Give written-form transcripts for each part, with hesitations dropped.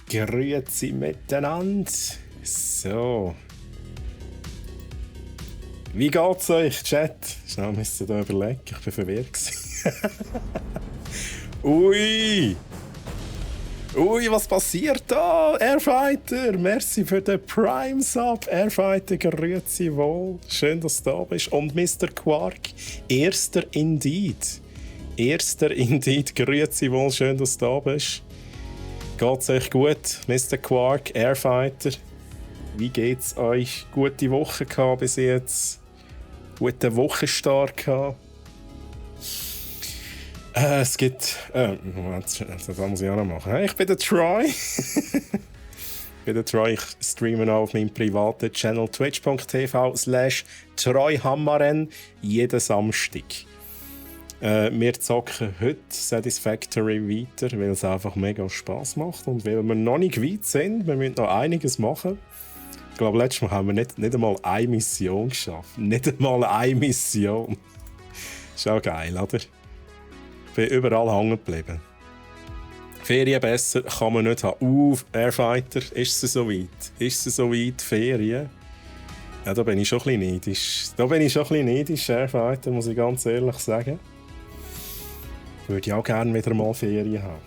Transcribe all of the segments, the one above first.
Grüezi miteinander. So. Wie geht's euch, Chat? Schnell müsst ihr überlegen, ich bin verwirrt. Ui! Ui, was passiert da? Airfighter, merci für den Prime-Sub. Airfighter, grüezi wohl. Schön, dass du da bist. Und Mr. Quark, erster Indeed. Erster Indeed, grüezi wohl. Schön, dass du da bist. Geht's euch gut, Mr. Quark, Airfighter? Wie geht's euch? Gute Woche gehabt bis jetzt? Guten Wochenstart gehabt? Es gibt... Moment, das muss ich auch noch machen. Ich bin der Troy. Ich streame auch auf meinem privaten Channel twitch.tv/TroyHammaren jeden Samstag. Wir zocken heute Satisfactory weiter, weil es einfach mega Spass macht und weil wir noch nicht weit sind. Wir müssen noch einiges machen. Ich glaube, letztes Mal haben wir nicht einmal eine Mission geschafft. Nicht einmal eine Mission. Ist auch geil, oder? Ich bin überall hängen geblieben. Ferien besser kann man nicht haben. Airfighter, ist es so weit? Ist es so weit, Ferien? Ja, da bin ich schon ein bisschen neidisch. Airfighter, muss ich ganz ehrlich sagen. Würde ich auch gerne wieder mal Ferien haben.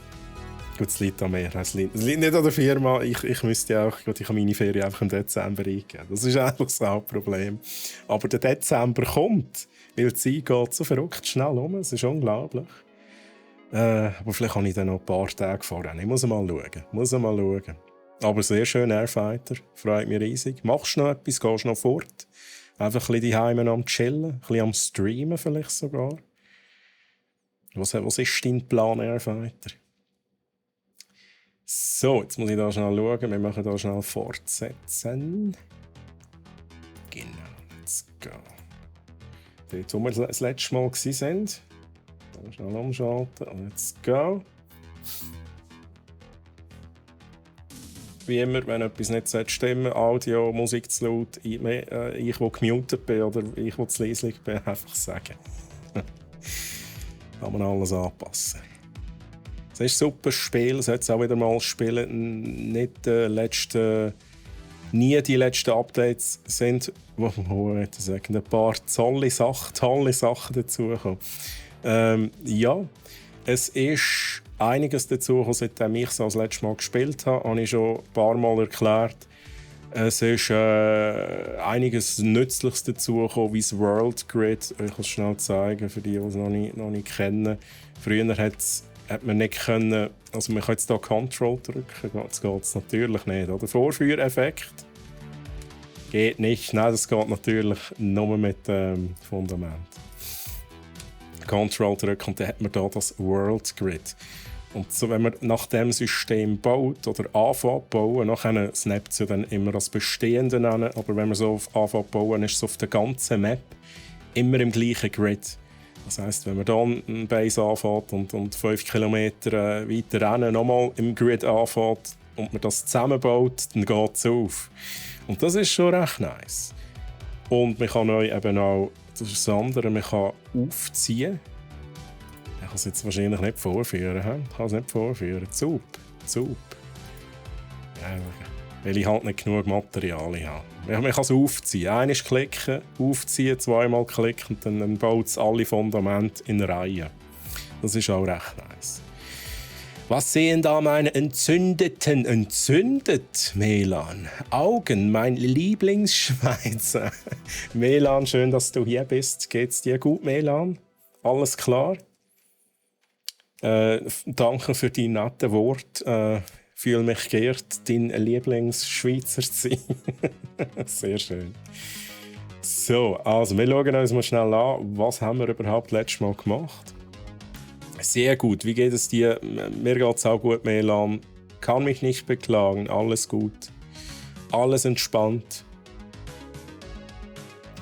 Gut, es liegt an mir. Es liegt nicht an der Firma. Ich müsste auch, ich habe meine Ferien einfach im Dezember eingeben. Das ist eigentlich das Hauptproblem. Aber der Dezember kommt, weil die Zeit geht so verrückt schnell um. Es ist unglaublich. Aber vielleicht habe ich dann noch ein paar Tage vorher. Ich muss mal schauen. Aber sehr schön, Airfighter. Freut mich riesig. Machst du noch etwas? Gehst du noch fort? Einfach ein bisschen daheim am Chillen? Ein bisschen am Streamen vielleicht sogar? Was ist dein Plan, Airfighter? So, jetzt muss ich da schnell schauen. Wir machen da schnell fortsetzen. Genau, let's go. Dort, wo wir das letzte Mal waren. Da schnell umschalten. Let's go. Wie immer, wenn etwas nicht stimmen Audio, Musik zu laut, ich, der gemutet bin oder ich, der zu leislich bin, einfach sagen. Kann man alles anpassen. Es ist ein super Spiel, sollte es auch wieder mal spielen. Nie die letzten Updates sind, wo ein paar tolle Sachen dazukommen. Ja, es ist einiges dazugekommen, seitdem ich es das letzte Mal gespielt habe. Habe ich schon ein paar Mal erklärt. Es ist einiges Nützliches dazugekommen, wie das World Grid. Ich kann es schnell zeigen, für die es noch nicht kennen. Früher hat man nicht können, also man kann jetzt hier Control drücken, das geht es natürlich nicht. Oder Vorführeffekt geht nicht, nein, das geht natürlich nur mit Fundament. Control drücken und dann hat man hier das World Grid. Und so, wenn man nach dem System baut oder anfängt zu bauen, nachher snappt es ja dann immer das Bestehende an, aber wenn man so anfängt zu bauen, ist es auf der ganzen Map immer im gleichen Grid. Das heisst, wenn man hier eine Base anfängt und 5 Kilometer weiter rennen, nochmal im Grid anfängt und man das zusammenbaut, dann geht es auf. Und das ist schon recht nice. Und man kann euch eben auch, das ist das andere, man kann aufziehen. Ich kann es jetzt wahrscheinlich nicht vorführen. Zub. Ja, weil ich halt nicht genug Materialien habe. Man kann es aufziehen. Einmal klicken, aufziehen, zweimal klicken und dann baut es alle Fundamente in Reihe. Das ist auch recht nice. Was sehen da meine entzündet, Melan? Augen, mein Lieblingsschweizer. Melan, schön, dass du hier bist. Geht's dir gut, Melan? Alles klar? Danke für die netten Worte. Fühle mich geehrt, dein Lieblingsschweizer zu sein. Sehr schön. So, also wir schauen uns mal schnell an, was haben wir überhaupt letztes Mal gemacht. Sehr gut, wie geht es dir? Mir geht es auch gut, Melan. Kann mich nicht beklagen, alles gut. Alles entspannt.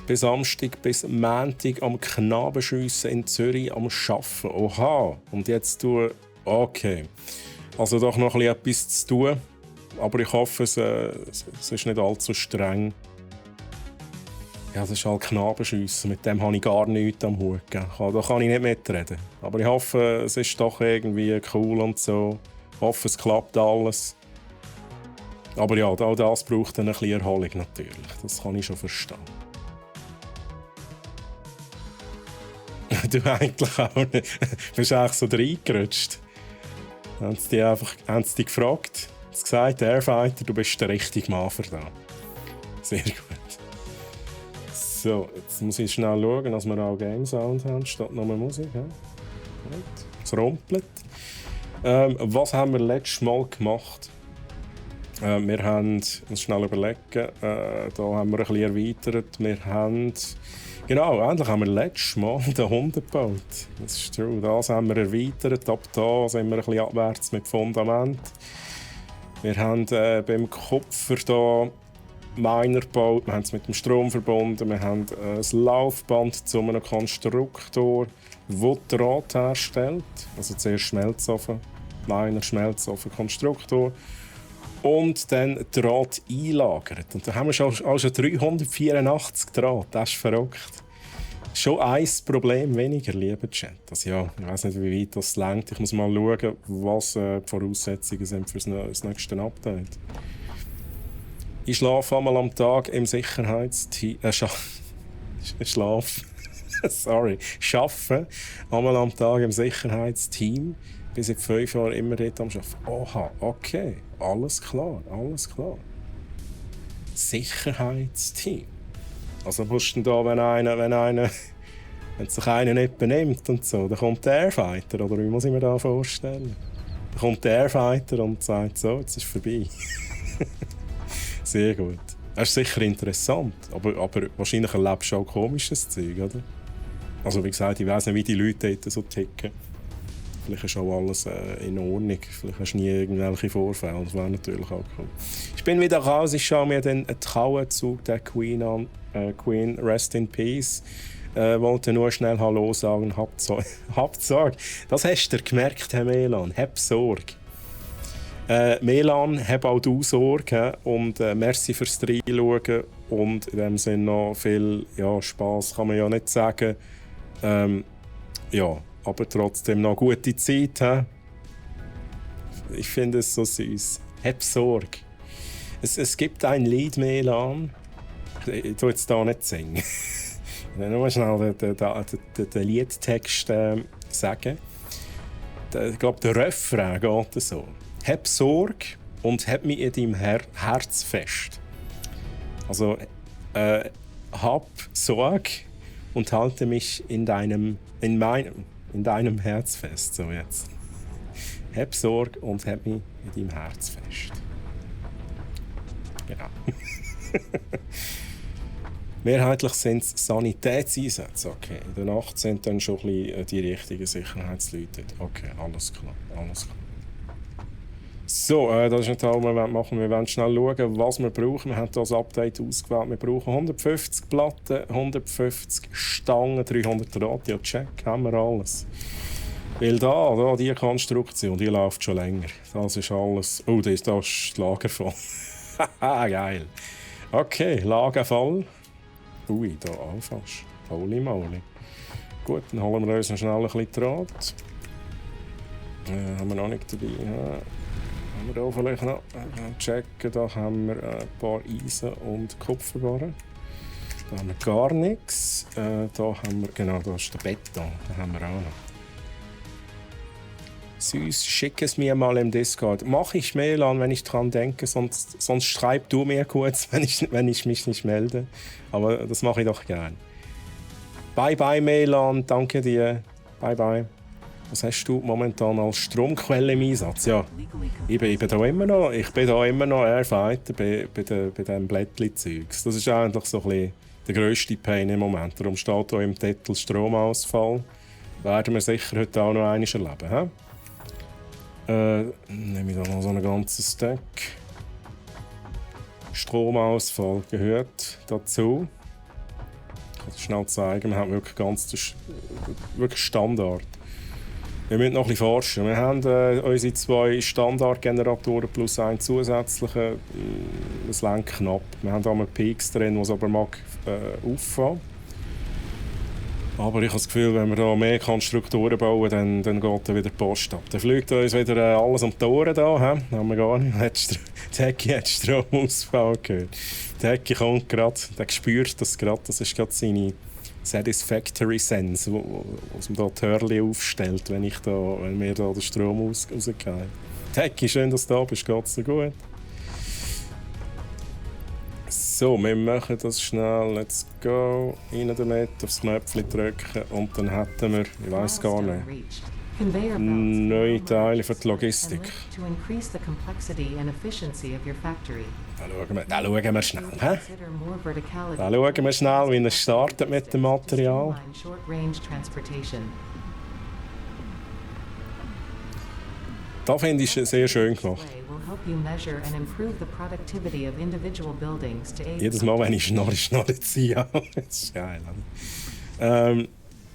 Bis Samstag, bis Montag am Knabenschiessen in Zürich am Arbeiten. Oha, und jetzt tue... Okay. Also doch noch etwas zu tun. Aber ich hoffe, es ist nicht allzu streng. Ja, das ist halt Knabenschiessen. Mit dem habe ich gar nichts am Hut. Da kann ich nicht mitreden. Aber ich hoffe, es ist doch irgendwie cool und so. Ich hoffe, es klappt alles. Aber ja, auch das braucht dann ein bisschen Erholung natürlich. Das kann ich schon verstehen. Du eigentlich auch nicht. Du bist eigentlich so reingerutscht. Haben sie dich gefragt? Sie gesagt, Airfighter, du bist der richtige Mann für das. Sehr gut. So, jetzt muss ich schnell schauen, dass wir auch Game Sound haben, statt nur Musik. Ja? Es rumpelt. Was haben wir letztes Mal gemacht? Wir haben, ich muss schnell überlegen, da haben wir ein bisschen erweitert. Wir haben, genau, endlich haben wir letztes Mal den Hund gebaut. Das ist true, das haben wir erweitert. Ab da sind wir ein bisschen abwärts mit Fundament. Wir haben beim Kupfer da Miner gebaut, wir haben es mit dem Strom verbunden, wir haben ein Laufband zu einem Konstruktor, der Draht herstellt. Also zuerst Schmelzofen, Miner, Schmelzofen, Konstruktor. Und dann Draht einlagert. Und da haben wir schon 384 Draht. Das ist verrückt. Schon ein Problem weniger, lieber Chat. Also ja, ich weiß nicht, wie weit das reicht. Ich muss mal schauen, was die Voraussetzungen sind für das nächste Update. Ich schlafe einmal am Tag im Sicherheitsteam. Sorry. Arbeite einmal am Tag im Sicherheitsteam. Bis seit 5 Jahren immer dort am Arbeiten. Oha, okay. Alles klar, alles klar. Sicherheitsteam. Also musst du da, wenn sich einer nicht benimmt und so, dann kommt der Airfighter, oder wie muss ich mir das vorstellen? Dann kommt der Airfighter und sagt so, jetzt ist es vorbei. Sehr gut. Das ist sicher interessant, aber wahrscheinlich erlebst du auch komisches Zeug, oder? Also wie gesagt, ich weiss nicht, wie die Leute dort so ticken. Vielleicht ist auch alles in Ordnung. Vielleicht hast du nie irgendwelche Vorfälle. Das wäre natürlich auch cool. Ich bin wieder raus. Ich schaue mir den Trauerzug der Queen an. Queen, rest in peace. Wollte nur schnell Hallo sagen. Habt Sorge. Das hast du gemerkt, Herr Melan. Hab Sorge. Melan, hab auch du Sorge. Und merci fürs Reinschauen. Und in dem Sinne noch viel Spass kann man ja nicht sagen. Ja. Aber trotzdem noch gute Zeit. Ich finde es so süß. Hab Sorge. Es gibt ein Lied, Melan. Ich tue jetzt hier nicht singen. Ich will nur schnell den Liedtext sagen. Ich glaube, der Refrain geht so. Hab Sorge und hab mich in deinem Herz fest. Also, hab Sorge und halte mich in deinem Herz fest. So jetzt. Hab Sorge und hab mich in deinem Herz fest. Genau. Mehrheitlich sind es Sanitätseinsätze. Okay. In der Nacht sind dann schon ein bisschen die richtigen Sicherheitsleute. Okay, alles klar. So, das ist nicht alles, was wir machen. Wir wollen schnell schauen, was wir brauchen. Wir haben hier das Update ausgewählt. Wir brauchen 150 Platten, 150 Stangen, 300 Draht. Ja, check, haben wir alles. Weil da die Konstruktion, die läuft schon länger. Das ist alles... Oh, da ist das Lager voll. Haha, geil. Okay, Lager voll. Ui, da auch fast. Holy moly. Gut, dann holen wir uns noch schnell ein bisschen Draht. Haben wir noch nicht dabei. Ja. Haben wir hier vielleicht noch checken. Da haben wir ein paar Eisen und Kupferbarren. Da haben wir gar nichts. Da haben wir, genau, da ist der Beton. Da haben wir auch noch. Süß, schick es mir mal im Discord. Mach ich Melan, wenn ich dran denke, sonst schreib du mir kurz, wenn ich mich nicht melde. Aber das mache ich doch gern. Bye bye Melan, danke dir. Bye bye. Was hast du momentan als Stromquelle im Einsatz? Ja, ich bin da immer noch Airfighter bei diesem Blättli-Zeugs. Das ist eigentlich so ein bisschen der grösste Pain im Moment. Darum steht hier im Titel Stromausfall. Werden wir sicher heute auch noch einmal erleben. Nehme ich da noch so einen ganzen Stack. Stromausfall gehört dazu. Ich kann es schnell zeigen. Wir haben wirklich Standard. Wir müssen noch ein bisschen forschen. Wir haben unsere 2 Standardgeneratoren plus einen zusätzlichen. Das lenkt knapp. Wir haben da mal Peaks drin, die es aber mag auffahren. Aber ich habe das Gefühl, wenn wir da mehr Konstruktoren bauen, dann geht wieder die Post ab. Dann fliegt uns wieder alles um die Ohren da. Haben wir gar nicht. Die Hecki hat Stromausfall gehört. Die Hecki kommt gerade, der spürt das gerade. Das ist gerade seine Satisfactory Sense, was man da die Hörli aufstellt, wenn mir da der Strom rausgeht. Die Hecki, schön, dass du da bist. Geht's dir gut? So, wir machen das schnell. Let's go. Rein damit, aufs Knöpfchen drücken und dann hätten wir, ich weiß gar nicht, neue Teile für die Logistik. Da schauen wir schnell. Da schauen wir schnell, wie es startet mit dem Material. Da finde ich es sehr schön gemacht. Jedes Mal, wenn ich schnarre ziehe. Das ist geil.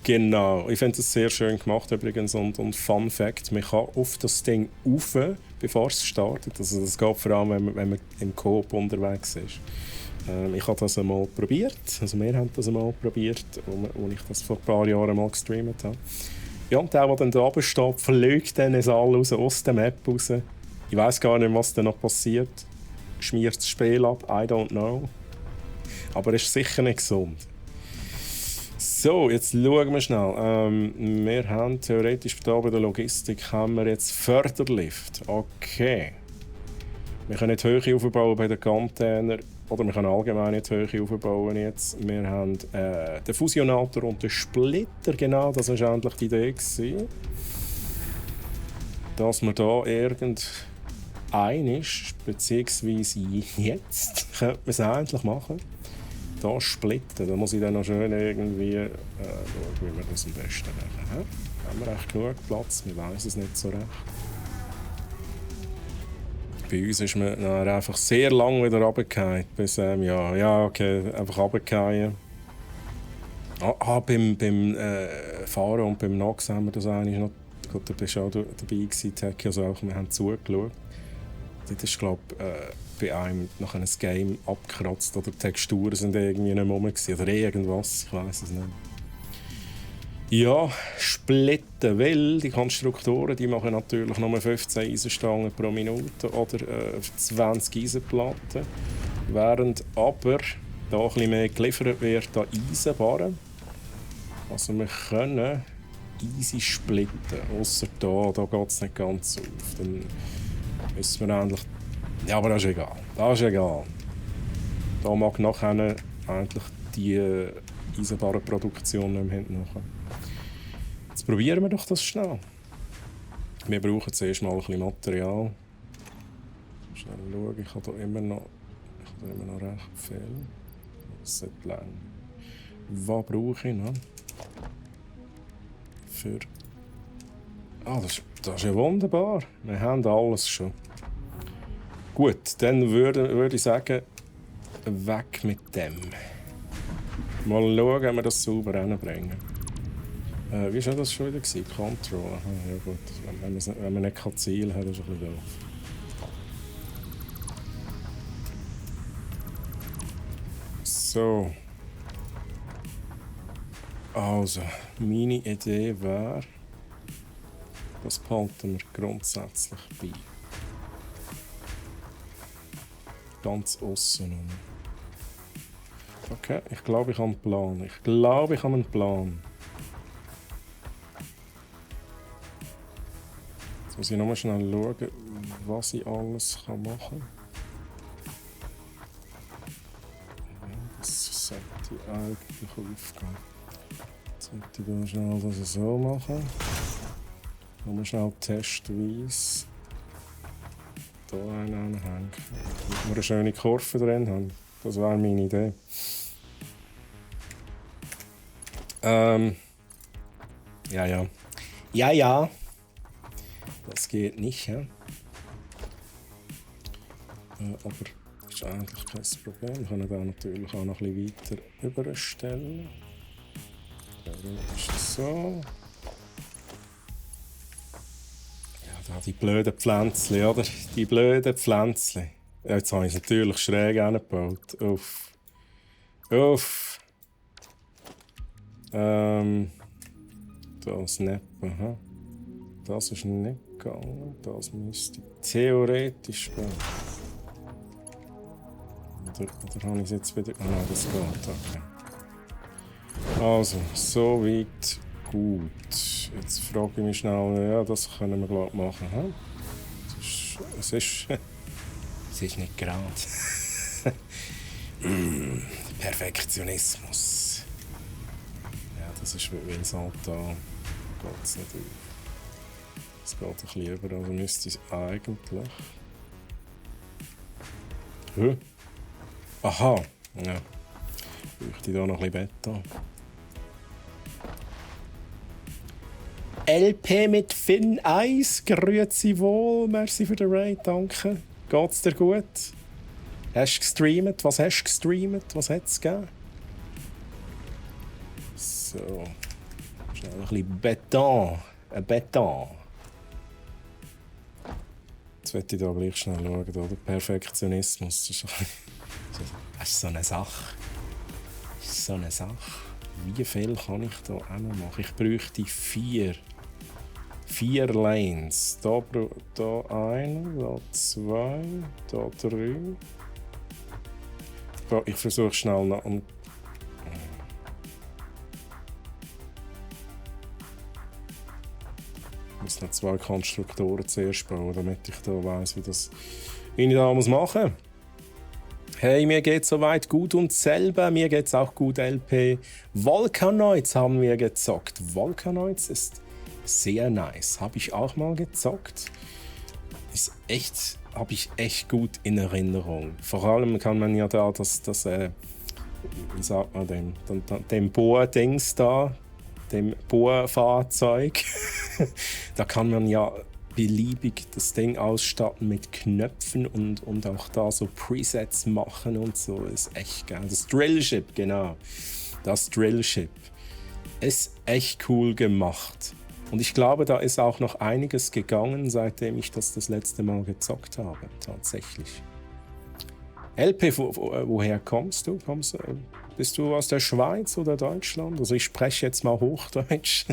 Genau, ich finde es sehr schön gemacht übrigens. Und Fun Fact, man kann auf das Ding rauf, bevor es startet. Also das geht vor allem, wenn man im Coop unterwegs ist. Ich habe das einmal probiert. Also wir haben das einmal probiert, als ich das vor ein paar Jahren mal gestreamt habe. Ja, und der dann da oben steht, fliegt dann ins All raus, aus der Map raus. Ich weiss gar nicht, was da noch passiert. Schmiert das Spiel ab, I don't know. Aber es ist sicher nicht gesund. So, jetzt schauen wir schnell. Wir haben theoretisch hier bei der Logistik haben wir jetzt Förderlift. Okay. Wir können nicht Höhe aufbauen bei den Containern. Oder wir können allgemein nicht Höhe aufbauen jetzt. Wir haben den Fusionator und den Splitter. Genau, das war eigentlich die Idee gewesen. Dass wir da irgendeinisch, beziehungsweise jetzt, könnte man es eigentlich machen. Da splitten. Da muss ich dann noch schön irgendwie schauen, wie wir das am besten machen. Haben wir echt genug Platz? Wir wissen es nicht so recht. Bei uns ist man dann einfach sehr lang wieder runtergefallen. Bis, ja, okay, einfach runtergefallen. Beim Fahren und beim Nox haben wir das eigentlich noch. Gut, da bist du auch dabei gewesen, Teki, also auch, wir haben zugeschaut. Das ist, glaube ich, bei einem nach einem Game abgekratzt oder die Texturen sind irgendwie nicht mehr rum gewesen, oder irgendwas, ich weiß es nicht. Ja, splitten, weil die Konstruktoren die machen natürlich nur 15 Eisenstangen pro Minute oder 20 Eisenplatten, während aber da ein bisschen mehr geliefert wird an Eisenbarren. Also wir können easy splitten, ausser da geht es nicht ganz auf. Dann müssen wir eigentlich... Ja, aber das ist egal. Das ist egal. Da mag nachher eigentlich die Eisenbahnproduktion nicht mehr hinten. Jetzt probieren wir doch das schnell. Wir brauchen zuerst mal ein bisschen Material. Schnell schauen, ich habe da immer noch recht viel. Das sollte lang. Was brauche ich noch? Für... das ist ja wunderbar. Wir haben alles schon. Gut, dann würde ich sagen, weg mit dem. Mal schauen, ob wir das sauber hinbringen. Wie war das schon wieder? Control. Ja gut, wenn man nicht zielen kann, ist es ein bisschen doof. So. Also, meine Idee wäre, das behalten wir grundsätzlich bei. Ganz aussen. Okay, ich glaube, ich habe einen Plan. Jetzt muss ich nochmal schnell schauen, was ich alles machen kann. Das sollte eigentlich aufgehen. Jetzt sollte ich da schnell das so machen. Nochmal schnell testweise hier einen anhängen. Damit wir eine schöne Kurve drin haben. Das wäre meine Idee. Ja. Das geht nicht, ja. Aber das ist eigentlich kein Problem. Wir können den natürlich auch noch ein bisschen weiter überstellen. Ist so. Ja, die blöden Pflänzchen, oder? Die blöden Pflänzchen. Ja, jetzt habe ich es natürlich schräg angebaut. Uff. Das nicht. Aha. Das ist nicht gegangen. Das müsste theoretisch gehen. Oder habe ich es jetzt wieder... Ah nein, das geht. Okay. Also, so weit gut. Jetzt frage ich mich schnell... Ja, das können wir glaube ich machen. Hm? Es ist nicht gerade. Perfektionismus. Ja, das ist, weil es halt da geht es nicht auf. Es geht ein bisschen über, also müsste es eigentlich... Aha! Ja. Bräuchte ich da noch ein bisschen Beta. LP mit Finn Eis, grüezi wohl, merci für den Raid, danke. Geht's dir gut? Hast du gestreamt? Was hast du gestreamt? Was hat es gegeben? So. Schnell ein bisschen Beton. Ein Beton. Jetzt möchte ich da gleich schnell schauen, oder? Perfektionismus. Das ist so eine Sache. Das ist so eine Sache. Wie viel kann ich da auch noch machen? Ich bräuchte 4 Lanes. Da eine, da 2, da 3. Ich versuche schnell noch. Ich muss noch 2 Konstruktoren zuerst bauen, damit ich da weiss, wie ich da machen muss. Hey, mir geht's soweit gut und selber, mir geht's auch gut, LP. Volcanoids haben wir gezockt. Volcanoids ist sehr nice. Habe ich auch mal gezockt. Habe ich echt gut in Erinnerung. Vor allem kann man ja da wie sagt man dem Bohr-Dings da, dem Bohrfahrzeug, da kann man ja beliebig das Ding ausstatten mit Knöpfen und auch da so Presets machen und so. Ist echt geil. Das Drillship, genau. Das Drillship ist echt cool gemacht. Und ich glaube, da ist auch noch einiges gegangen, seitdem ich das letzte Mal gezockt habe. Tatsächlich. LP, woher kommst du? Bist du aus der Schweiz oder Deutschland? Also ich spreche jetzt mal Hochdeutsch,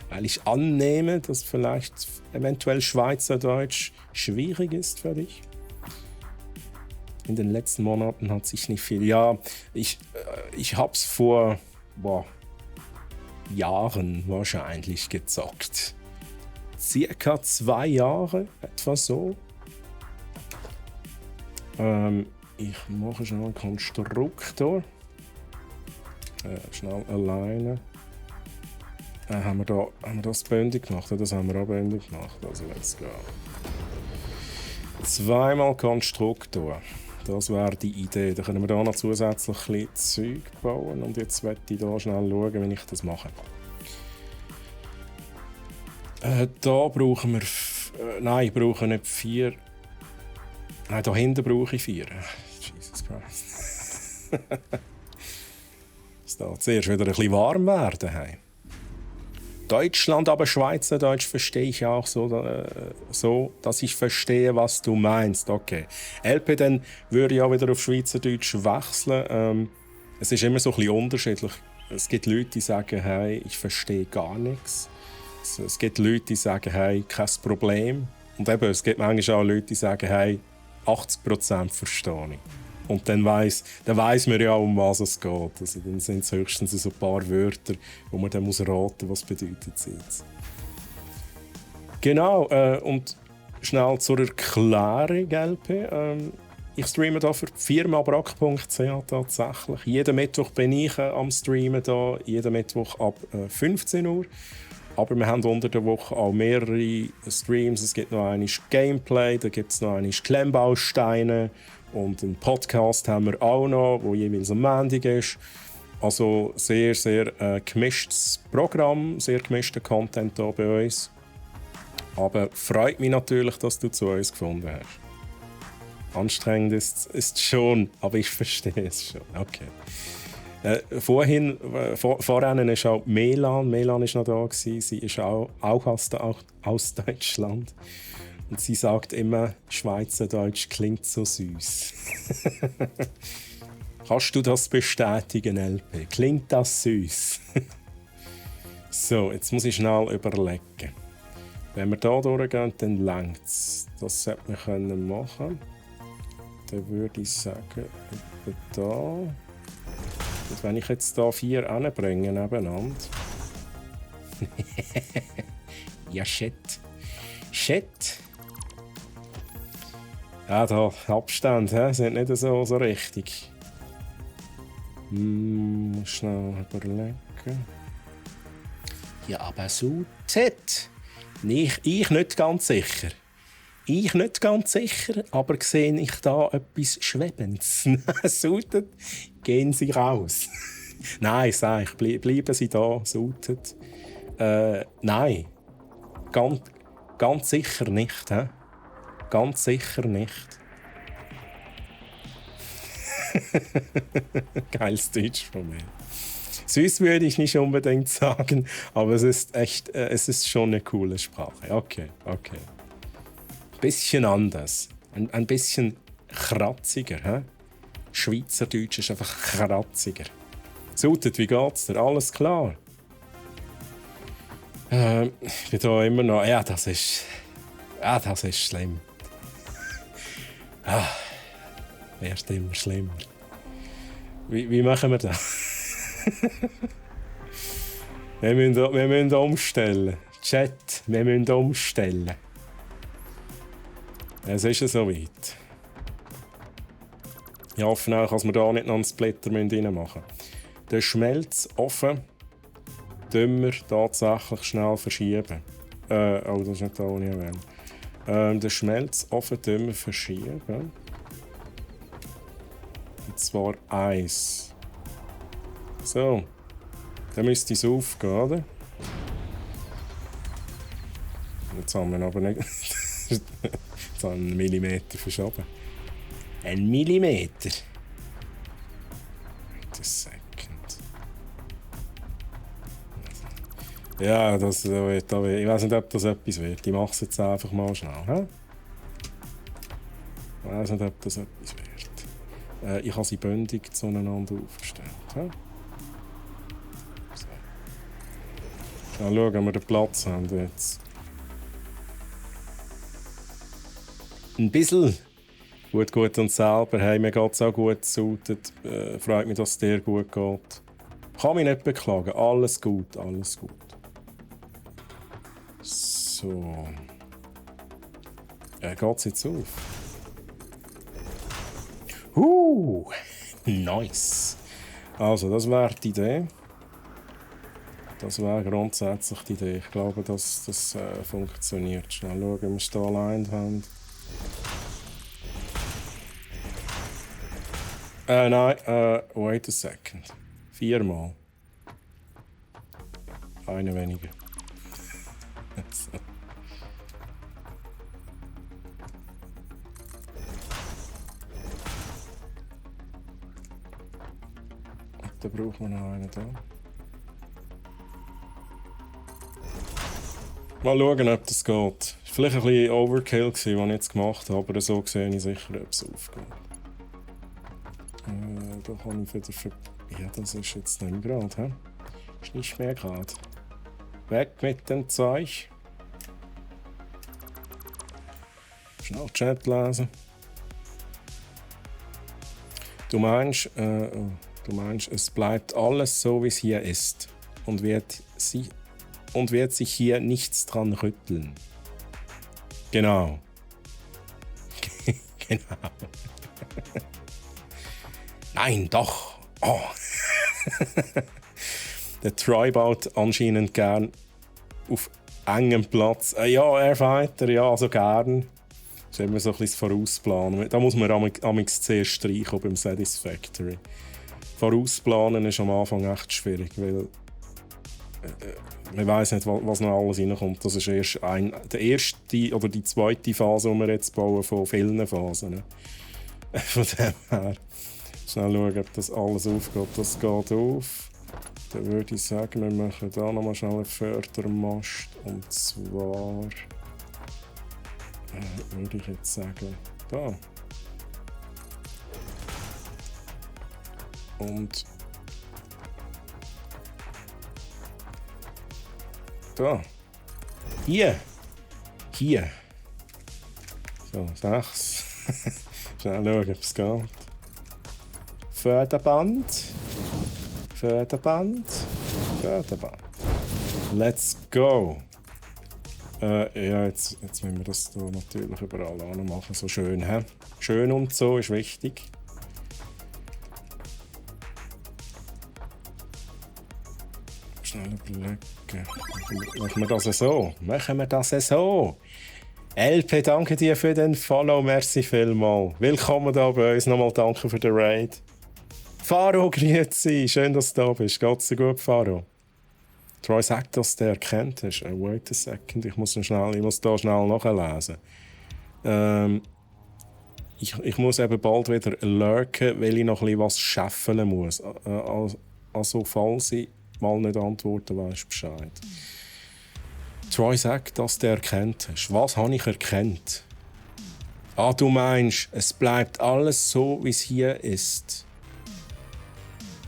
weil ich annehme, dass vielleicht eventuell Schweizerdeutsch schwierig ist für dich. In den letzten Monaten hat sich nicht viel... Ja, ich habe es vor Jahren wahrscheinlich gezockt. Circa 2 Jahre, etwa so. Ich mache schon einen Konstruktor. Schnell alleine. Haben wir das bündig gemacht? Das haben wir auch bündig gemacht. Also let's go. 2-mal Konstruktor. Das wäre die Idee. Da können wir da noch zusätzlich ein bisschen Zeug bauen. Und jetzt werde ich da schnell schauen, wie ich das mache. Da brauchen wir... nein, ich brauche nicht 4. Nein, da hinten brauche ich 4. Jesus Christ. Es darf zuerst wieder ein bisschen warm werden. Hey. Deutschland, aber Schweizerdeutsch verstehe ich auch so, dass ich verstehe, was du meinst. Okay. LP, dann würde ich auch wieder auf Schweizerdeutsch wechseln. Es ist immer so ein bisschen unterschiedlich. Es gibt Leute, die sagen, hey, ich verstehe gar nichts. Es gibt Leute, die sagen, hey, kein Problem. Und eben, es gibt manchmal auch Leute, die sagen, hey, 80% verstehe ich. Und dann weiss man ja, um was es geht. Also dann sind es höchstens so ein paar Wörter, wo man dann muss raten, was bedeutet sie jetzt. Genau, und schnell zur Erklärung, LP. Ich streame hier für die Firma brack.ch tatsächlich. Jeden Mittwoch bin ich am Streamen hier, jeden Mittwoch ab 15 Uhr. Aber wir haben unter der Woche auch mehrere Streams. Es gibt noch einmal Gameplay, da gibt es noch einmal Klemmbausteine. Und einen Podcast haben wir auch noch, der jeweils am Montag ist. Also sehr, sehr gemischtes Programm, sehr gemischter Content hier bei uns. Aber freut mich natürlich, dass du zu uns gefunden hast. Anstrengend ist es schon, aber ich verstehe es schon. Okay. Vorhin war auch Melan. Melan war noch da. Sie ist auch aus Deutschland. Und sie sagt immer, Schweizerdeutsch klingt so süß. Kannst du das bestätigen, LP? Klingt das süß? So, jetzt muss ich schnell überlegen. Wenn wir hier durchgehen, dann längt es. Das sollte man können machen. Dann würde ich sagen, über da. Und wenn ich jetzt hier 4 anbringe nebeneinander. Ja, shit. Shit. Ja, da Abstände sind nicht so richtig. Muss schnell überlegen. Ja, aber so Z. Ich nicht ganz sicher. Ich nicht ganz sicher, aber sehe ich da etwas Schwebendes? Sautet, gehen Sie raus. Nein, sag ich, bleiben Sie da, sautet. Nein, ganz sicher nicht. He? Ganz sicher nicht. Geiles Deutsch von mir. Süß würde ich nicht unbedingt sagen, aber es ist echt, es ist schon eine coole Sprache. Okay. Bisschen anders. Ein bisschen kratziger. He? Schweizerdeutsch ist einfach kratziger. Sautet, wie geht's dir? Alles klar? Ich bin da immer noch. Ja, das ist schlimm. Wird immer schlimmer. Wie machen wir das? wir müssen umstellen. Chat, wir müssen umstellen. Es ist ja soweit. Ich hoffe auch, dass wir da nicht noch einen Splitter rein machen müssen. Den Schmelzofen tun wir tatsächlich schnell verschieben. Oh, das ist nicht da, wo ich erwähne. Den Schmelzofen tun wir verschieben. Und zwar 1. So, dann müsste es aufgehen, oder? Jetzt haben wir aber nicht. Jetzt haben wir einen Millimeter verschoben. Ein Millimeter? Wait a second. Ja, ich weiß nicht, ob das etwas wird. Ich mache es jetzt einfach mal schnell. He? Ich weiß nicht, ob das etwas wird. Ich habe sie bündig zueinander aufgestellt. He? Mal schauen, ob wir den Platz haben jetzt. Ein bisschen. Gut und selber. Hey, mir geht es auch gut. Sautet. Freut mich, dass es dir gut geht. Kann mich nicht beklagen. Alles gut. So. Geht es jetzt auf? Nice. Also, das wäre die Idee. Das wäre grundsätzlich die Idee. Ich glaube, dass das funktioniert. Schnell schauen, ob wir es hier allein haben. Nein, wait a second. 4 Mal. Eine weniger. So. Da braucht man noch einen da. Mal schauen, ob das geht. Es war vielleicht ein bisschen Overkill, was ich jetzt gemacht habe, aber so sehe ich sicher, ob es aufgeht. Da kann ich wieder Ja, das ist jetzt nicht mehr gerade, hä? Ist nicht mehr gerade. Weg mit dem Zeug. Schnell Chat lesen. Du meinst, es bleibt alles so, wie es hier ist und wird sich hier nichts dran rütteln. Genau. Genau. Nein, doch. Oh. Der Troy baut anscheinend gern auf engem Platz. Ja, Airfighter, ja, also gern. Das ist immer so ein bisschen Vorausplanen. Da muss man amigs zuerst streichen beim Satisfactory. Vorausplanen ist am Anfang echt schwierig, weil man weiss nicht, was noch alles reinkommt. Das ist erst die erste oder die zweite Phase, die wir jetzt bauen, von vielen Phasen. Von dem her. Schnell schauen, ob das alles aufgeht. Das geht auf. Dann würde ich sagen, wir machen hier nochmal schnell einen Fördermast. Und zwar würde ich jetzt sagen, da. Da. Hier. So, 6. Schnell schauen, ob es geht. Förderband. Let's go. Ja, jetzt müssen wir das hier natürlich überall machen. So schön, hä? Schön und so ist wichtig. Schnell überlegen. Machen wir das so? LP, danke dir für den Follow, merci vielmals. Willkommen da bei uns, nochmal danke für den Raid. Faro, grüezi, schön, dass du da bist. Geht's dir gut, Faro? Troy sagt, dass du den erkannt hast. Wait a second, ich muss da schnell nachlesen. Ich muss eben bald wieder lurken, weil ich noch ein bisschen was scheffeln muss. Also, falls ich mal nicht antworten, weisst du Bescheid. Troy sagt, dass du erkannt hast. Was habe ich erkannt? Ah, du meinst, es bleibt alles so, wie es hier ist.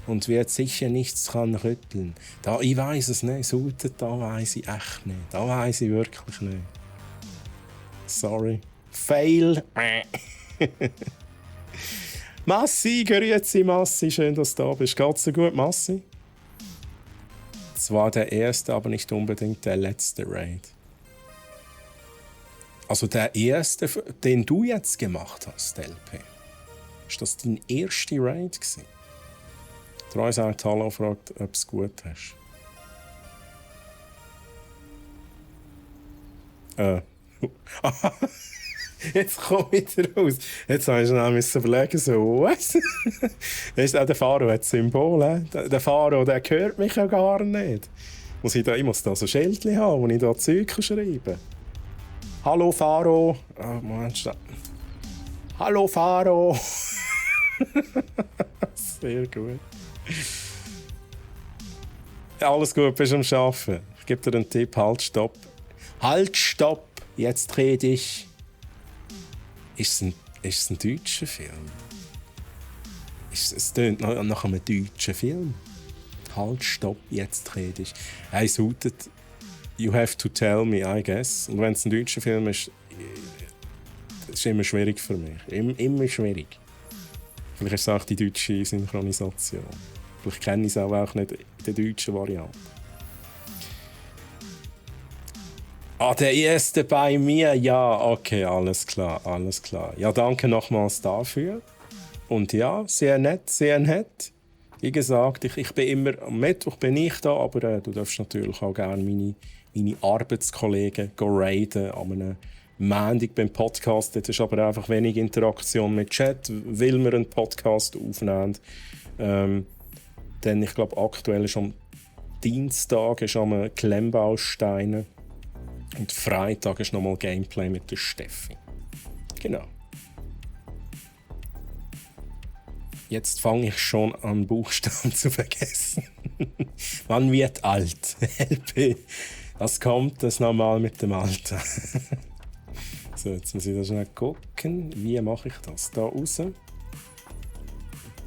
Und wird sicher nichts dran rütteln. Ich weiss es nicht. Da weiss ich echt nicht. Da weiss ich wirklich nicht. Sorry. Fail. Massi, grüezi Massi. Schön, dass du da bist. Geht's dir gut, Massi? Zwar der erste, aber nicht unbedingt der letzte Raid. Also der erste, den du jetzt gemacht hast, LP. Ist das dein erster Raid gewesen? Troy sagt Hallo, fragt, ob du es gut hast. Jetzt komm wieder raus. Jetzt musst du noch überlegen, so, was? Weißt du, der Faro hat Symbol. Der Faro, der hört mich ja gar nicht. Ich muss da so Schildchen haben, wo ich da Zeug schreibe. Hallo Faro. Oh, Moment. Hallo Faro. Sehr gut. Ja, alles gut, bist am Arbeiten. Ich gebe dir einen Tipp, halt, stopp. Halt, stopp, jetzt dreh dich. Ist es ein deutscher Film? Es tönt nach einem deutschen Film. Halt, stopp, jetzt dreh dich. Hey, sautet, you have to tell me, I guess. Und wenn es ein deutscher Film ist, ist es immer schwierig für mich. Immer schwierig. Vielleicht ist es auch die deutsche Synchronisation. Vielleicht kenne ich es auch nicht in der deutschen Variante. Ah, der erste bei mir? Ja, okay, alles klar. Ja, danke nochmals dafür. Und ja, sehr nett. Wie gesagt, ich bin immer am Mittwoch bin ich da, aber du darfst natürlich auch gerne meine Arbeitskollegen raiden an einem Montag beim Podcast. Dort ist aber einfach wenig Interaktion mit Chat, weil wir einen Podcast aufnehmen. Denn ich glaube, aktuell ist am Dienstag ist am Klemmbausteine und Freitag ist nochmal Gameplay mit der Steffi. Genau. Jetzt fange ich schon an, Buchstaben zu vergessen. Man wird alt. LP. Das kommt das normal mit dem Alter. So, jetzt muss ich da schnell gucken. Wie mache ich das? Da raus.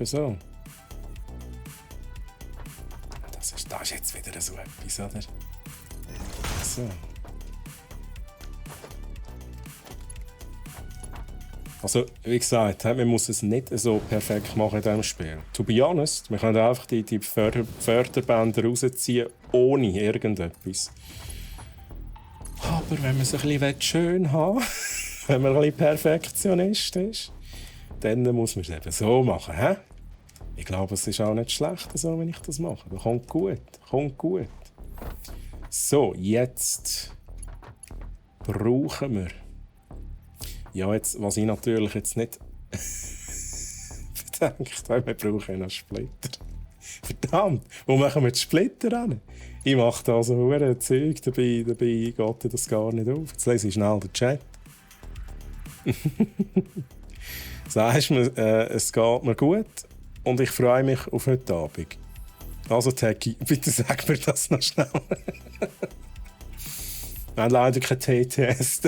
So. Das ist jetzt wieder so etwas, oder? So. Also, wie gesagt, man muss es nicht so perfekt machen in diesem Spiel. To be honest, wir können einfach die Förderbänder rausziehen, ohne irgendetwas. Aber wenn man es ein bisschen schön haben will, wenn man ein bisschen Perfektionist ist, dann muss man es eben so machen. He? Ich glaube, es ist auch nicht schlecht, so, wenn ich das mache. Das kommt gut. So, jetzt brauchen wir... Ja, jetzt, was ich natürlich jetzt nicht bedenkt habe, wir brauchen einen Splitter. Verdammt, wo machen wir die Splitter hin? Ich mache da so ein Zeug, dabei geht das gar nicht auf. Jetzt lese ich schnell den Chat. Sagst mir, es geht mir gut und ich freue mich auf heute Abend. Also Taggy, bitte sag mir das noch schnell. Wir haben leider kein TTS.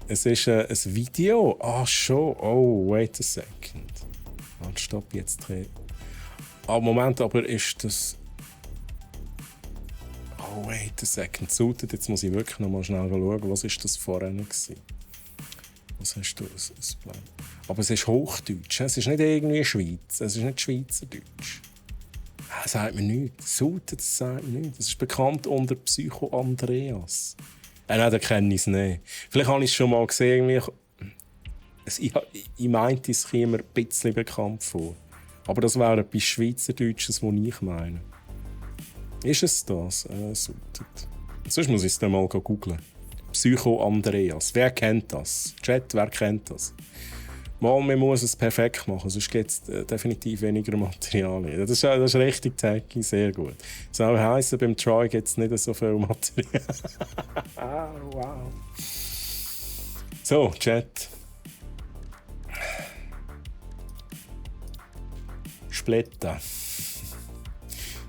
Es ist ein Video. Ah, schon. Oh, wait a second. Halt, stopp, jetzt drehen. Ah, Moment, aber ist das... Oh, wait a second. Zootet, jetzt muss ich wirklich noch mal schnell schauen, was ist das vorhin gewesen. Was hast du? Aber es ist Hochdeutsch. Es ist nicht irgendwie Schweiz. Es ist nicht Schweizerdeutsch. Das sagt mir nichts. Zootet, das sagt mir nichts. Das ist bekannt unter Psycho Andreas. Nein, den kenne ich es nicht. Vielleicht habe ich es schon mal gesehen. Ich meinte, es käme mir ein bisschen bekannt vor. Aber das wäre etwas Schweizerdeutsches, das ich meine. Ist es das? Sonst muss ich es dann mal googeln. Psycho Andreas. Wer kennt das? Chat, wer kennt das? Mal, man muss es perfekt machen, sonst gibt es definitiv weniger Materialien. Das ist richtig tacky, sehr gut. Das soll heissen, beim Troy gibt es nicht so viel Material. Wow. So, Chat. Splitter.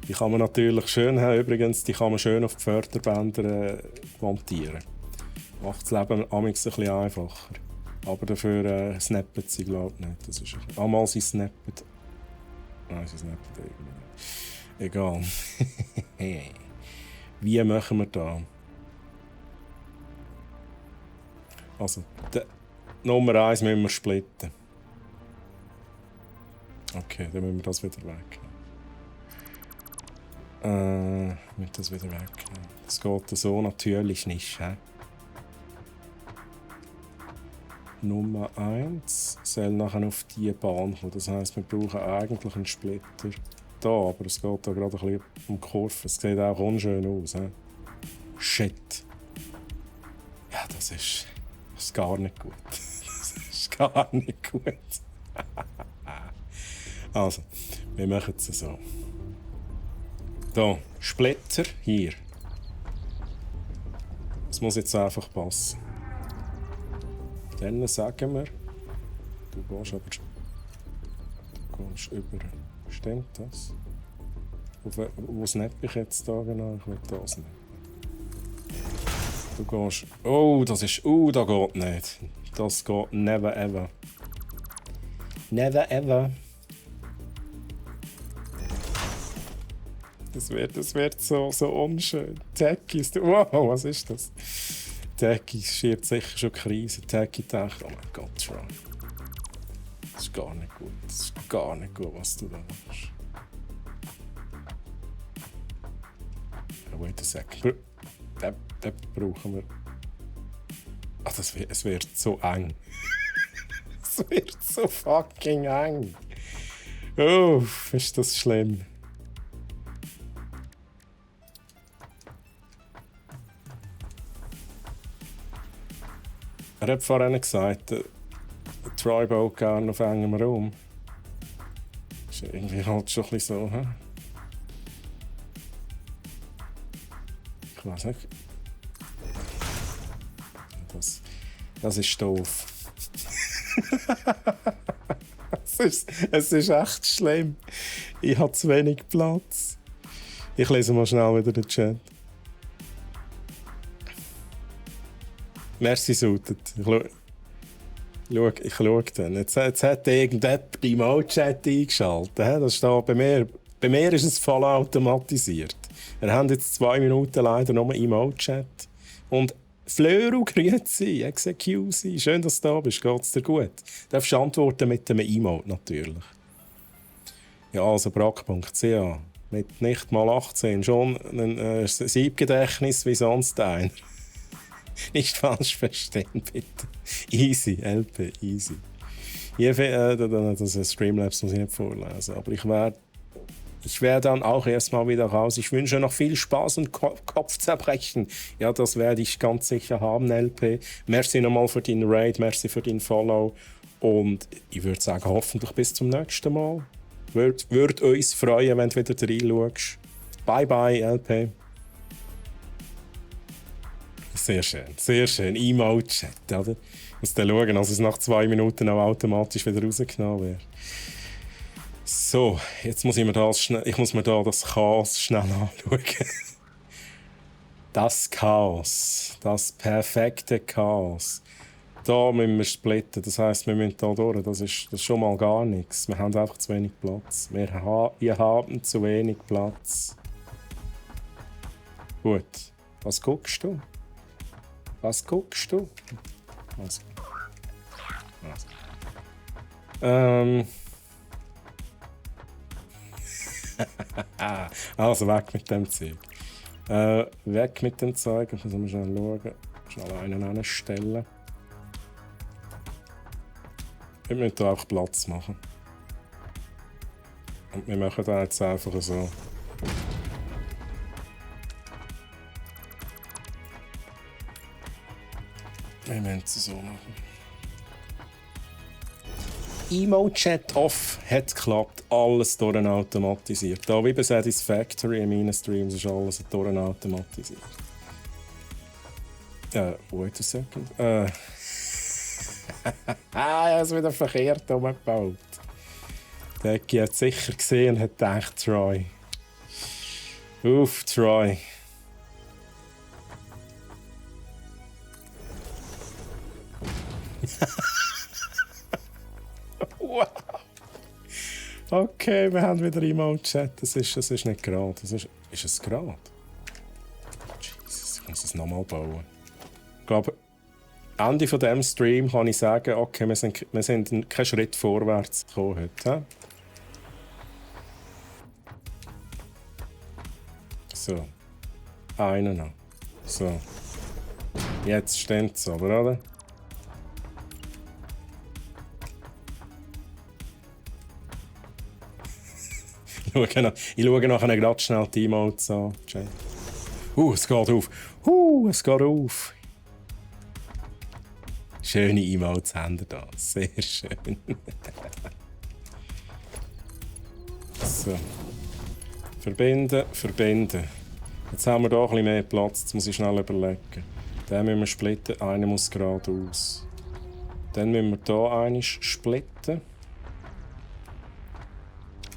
Die kann man natürlich schön haben. Übrigens, die kann man schön auf die Förderbänder montieren. Macht das Leben manchmal ein bisschen einfacher. Aber dafür snappen sie, glaube ich, nicht. Das ist einmal sie snappen. Nein, sie snappen irgendwie nicht. Egal. Wie machen wir das? Also, Nummer 1 müssen wir splitten. Okay, dann müssen wir das wieder weg. Mit das wieder weg. Das geht so natürlich nicht. He? Nummer 1 soll nachher auf diese Bahn kommen. Das heisst, wir brauchen eigentlich einen Splitter da, aber es geht da gerade ein bisschen um die Kurve. Es sieht auch unschön aus. He? Shit. Ja, das ist gar nicht gut. Das ist gar nicht gut. Also, wir machen es so. Hier, Splitter, hier. Das muss jetzt einfach passen. Dann sagen wir, du gehst über. Stimmt das? Wo snap ich jetzt da genau? Ich will das nicht. Du gehst. Oh, das ist. Da geht nicht. Das geht never ever. Never ever. Das wird so unschön. Tacky ist. Wow, was ist das? Tacky schiebt sicher schon Krise. Tacky denkt, oh mein Gott, Troy. Das ist gar nicht gut. Das ist gar nicht gut, was du da machst. Wait a second. Den brauchen wir. Ach, es wird so eng. Es wird so fucking eng. Oh, ist das schlimm. Er hat vorhin gesagt, Troy baut gerne auf engem Raum. Das ist irgendwie halt schon ein bisschen so, hä? Ich weiß nicht. Das ist doof. es ist echt schlimm. Ich habe zu wenig Platz. Ich lese mal schnell wieder den Chat. Merci, Sutet. Ich schaue dann. Jetzt hat irgendjemand die Emote-Chat eingeschaltet. Das steht bei mir. Bei mir ist es voll automatisiert. Wir haben jetzt 2 Minuten leider nur Emote-Chat. Und Flöru, grüezi, Execuse. Schön, dass du da bist. Geht's dir gut? Du darfst antworten mit einem Emote natürlich. Ja, also brack.ch. Mit nicht mal 18 schon ein Siebgedächtnis wie sonst einer. Nicht falsch verstehen, bitte. Easy, LP, easy. Das Streamlabs muss ich nicht vorlesen, aber ich werde dann auch erstmal wieder raus. Ich wünsche noch viel Spaß und Kopfzerbrechen. Ja, das werde ich ganz sicher haben, LP. Merci nochmal für deinen Raid, merci für deinen Follow. Und ich würde sagen, hoffentlich bis zum nächsten Mal. Würde uns freuen, wenn du wieder reinschaust. Bye bye, LP. Sehr schön, sehr schön. Emote-Chat, oder? Ich muss dann schauen, dass es nach 2 Minuten auch automatisch wieder rausgenommen wird. So, jetzt muss ich mir das Chaos schnell anschauen. Das Chaos, das perfekte Chaos. Da müssen wir splitten, das heisst, wir müssen hier durch. Das ist schon mal gar nichts. Wir haben einfach zu wenig Platz. Wir haben zu wenig Platz. Gut. Was guckst du? Was guckst du? Also. Also weg mit dem Zeug. Weg mit dem Zeug. Ich muss mal schnell schauen. Schnell einen anstellen. Wir müssen hier auch Platz machen. Und wir machen da jetzt einfach so. Wir müssen es so machen. Emo-Chat off hat geklappt, alles durchautomatisiert. Da wie bei Satisfactory in meinen Streams ist alles durchautomatisiert. Wait a second. Ich habe es wieder verkehrt umgebaut. Der hat sicher gesehen und hat gedacht, Troy. Uff, Troy. Wow. Okay, wir haben wieder Emote-Chat. Das ist nicht gerade. Ist es gerade? Jesus, ich muss es nochmal bauen. Ich glaube, Ende von diesem Stream kann ich sagen, okay, wir sind keinen Schritt vorwärts gekommen heute. So. Einen noch. So. Jetzt stimmt es aber, oder? Ich schaue nachher gerade schnell die Emotes an. Es geht auf. Es geht auf. Schöne Emotes haben wir da. Sehr schön. So. Verbinden, verbinden. Jetzt haben wir hier ein bisschen mehr Platz. Jetzt muss ich schnell überlegen. Den müssen wir splitten. Einer muss geradeaus. Dann müssen wir hier einen splitten.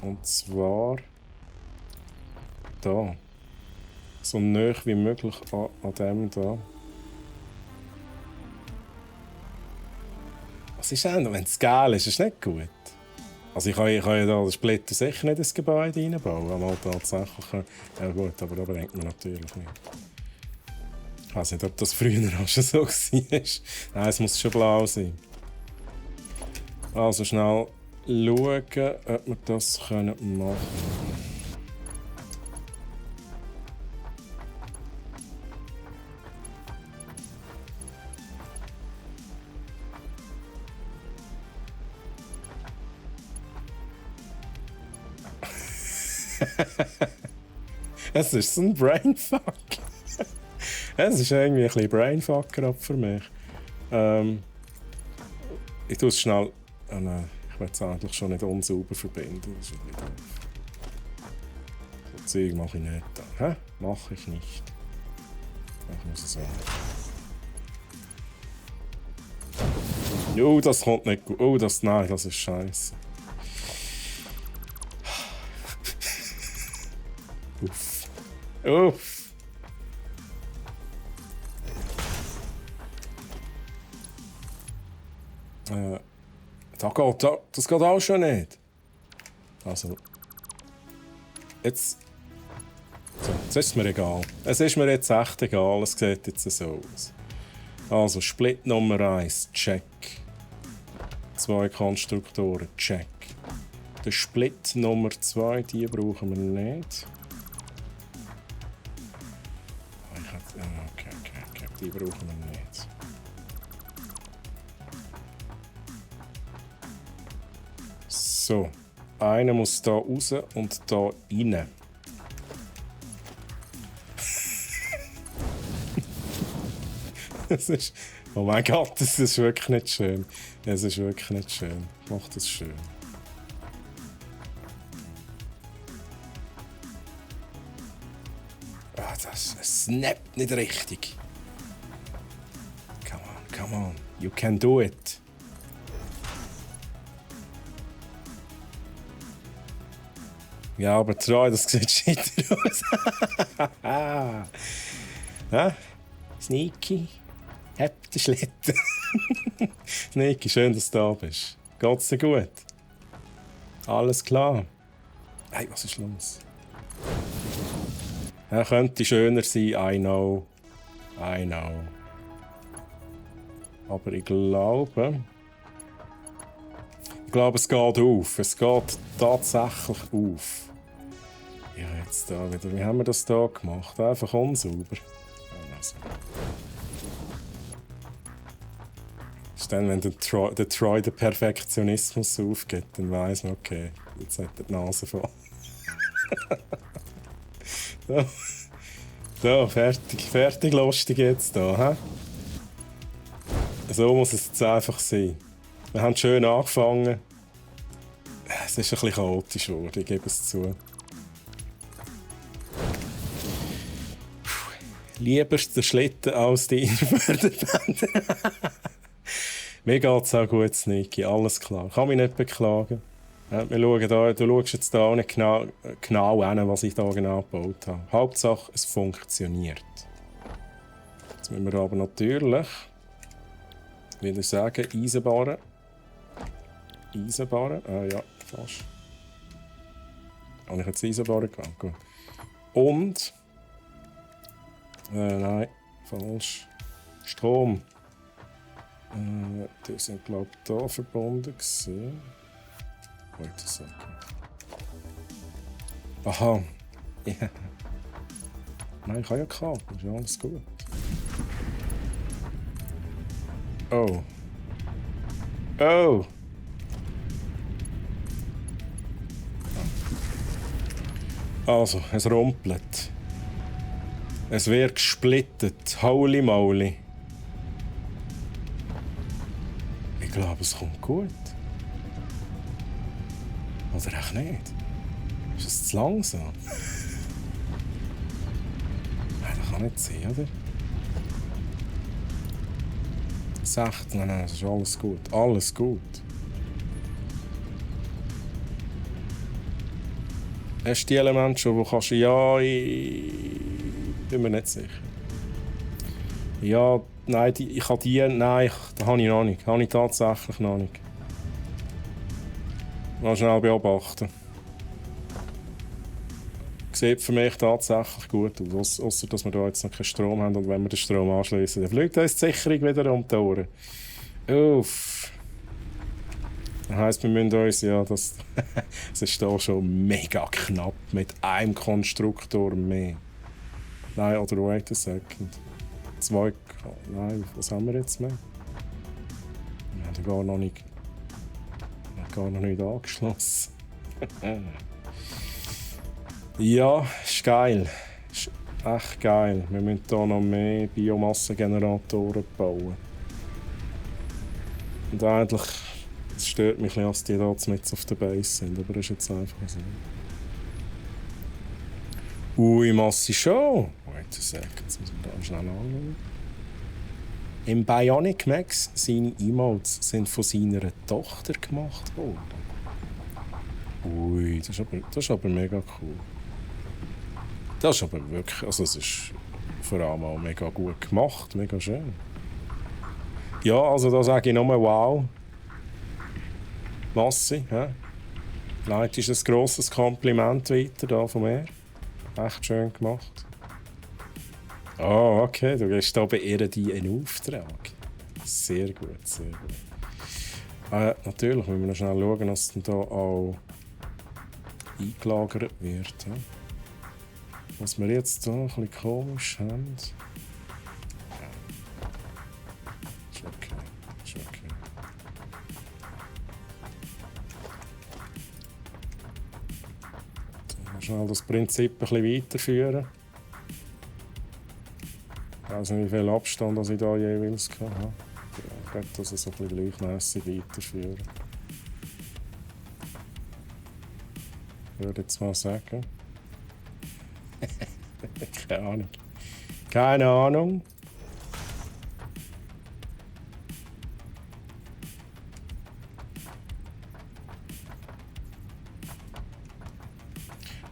Und zwar da. So nah wie möglich an dem da. Was ist denn, wenn es geil ist? Ist nicht gut. Also ich kann ja da den Splitter sicher nicht ins Gebäude reinbauen. Einmal tatsächlich. Ja gut, aber da bringt man natürlich nicht. Ich weiß nicht, ob das früher auch schon so war. Nein, es muss schon blau sein. Also schnell schauen, ob wir das machen können. Es ist so ein Brainfuck. Es ist irgendwie ein bisschen Brainfuck gerade für mich. Ich tue es schnell. Oh nein, ich will es eigentlich schon nicht unsauber verbinden. Das ist ein bisschen doof. So Zeug mache ich nicht. Hä? Mache ich nicht. Ich muss es sagen. Oh, das kommt nicht gut. Oh, nein, das ist scheiße. Uff. Uff. Das geht auch schon nicht. Also. Jetzt. So, jetzt ist es mir egal. Es ist mir jetzt echt egal. Es sieht jetzt so aus. Also, Split Nummer 1, check. 2 Konstruktoren, check. Den Split Nummer 2, die brauchen wir nicht. Okay. Die brauchen wir nicht. So. Einer muss da raus und da rein. Das ist... Oh mein Gott, das ist wirklich nicht schön. Es ist wirklich nicht schön. Mach das schön. Das snappt nicht richtig. Come on. You can do it. Ja, aber Troy, das sieht shit aus. Ja? Sneaky. Hab den Schlitten. Sneaky, schön, dass du da bist. Geht's dir gut? Alles klar? Hey, was ist los? Er könnte schöner sein, I know. I know. Aber ich glaube, es geht auf. Es geht tatsächlich auf. Ja, jetzt da wieder. Wie haben wir das da gemacht? Einfach unsauber. Also. Das ist dann, wenn der Troy den Perfektionismus aufgeht, dann weiss man, okay, jetzt hat er die Nase voll. So, fertig lustig jetzt da. He? So muss es jetzt einfach sein. Wir haben schön angefangen. Es ist ein bisschen chaotisch geworden, ich gebe es zu. Lieber der Schlitten als die Förderbänder. Mir geht es auch gut, Niki, alles klar. Ich kann mich nicht beklagen. Ja, wir schauen da, du schaust jetzt hier auch nicht genau hin, was ich hier genau gebaut habe. Hauptsache, es funktioniert. Jetzt müssen wir aber natürlich, wieder sagen, Eisenbahnen. Ja, fast. Habe ich jetzt Eisenbahnen gemacht? Gut. Und... nein, falsch. Strom. Die sind, glaube ich, hier verbunden gewesen. Wait a second. Aha. Yeah. Nein, ich habe ja Kabel. Ist ja alles gut. Oh. Oh! Also, es rumpelt. Es wird gesplittet. Holy moly. Ich glaube, es kommt gut. Oder echt nicht? Ist es zu langsam? Nein, das kann nicht sein, oder? 16, nein, das ist alles gut. Alles gut. Hast du die Elemente schon, wo kannst du... Ja, ich bin mir nicht sicher. Ja, nein, ich habe die... Nein, da habe ich noch nicht. Habe ich tatsächlich noch nicht. Mal schnell beobachten. Sieht für mich tatsächlich gut aus. Außer dass wir da jetzt noch keinen Strom haben und wenn wir den Strom anschließen, dann fliegt uns die Sicherung wieder um die Ohren. Uff. Das heisst, wir müssen uns ja das. Es ist hier schon mega knapp mit einem Konstruktor mehr. Nein, oder wait a second. Zwei. Nein, was haben wir jetzt mehr? Wir haben gar noch nicht angeschlossen. Ja, ist geil. Ist echt geil. Wir müssen hier noch mehr Biomassengeneratoren bauen. Und eigentlich, es stört mich ein bisschen, dass die da mit auf der Base sind, aber das ist jetzt einfach so. Ui, Massi schon. Wait a second, jetzt müssen wir da schnell anschauen. Im Bionic Max, seine Emotes sind von seiner Tochter gemacht worden. Ui, das ist aber mega cool. Das ist aber wirklich, also es ist vor allem auch mega gut gemacht, mega schön. Ja, also da sage ich nur wow. Massi, hä? Leitest ein grosses Kompliment weiter da von mir. Echt schön gemacht. Oh, okay, du gibst da bei ihr einen Auftrag. Sehr gut, sehr gut. Natürlich müssen wir noch schnell schauen, dass dann da auch eingelagert wird. Ja? Was wir jetzt hier ein bisschen komisch haben. Ja. Ist okay. Ist okay. Dann mal schnell das Prinzip ein bisschen weiterführen. Ich weiß nicht, wie viel Abstand ich da jeweils hatte. Ich werde das so ein bisschen gleichmässig weiterführen. Ich würde jetzt mal sagen. Keine Ahnung. Keine Ahnung.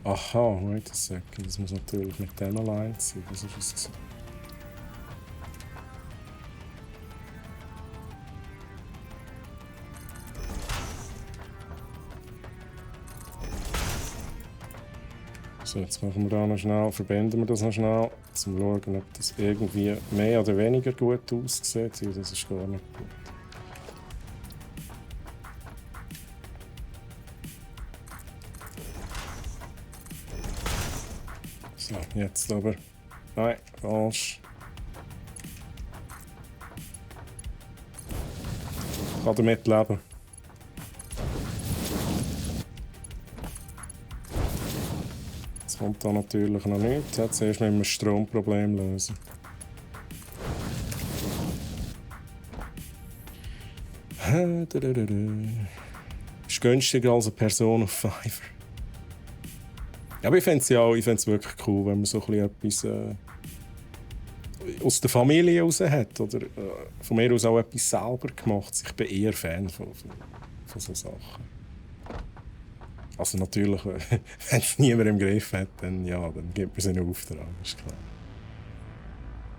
Aha, wait a second. Das muss natürlich mit dem allein sein. Was ist es? So, jetzt machen wir da noch schnell, verbinden wir das noch schnell, um zu schauen, ob das irgendwie mehr oder weniger gut aussieht. Ja, das ist gar nicht gut. So, jetzt aber. Nein, falsch. Ich kann damit leben. Jetzt kommt da natürlich noch nichts. Jetzt erst müssen wir das Stromproblem lösen. Ist günstiger als eine Person auf Fiverr. Ja, aber ich fände es ja auch, wirklich cool, wenn man so ein bisschen etwas aus der Familie raus hat. Oder von mir aus auch etwas selber gemacht. Ich bin eher Fan von solchen Sachen. Also natürlich, wenn es niemand im Griff hat, dann gibt man es in Auftrag, ist klar.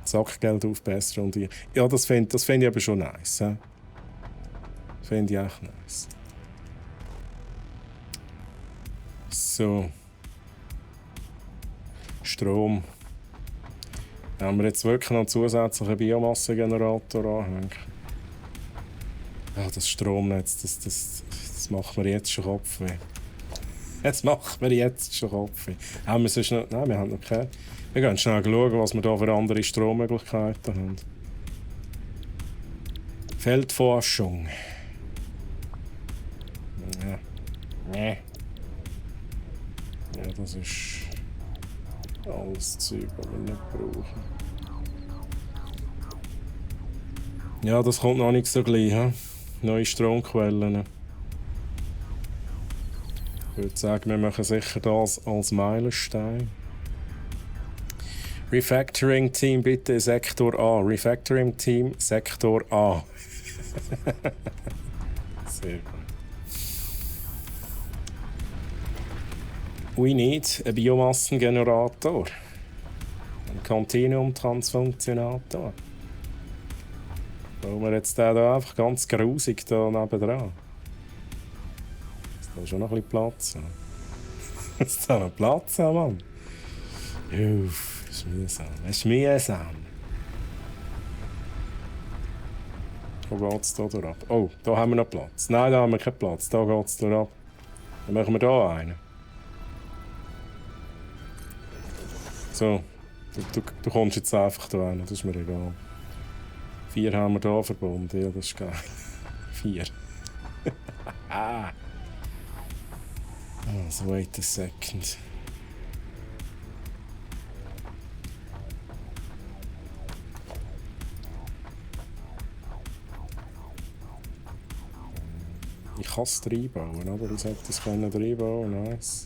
Sackgeld aufbessern und ja, das fände ich aber schon nice. Fände ich echt nice. So. Strom. Wenn wir jetzt wirklich noch einen zusätzlichen Biomassengenerator anhängen. Ja, das Stromnetz, das macht mir jetzt schon Kopfweh. Das macht mir jetzt schon Kopfweh. Haben wir sonst noch... Nein, wir haben noch keine. Wir gehen schnell schauen, was wir da für andere Strommöglichkeiten haben. Feldforschung. Ja. Nee. Ja, das ist alles Zeug, das wir nicht brauchen. Ja, das kommt noch nicht so gleich. He? Neue Stromquellen. Ich würde sagen, wir machen sicher das als Meilenstein. Refactoring Team bitte Sektor A. Refactoring Team Sektor A. Sehr gut. We need a Biomassengenerator. Ein Continuum-Transfunktionator. Wollen wir jetzt den da einfach ganz grusig da nebendran? Ist da schon noch ein bisschen Platz? Ist da noch Platz, Mann? Uff, das ist mühsam. Das ist mühsam. Wo geht es da durch ab? Oh, da haben wir noch Platz. Nein, da haben wir keinen Platz. Da geht es durch ab. Dann machen wir da einen. So, du kommst jetzt einfach da rein, das ist mir egal. 4 haben wir hier verbunden, ja, das ist geil. 4. Also, wait a second. Ich kann es reinbauen, aber ich sollte es reinbauen, nice.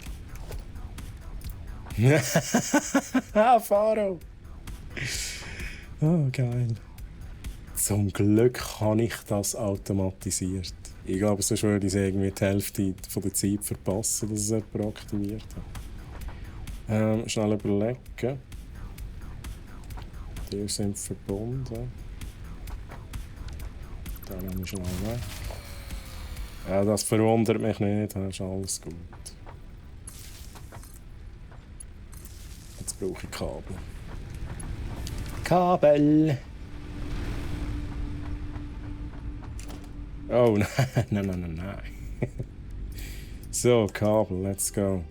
Faro! Oh, geil. Zum Glück kann ich das automatisiert. Ich glaube, sonst würde ich irgendwie die Hälfte von der Zeit verpassen, dass es jemand aktiviert hat. Schnell überlegen. Die sind verbunden. Dann nehmen wir schnell weg. Ja, das verwundert mich nicht, das ist alles gut. Jetzt brauche ich Kabel. Kabel! Oh nein. So, Kabel, let's go.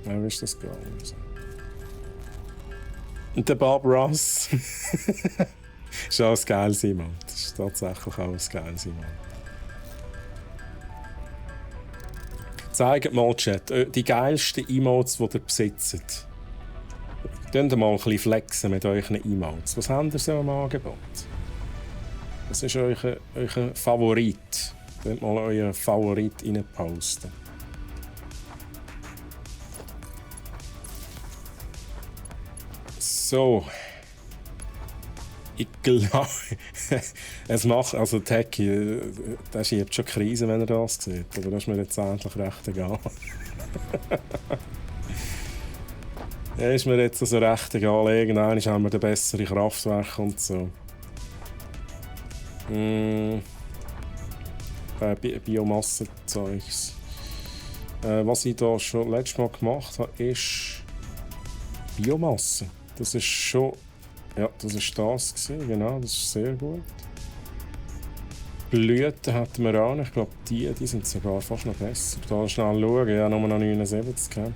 Wo ist das gegangen? Und der Bob Ross. Ist auch ein geiles Emote. Das ist tatsächlich auch ein geiles Emote. Zeigt mal, Chat, die geilsten Emotes, die ihr besitzt. Könnt mal ein bisschen flexen mit euren Emotes. Was habt ihr so im Angebot? Was ist euer Favorit? Könnt mal euren Favorit reinposten. So. Ich glaube, es macht, also Techie, der schiebt schon Krise, wenn er das sieht. Aber das ist mir jetzt endlich recht egal. Ja, ist mir jetzt also recht egal. Irgendwann haben wir den besseren Kraftwerk und so. Biomassenzeugs. Was ich da schon letztes Mal gemacht habe, ist Biomasse. Das ist schon... Ja, das ist das gewesen. Genau, das ist sehr gut. Blüten hatten wir auch. Ich glaube, die sind sogar fast noch besser. Da schnell schauen. Ja, nur noch 79. Okay.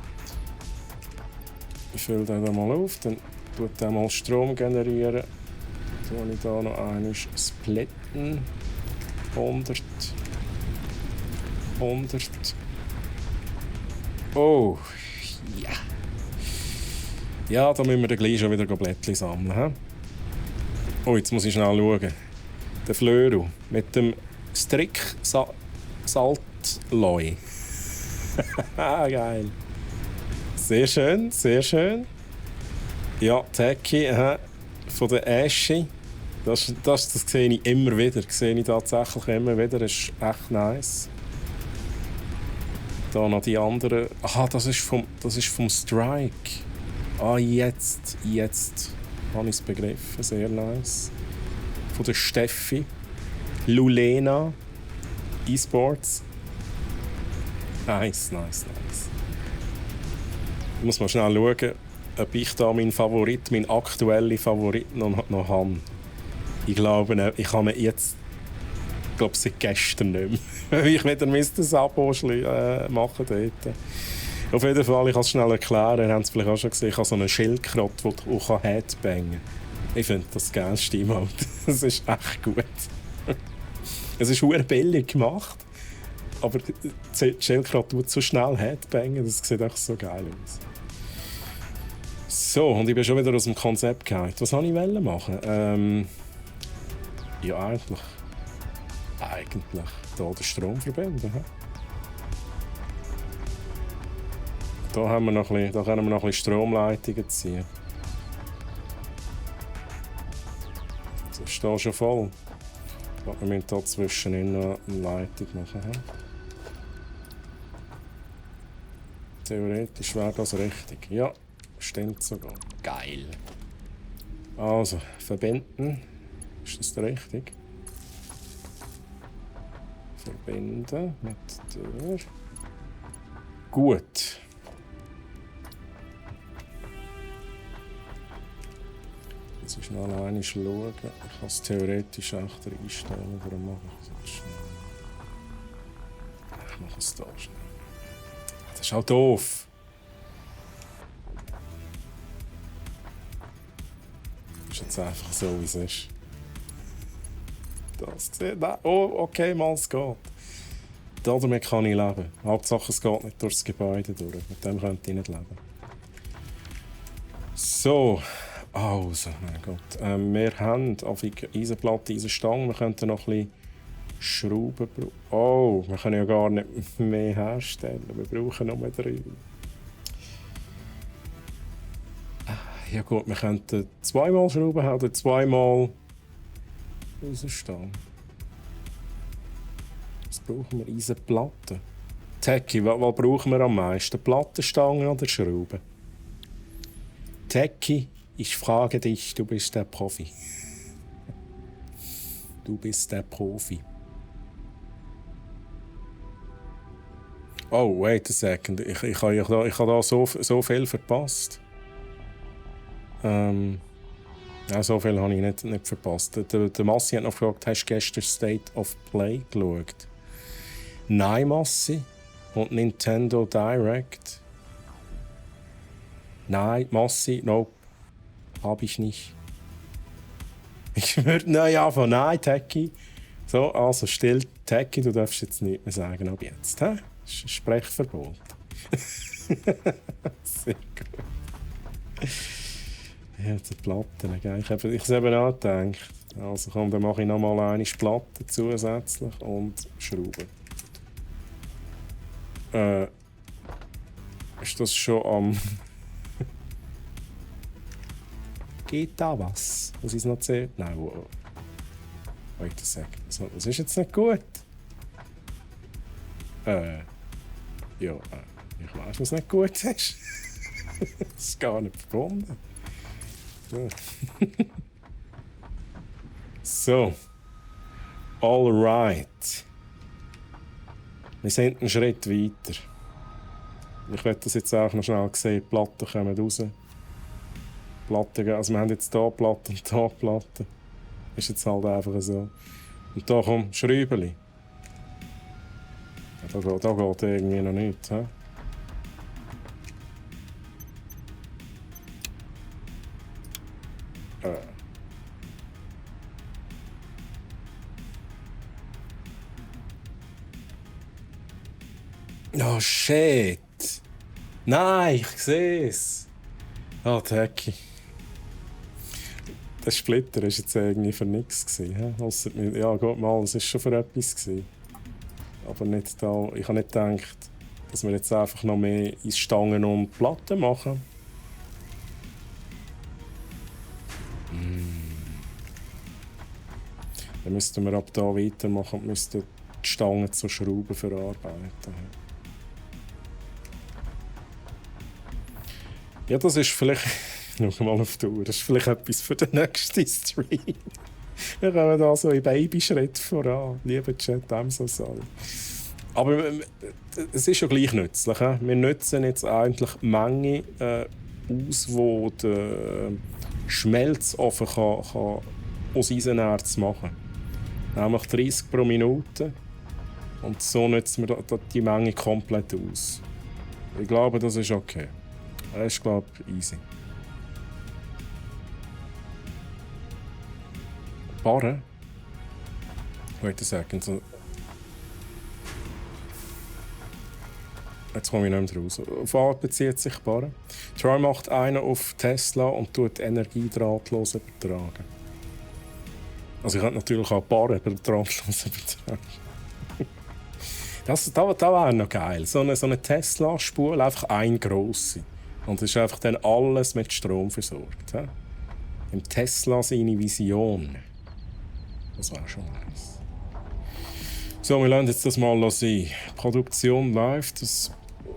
Ich fülle den mal auf. Dann tut der mal Strom generieren. Dann tue ich da noch einmal splitten. 100. Oh, ja. Ja, da müssen wir dann gleich schon wieder Blättchen sammeln. He? Oh, jetzt muss ich schnell schauen. Der Flöru mit dem Strick-Saltloi. Geil. Sehr schön, sehr schön. Ja, Techie von der Asche. Das sehe ich immer wieder. Das sehe ich tatsächlich immer wieder. Das ist echt nice. Da noch die anderen. Aha, das ist vom Strike. Ah, jetzt habe ich es begriffen. Sehr nice. Von der Steffi. Lulena. E-Sports. Nice. Ich muss mal schnell schauen, ob ich da meinen aktuellen Favorit noch habe. Ich glaube, ich habe ihn jetzt, seit gestern nicht mehr. Weil ich wieder das Abo machen dort. Auf jeden Fall, ich kann es schnell erklären, ihr habt es vielleicht auch schon gesehen, ich habe so einen Schildkröte, der auch Headbangen kann. Ich finde das geilste Emote. Das ist echt gut. Es ist verdammt billig gemacht, aber die Schildkröte tut so schnell Headbangen, das sieht echt so geil aus. So, und ich bin schon wieder aus dem Konzept gehalten. Was wollte ich machen? Ja, eigentlich hier den Strom verbinden. Da können wir noch ein bisschen Stromleitungen ziehen. Das ist hier schon voll. Wir müssen hier zwischendrin noch eine Leitung machen. Theoretisch wäre das richtig. Ja, stimmt sogar. Geil. Also, verbinden. Ist das richtig? Verbinden mit der. Gut. Jetzt ist noch einmal schauen. Ich kann es theoretisch echt einstellen. Warum mache ich das schnell? Ich mache es hier schnell. Das ist auch doof. Das ist jetzt einfach so, wie es ist. Das sieht. Oh, okay, mal es geht. Damit kann ich leben. Hauptsache, es geht nicht durchs Gebäude durch. Mit dem könnte ich nicht leben. So. Also, mein Gott. Wir haben auf Eisenplatte, Eisenstange. Wir könnten noch ein bisschen Schrauben brauchen. Oh, wir können ja gar nicht mehr herstellen. Wir brauchen nur 3. Ja gut, wir könnten 2-mal Schrauben haben oder 2-mal Eisenstange. Was brauchen wir? Eisenplatten. Techie, was brauchen wir am meisten? Plattenstangen oder Schrauben? Techie, ich frage dich, du bist der Profi. Du bist der Profi. Oh, wait a second. Ich habe da so viel verpasst. Ja, so viel habe ich nicht verpasst. Der Massi hat noch gefragt, hast du gestern State of Play geschaut? Nein, Massi. Und Nintendo Direct? Nein, Massi, nope. Hab ich nicht. Ich würde nein, Techie. So, also still, Techie, du darfst jetzt nicht mehr sagen, ab jetzt. Hä? Sprechverbot. Sehr gut. Ja, die Platten, gell? Ich habe es eben auch gedacht. Also komm, dann mache ich noch mal eine Platte zusätzlich und Schrauben. Ist das schon am... Geht da was? Muss ich es noch sehen? Nein, wo... Wait a second. Das ist jetzt nicht gut. Ja, ich weiß, was nicht gut ist. Das ist gar nicht verbunden. So. Alright. Wir sind einen Schritt weiter. Ich werde das jetzt auch noch schnell sehen. Die Platten kommen raus. Platten, also wir haben jetzt hier Platten und hier Platten. Ist jetzt halt einfach so. Und da kommt Schräubeli. Ja, da geht irgendwie noch nichts. He? Oh shit! Nein, ich sehe es! Ah, die Hecke. Der Splitter war jetzt irgendwie für nichts. Ja, geht mal, es war schon für etwas gewesen. Aber nicht da. Ich habe nicht gedacht, dass wir jetzt einfach noch mehr ins Stangen und Platten machen. Dann müssten wir ab da weitermachen und müssten die Stangen zu Schrauben verarbeiten. Ja, das ist vielleicht. Schau mal auf die Uhr. Das ist vielleicht etwas für den nächsten Stream. Wir kommen da so in Babyschritt voran. Lieber Chat, so sorry. Aber es ist ja gleich nützlich. He? Wir nutzen jetzt eigentlich die Menge aus, die der Schmelzofen kann aus Eisenerz machen kann. Nämlich 30 pro Minute. Und so nutzen wir die Menge komplett aus. Ich glaube, das ist okay. Das ist, glaube ich, easy. Barren? Wait a second. So. Jetzt komme ich nicht mehr raus. Auf was bezieht sich Barren? Troy macht einen auf Tesla und tut Energie drahtlos übertragen. Also ich könnte natürlich auch Barren drahtlos übertragen. Das wäre noch geil. So eine Tesla-Spule, einfach eine grosse. Und es ist einfach dann alles mit Strom versorgt. He? Im Tesla seine Vision. Das wäre schon nice. So, wir lassen jetzt das mal sein. Die Produktion läuft.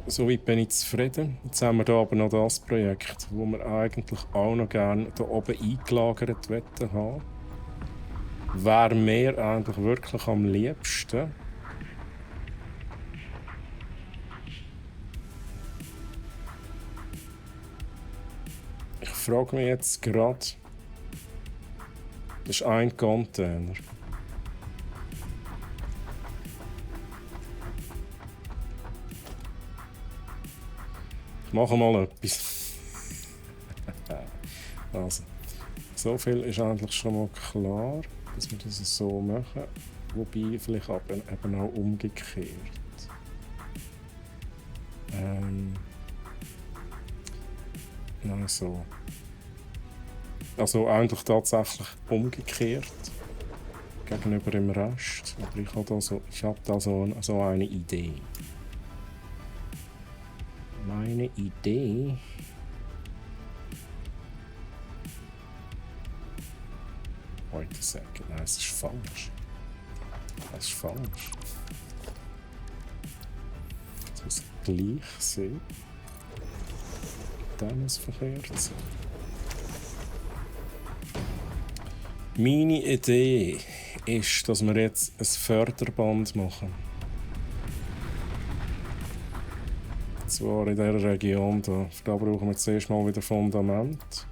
Soweit bin ich zufrieden. Jetzt haben wir hier aber noch das Projekt, das wir eigentlich auch noch gerne hier oben eingelagert haben. Wäre mir eigentlich wirklich am liebsten. Ich frage mich jetzt gerade. Das ist ein Container. Ich mache mal etwas. Also, so viel ist eigentlich schon mal klar, dass wir das so machen. Wobei vielleicht eben auch umgekehrt. Nein, so. Also eigentlich tatsächlich umgekehrt gegenüber dem Rest. Aber ich habe da so eine Idee. Meine Idee. Wait a second. Nein, es ist falsch. Das ist falsch. Es muss gleich sein. Dann muss es verkehrt sein. Meine Idee ist, dass wir jetzt ein Förderband machen. Und zwar in dieser Region hier. Da brauchen wir zuerst mal wieder Fundament.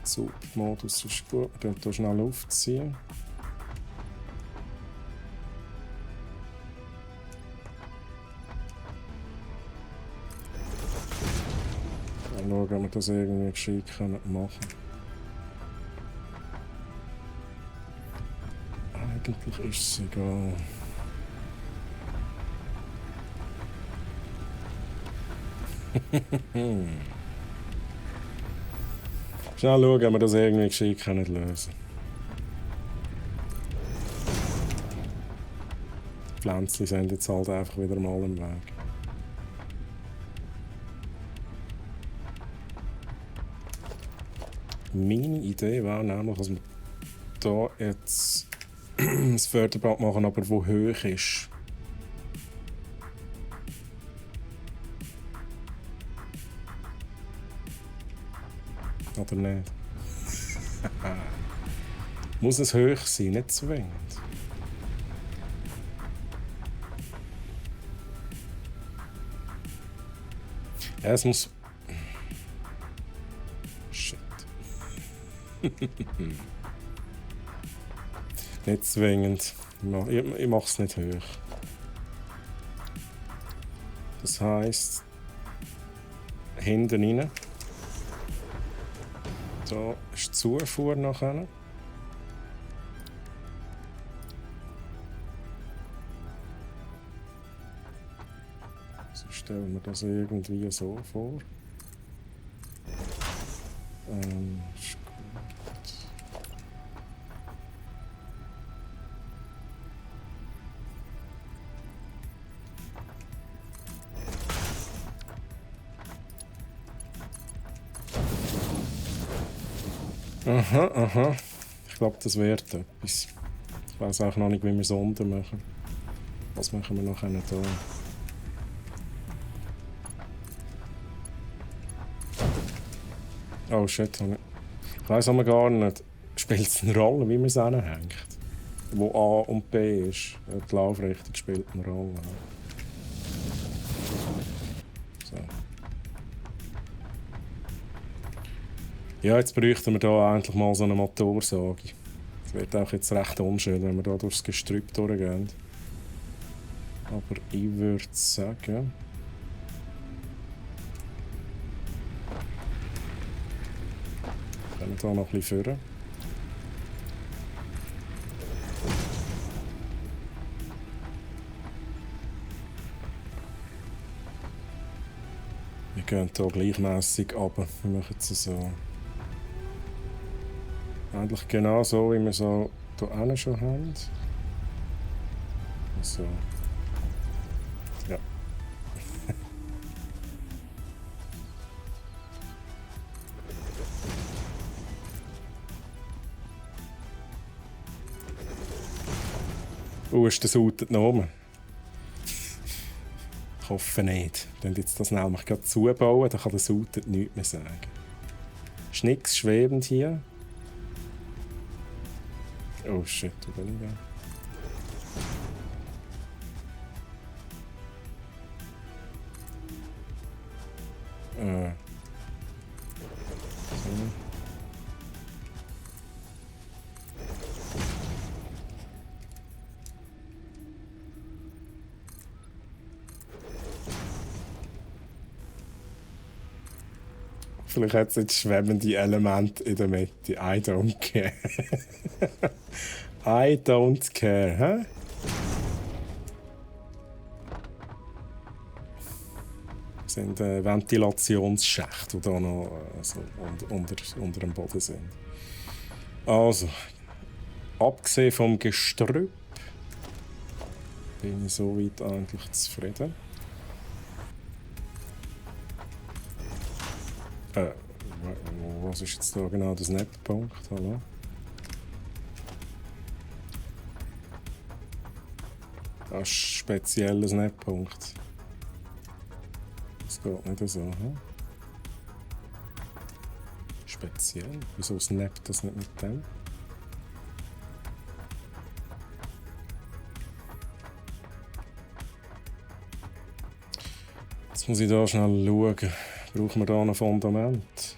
Submodus ist gut. Wir können hier schnell aufziehen. Dann schauen, ob wir das irgendwie gescheit machen können. Eigentlich ist es egal. Schnell schauen, ob wir das irgendwie gescheit lösen können. Die Pflänzchen sind jetzt halt einfach wieder mal im Weg. Meine Idee wäre nämlich, dass wir hier jetzt das Förderband machen, aber wo hoch ist. Oder nicht? Muss es hoch sein, nicht zwingend. Es muss... Shit. Nicht zwingend. Ich mache es nicht hoch. Das heisst... Hinten rein. Da ist die Zufuhr nachher. So stellen wir das irgendwie so vor. Ist gut. Aha, aha. Ich glaube, das wird etwas. Ich weiß auch noch nicht, wie wir Sonden machen. Was machen wir nachher da? Oh shit, ich weiss aber gar nicht. Spielt es eine Rolle, wie man es anhängt? Wo A und B ist. Die Laufrichtung spielt eine Rolle. So. Ja, jetzt bräuchten wir hier endlich mal so eine Motorsage. Es wird auch jetzt recht unschön, wenn wir hier durchs Gestrüpp durchgehen. Aber ich würde sagen... Können wir hier noch ein bisschen führen. Wir gehen hier gleichmässig runter. Wir machen es so. Eigentlich genau so, wie wir so hier hinten schon haben. So. Ja. Ist der Sautet noch oben? Ich hoffe nicht. Wenn jetzt das nämlich gerade zubauen, dann kann der Sautet nichts mehr sagen. Ist nichts schwebend hier. Oh shit, wo bin ich da? So. Vielleicht hat es jetzt schwebende Elemente in der Mitte. I don't care. I don't care, hä? Das sind Ventilationsschächte, die hier noch so unter dem Boden sind. Also, abgesehen vom Gestrüpp bin ich soweit eigentlich zufrieden. Was ist jetzt da genau der Snap-Punkt? Hallo? Das ist ein spezieller Snap-Punkt. Das geht nicht so. Hm? Speziell? Wieso snappt das nicht mit dem? Jetzt muss ich da schnell schauen. Brauchen wir da ein Fundament?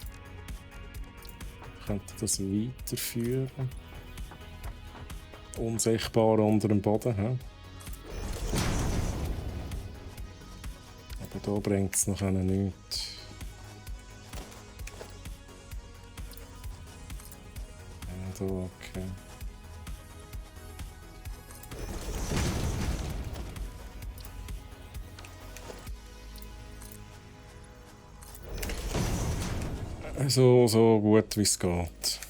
Könnte das weiterführen? Unsichtbar unter dem Boden. He? Aber da bringt es noch nichts. Ja, da, okay. So gut wie es geht.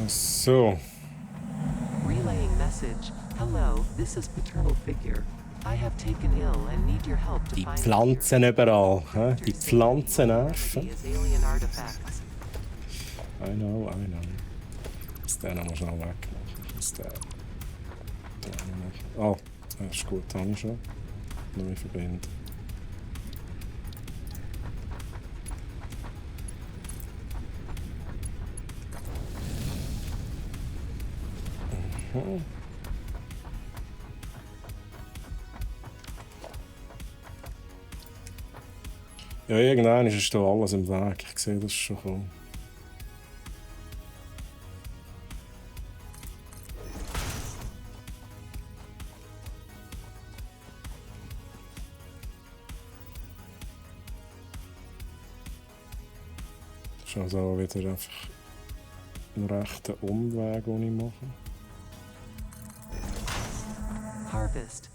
So. Relaying message. Hello, this is paternal figure. I have taken ill and need your help to Die find Pflanzen überall, he? Die Pflanzen nerven. alien artifacts. I know. Ich muss den noch schnell wegmachen. Ich muss den da noch machen. Oh, Das ist gut, habe ich schon. Neu verbinden. Mhm. Ja, irgendwann ist da alles im Weg. Ich sehe das schon kommen. Das ist also auch wieder einfach ein rechter Umweg, den ich mache. Harvest.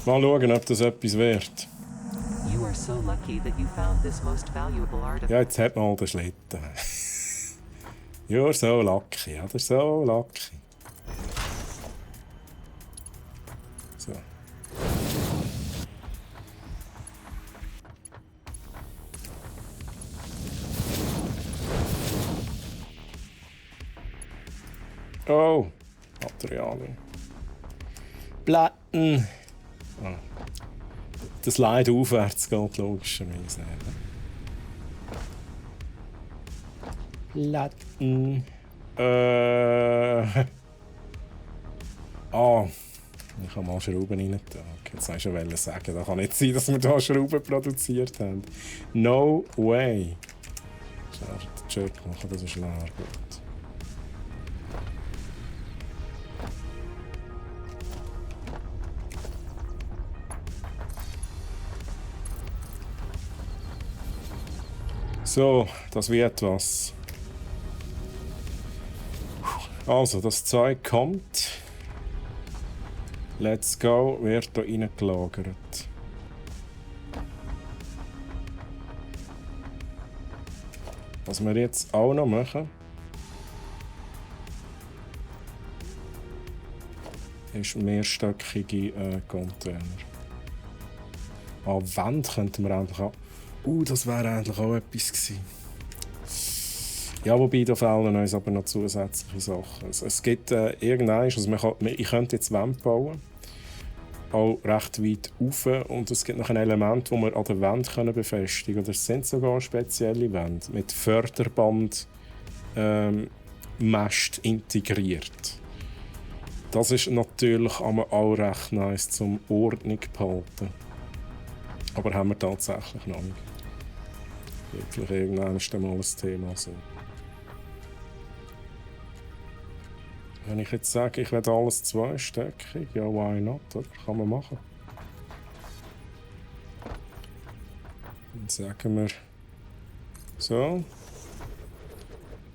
Mal schauen, ob das etwas wird. You are so lucky that you found this most valuable artifact. Ja, jetzt hat man den Schlitten. You're so lucky, oder? So lucky. So. Oh, Materialien. Platten. Ah. Das Leid aufwärts geht logischerweise. Platten. Ah, ich kann mal Schrauben rein tun. Jetzt soll ich schon sagen, da kann nicht sein, dass wir hier Schrauben produziert haben. No way. Schnell den Jerk machen, das ist leer. Gut. So, das wird was. Also, das Zeug kommt. Let's go, wird hier reingelagert. Was wir jetzt auch noch machen, ist mehrstöckige Container. An Wand könnten wir endlich auch. Das wäre eigentlich auch etwas gewesen. Ja, wobei, da fehlen uns aber noch zusätzliche Sachen. Es gibt irgendwann, also ich könnte jetzt Wände bauen, auch recht weit rauf, und es gibt noch ein Element, das wir an der Wand befestigen können. Das sind sogar spezielle Wände mit Förderband Mast integriert. Das ist natürlich auch recht nice zum Ordnung behalten. Aber haben wir tatsächlich noch nicht. Vielleicht irgendwann ist dann mal ein Thema so. Wenn ich jetzt sage, ich will alles zweistöckig, ja, why not, oder? Kann man machen. Dann sagen wir so.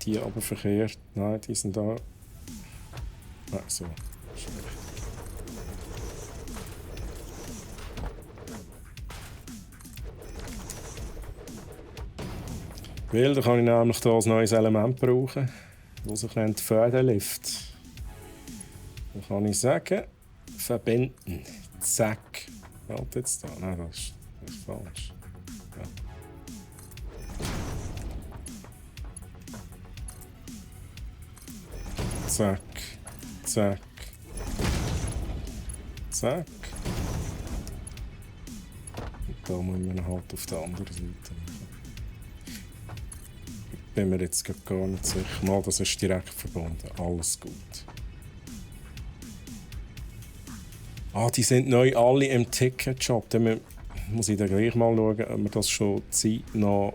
Die aber verkehrt. Nein, die sind da. Nein, so. Weil da kann ich nämlich hier ein neues Element brauchen, das sich nennt Fädenlift. Dann kann ich sagen, verbinden. Zack. Halt jetzt da. Nein, das ist falsch. Ja. Zack. Zack. Zack. Und da muss man halt auf der anderen Seite machen. Bin mir jetzt gar nicht sicher. Mal, das ist direkt verbunden. Alles gut. Die sind neu alle im Ticketshop. Dann muss ich dann gleich mal schauen, ob wir das schon zeitnah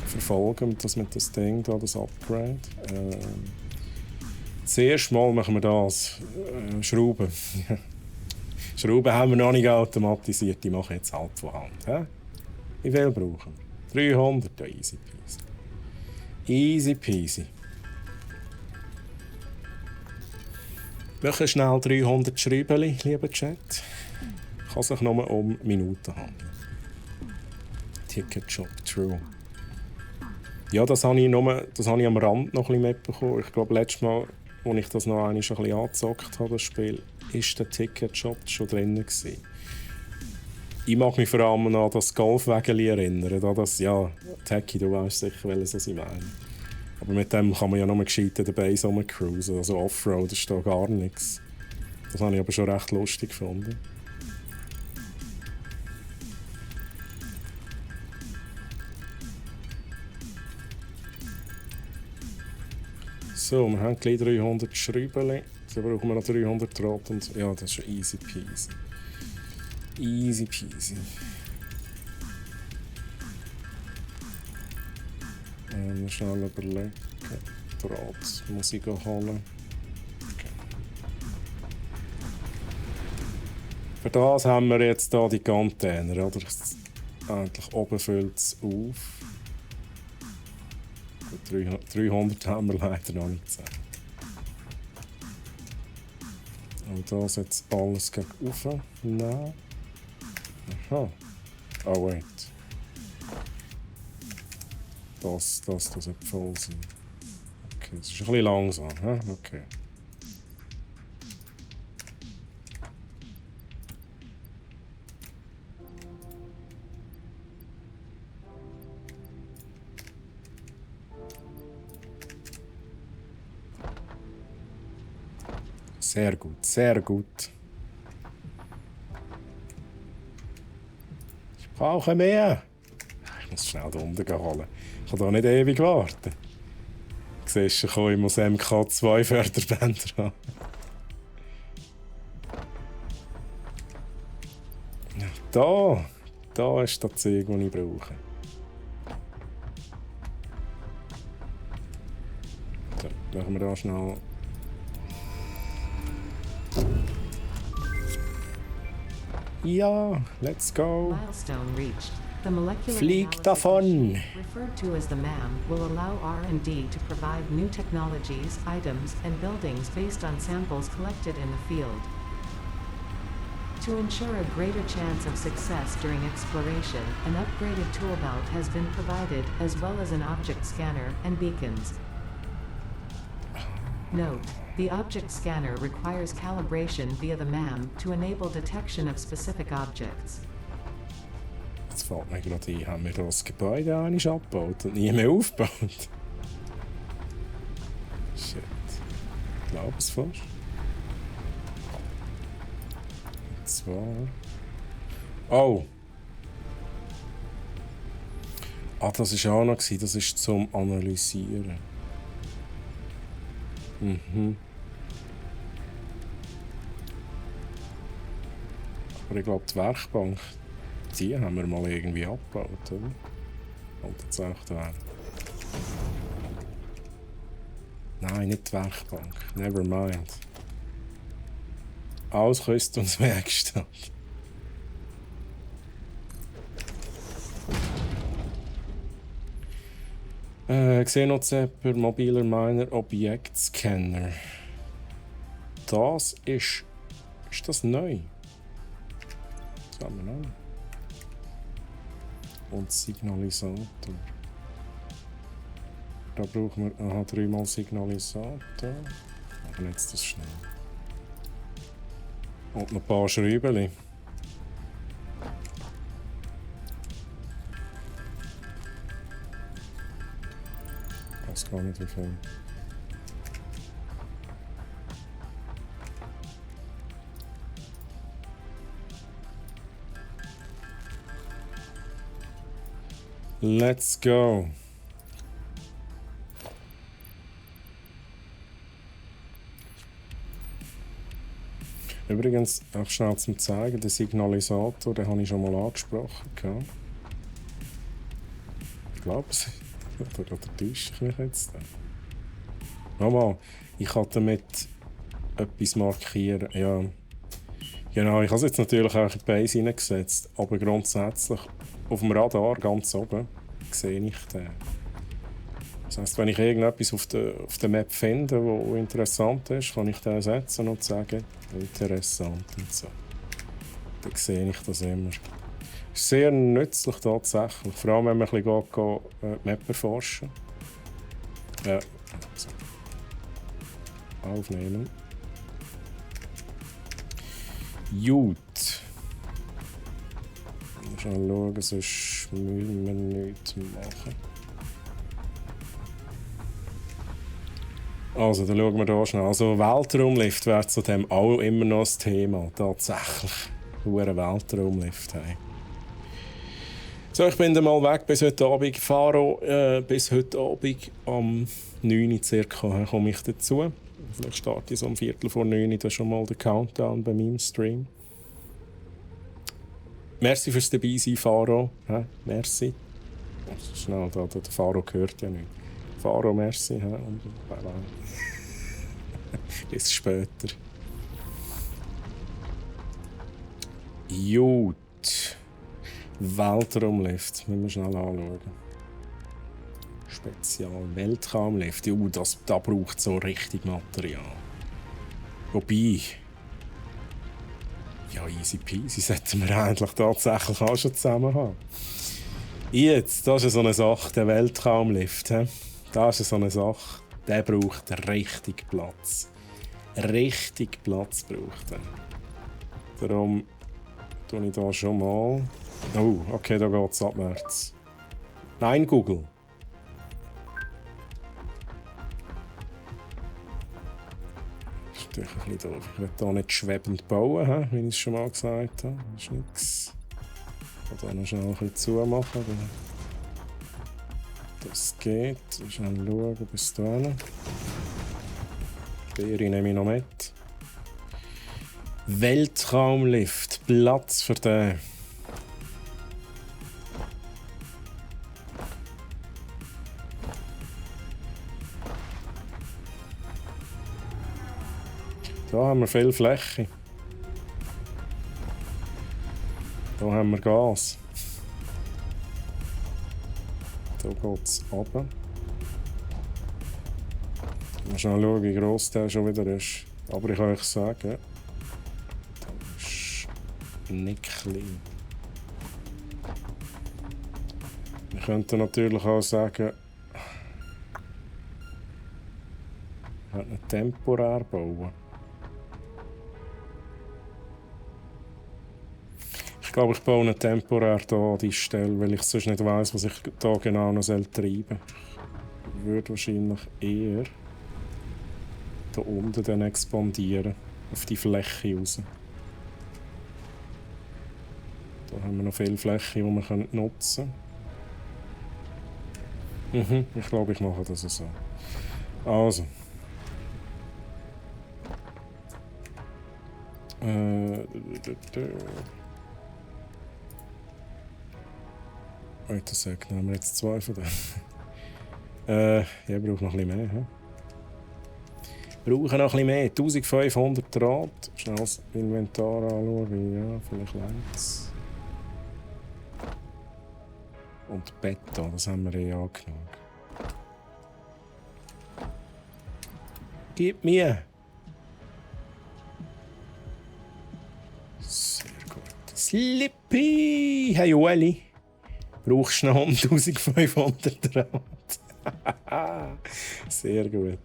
verfolgen, dass wir das Ding da, das Upgrade. Zuerst mal machen wir das. Schrauben. Schrauben haben wir noch nicht automatisiert, die mache ich jetzt halt von Hand. Wie viel brauchen wir? 300, ja, easy peasy. Easy peasy. Machen schnell 300 Schreiben, lieber Chat. Kann sich nur um Minuten handeln. Ticketshop, true. Ja, das habe ich am Rand noch ein bisschen mitbekommen. Ich glaube, letztes Mal, als ich das noch einmal ein bisschen angezockt habe, das Spiel, ist der Ticketshop schon drin gewesen. Ich mag mich vor allem an das Golfwägeli erinnern. Da das, ja, Techie, du weißt sicher, was ich meine. Aber mit dem kann man ja nur gescheit in der Base rumcruisen. Also Offroad ist da gar nichts. Das habe ich aber schon recht lustig gefunden. So, wir haben gleich 300 Schrauben. Dann brauchen wir noch 300 Draht und ja, das ist easy peasy. Easy peasy. Schnell überlegen. Draht muss ich holen. Okay. Für das haben wir jetzt hier die Container, oder? Endlich oben füllt es auf. 300 haben wir leider noch nicht gesagt. Und da setzt alles gegen rauf. Nein. Aha. Oh, wait. Das sollte voll sein. Okay, das ist ein bisschen langsam. He? Okay. Sehr gut, sehr gut. Ich brauche mehr. Ich muss schnell da unten holen. Ich kann da nicht ewig warten. Du siehst schon, ich muss MK2 Förderbänder haben. Da ist das Zeug, das ich brauche. So, machen wir da schnell. Ja, let's go. Milestone reached. The molecular Flieg analysis davon. machine, referred to as the MAM, will allow R&D to provide new technologies, items, and buildings based on samples collected in the field. To ensure a greater chance of success during exploration, an upgraded tool belt has been provided, as well as an object scanner and beacons. Note: the object scanner requires calibration via the MAM to enable detection of specific objects. Jetzt fällt mir gerade ein, haben wir das Gebäude eigentlich abgebaut und nie mehr aufgebaut? Shit. Ich glaube es fast. Und zwar... Oh! Ah, das war auch noch, das ist zum Analysieren. Mhm. Aber ich glaube, die Werkbank, die haben wir mal irgendwie abgebaut, oder? Kommt jetzt auch da. Nein, nicht die Werkbank. Never mind. Alles kostet uns Werkstatt. Xenozepper, mobiler Miner, Objektscanner. Das ist... Ist das neu? Das haben wir noch. Und Signalisator. Da brauchen wir... Aha, 3-mal Signalisator. Machen wir jetzt das schnell. Und noch ein paar Schräubchen. Ich weiß gar nicht wie viel. Let's go. Übrigens, auch schnell zum Zeigen, den Signalisator, den habe ich schon mal angesprochen. Ich glaube es. Oder täusche ich mich jetzt? Nochmal, ich kann damit etwas markieren. Ja. Genau, ich habe es jetzt natürlich auch in die Base hineingesetzt, aber grundsätzlich auf dem Radar ganz oben sehe ich den. Das heisst, wenn ich irgendetwas auf der Map finde, das interessant ist, kann ich den setzen und sagen, interessant und so. Dann sehe ich das immer. Ist sehr nützlich tatsächlich, vor allem wenn man ein bisschen die Map erforschen. Ja, so. Aufnehmen. Gut. Schnell schauen, sonst müssen wir nichts machen. Also, dann schauen wir hier schnell. Also, Weltraumlift wäre zudem auch immer noch das Thema. Tatsächlich. Ein Weltraumlift. Hey. So, ich bin dann mal weg bis heute Abend. Faro, bis heute Abend am 9 Uhr circa komme ich dazu. Vielleicht starte ich so um 8:45 dann schon mal den Countdown bei meinem Stream. Merci fürs dabei sein, Faro. Merci. Schnell, der Faro gehört ja nicht. Faro, merci. Und bis später. Gut. Weltraumlift. Müssen wir schnell anschauen. Spezial Weltraumlift. Da braucht so richtig Material. Wobei. Ja, easy peasy. Sollten wir eigentlich tatsächlich auch schon zusammen haben. Jetzt, das ist so eine Sache, der Weltraumlift. Das ist so eine Sache, der braucht richtig Platz. Richtig Platz braucht er. Darum tue ich da schon mal. Oh, okay, da geht es abwärts. Nein, Google. Das ist natürlich ein bisschen doof. Ich will hier nicht schwebend bauen, wie ich es schon mal gesagt habe. Das ist nichts. Ich kann hier noch schnell ein bisschen zumachen. Das geht. Schnell schauen bis dahin. Beere nehme ich noch mit. Weltraumlift. Platz für den. Da haben wir viel Fläche. Da haben wir Gas. Da geht es runter. Mal schauen, wie gross der schon wieder ist. Aber ich kann euch sagen, das ist nicht klein. Wir könnten natürlich auch sagen, wir könnten ihn temporär bauen. Ich glaube, ich baue ihn temporär hier an die Stelle, weil ich sonst nicht weiss, was ich hier genau noch treiben soll. Ich würde wahrscheinlich eher hier unten dann expandieren, auf die Fläche raus. Da haben wir noch viel Fläche, die wir nutzen können. Ich glaube, ich mache das so. Also. Warte, sag, nehmen wir jetzt 2 von denen. Ich brauche noch ein bisschen mehr. Brauche noch ein bisschen mehr. 1500 Draht. Schnell das Inventar anschauen. Ja, vielleicht längt. Und Beton, das haben wir eh angenommen. Gib mir! Sehr gut. Slippy! Hey, Ueli! Brauchst du noch 1500 Draht? Sehr gut.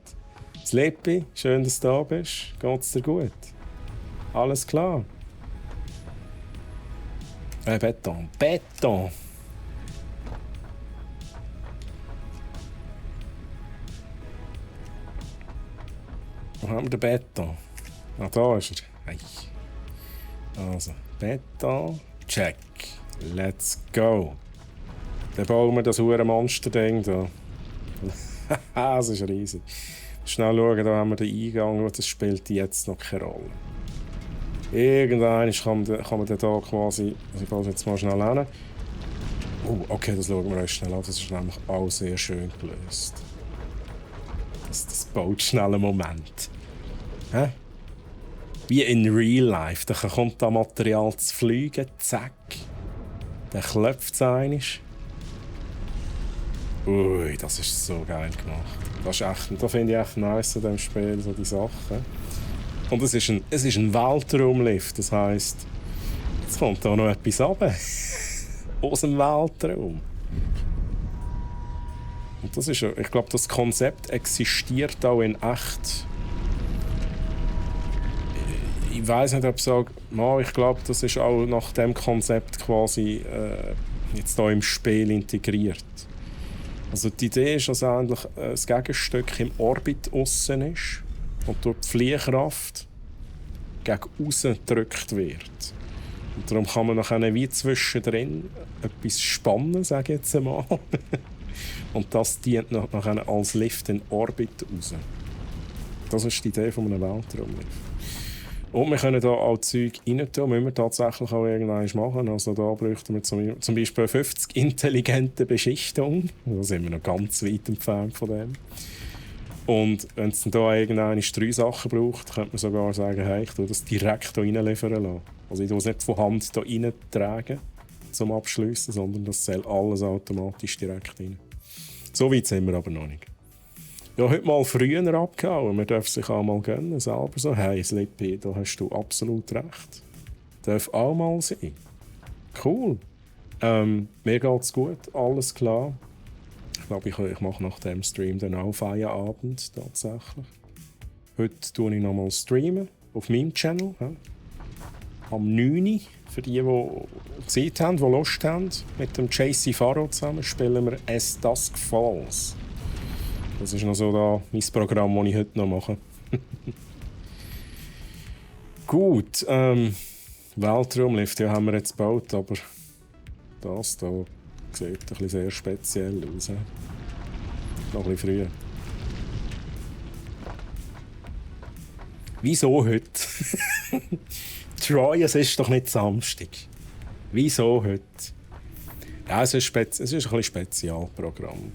Slippy, schön, dass du da bist. Geht's dir gut? Alles klar? Beton. Beton! Wo haben wir den Beton? Ah, da ist er. Hey. Also, Beton. Check. Let's go. Dann bauen wir das hure Monster-Ding da. Das ist riesig. Schnell schauen, da haben wir den Eingang, das spielt jetzt noch keine Rolle. Irgendwann kann man den da quasi. Also ich gehe jetzt mal schnell hin. Okay, das schauen wir uns schnell an. Das ist nämlich auch sehr schön gelöst. Das baut schnell einen Moment. Hä? Wie in Real Life. Da kommt da Material zu fliegen, zack. Dann klopft es einmal. Ui, das ist so geil gemacht. Das finde ich echt nice an diesem Spiel, so die Sachen. Und es ist ein Weltraumlift, das heisst, jetzt kommt da noch etwas runter. Aus dem Weltraum. Und das ist, ich glaube, das Konzept existiert auch in echt. ich weiss nicht, ob ich sage, ich glaube, das ist auch nach dem Konzept quasi jetzt hier im Spiel integriert. Also die Idee ist, dass eigentlich das Gegenstück im Orbit aussen ist und durch die Fliehkraft gegen außen gedrückt wird. Und darum kann man nachher wie zwischendrin etwas spannen, sage ich jetzt einmal. Und das dient nachher als Lift in Orbit raus. Das ist die Idee von einem Weltraumlift. Und wir können hier auch Zeug rein tun, müssen wir tatsächlich auch irgendwann machen. Also da bräuchten wir zum Beispiel 50 intelligente Beschichtungen. Da sind wir noch ganz weit entfernt von dem. Und wenn es dann hier irgendwann 3 Sachen braucht, könnte man sogar sagen, hey, ich tue das direkt hier reinliefern lassen. Also ich tue es nicht von Hand hier reintragen zum Abschliessen, sondern das zählt alles automatisch direkt rein. So weit sind wir aber noch nicht. Ja, heute mal früher abgehauen. Man darf sich auch mal gönnen, selber so. Hey, Slippy, da hast du absolut recht. Darf auch mal sein. Cool. Mir geht's gut, alles klar. Ich glaube, ich mache nach dem Stream dann auch Feierabend tatsächlich. Heute tue ich nochmal streamen auf meinem Channel. Ja. Am 9. Uhr. Für die Zeit haben, die Lust haben, mit dem JC Faro zusammen spielen wir As Dusk Falls. Das ist noch so da mein Programm, das ich heute noch mache. Gut, Weltraumlift ja, haben wir jetzt gebaut, aber das hier sieht ein bisschen sehr speziell aus. Noch ein bisschen früher. Wieso heute? Troy, es ist doch nicht Samstag. Wieso heute? Ja, es ist ein bisschen Spezialprogramm.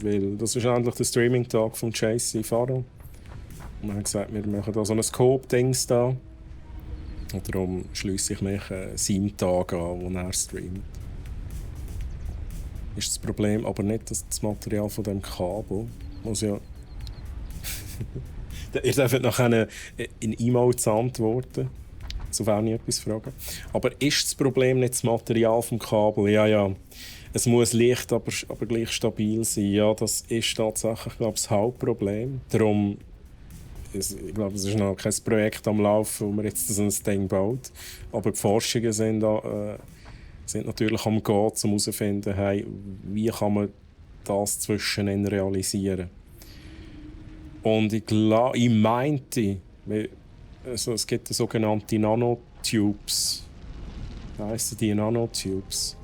Weil das ist endlich der Streaming-Tag von JC Faro. Und wir haben gesagt, wir machen da so ein Scope-Dings da. Und darum schliesse ich mich seinem Tag an, wo er streamt. Ist das Problem aber nicht, dass das Material von dem Kabel muss ja... Ihr dürft nachher in Emotes antworten, sofern ich etwas frage. Aber ist das Problem nicht das Material vom Kabel? Ja. Es muss leicht, aber gleich stabil sein. Ja, das ist tatsächlich, glaube ich, das Hauptproblem. Darum, ich glaube, es ist noch kein Projekt am Laufen, wo man jetzt so ein Ding baut. Aber die Forschungen sind natürlich am Gehen, um herauszufinden, hey, wie kann man das zwischenein realisieren. Und ich meinte, also es gibt sogenannte Nanotubes. Wie heissen die Nanotubes?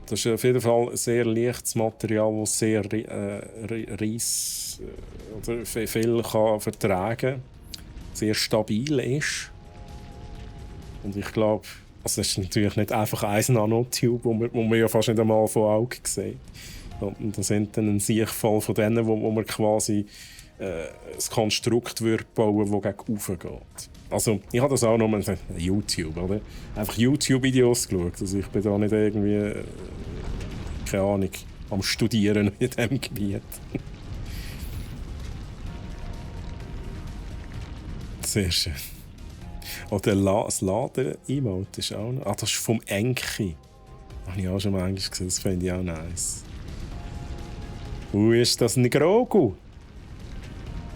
Das ist auf jeden Fall ein sehr leichtes Material, das sehr oder viel kann vertragen kann, sehr stabil ist. Und ich glaube, also das ist natürlich nicht einfach ein Nanotube, wo man ja fast nicht einmal von Augen sieht. Und das sind dann ein Sichtfall von denen, wo man quasi ein Konstrukt bauen würde, das gegen oben geht. Also, ich habe das auch noch mal YouTube, oder? Einfach YouTube-Videos geschaut. Also ich bin da nicht irgendwie, keine Ahnung, am Studieren in diesem Gebiet. Sehr schön. Oder das Laden-Emote ist auch noch... das ist vom Enki. Das habe ich auch schon mal Englisch gesehen, das finde ich auch nice. Ist das ein Grogu?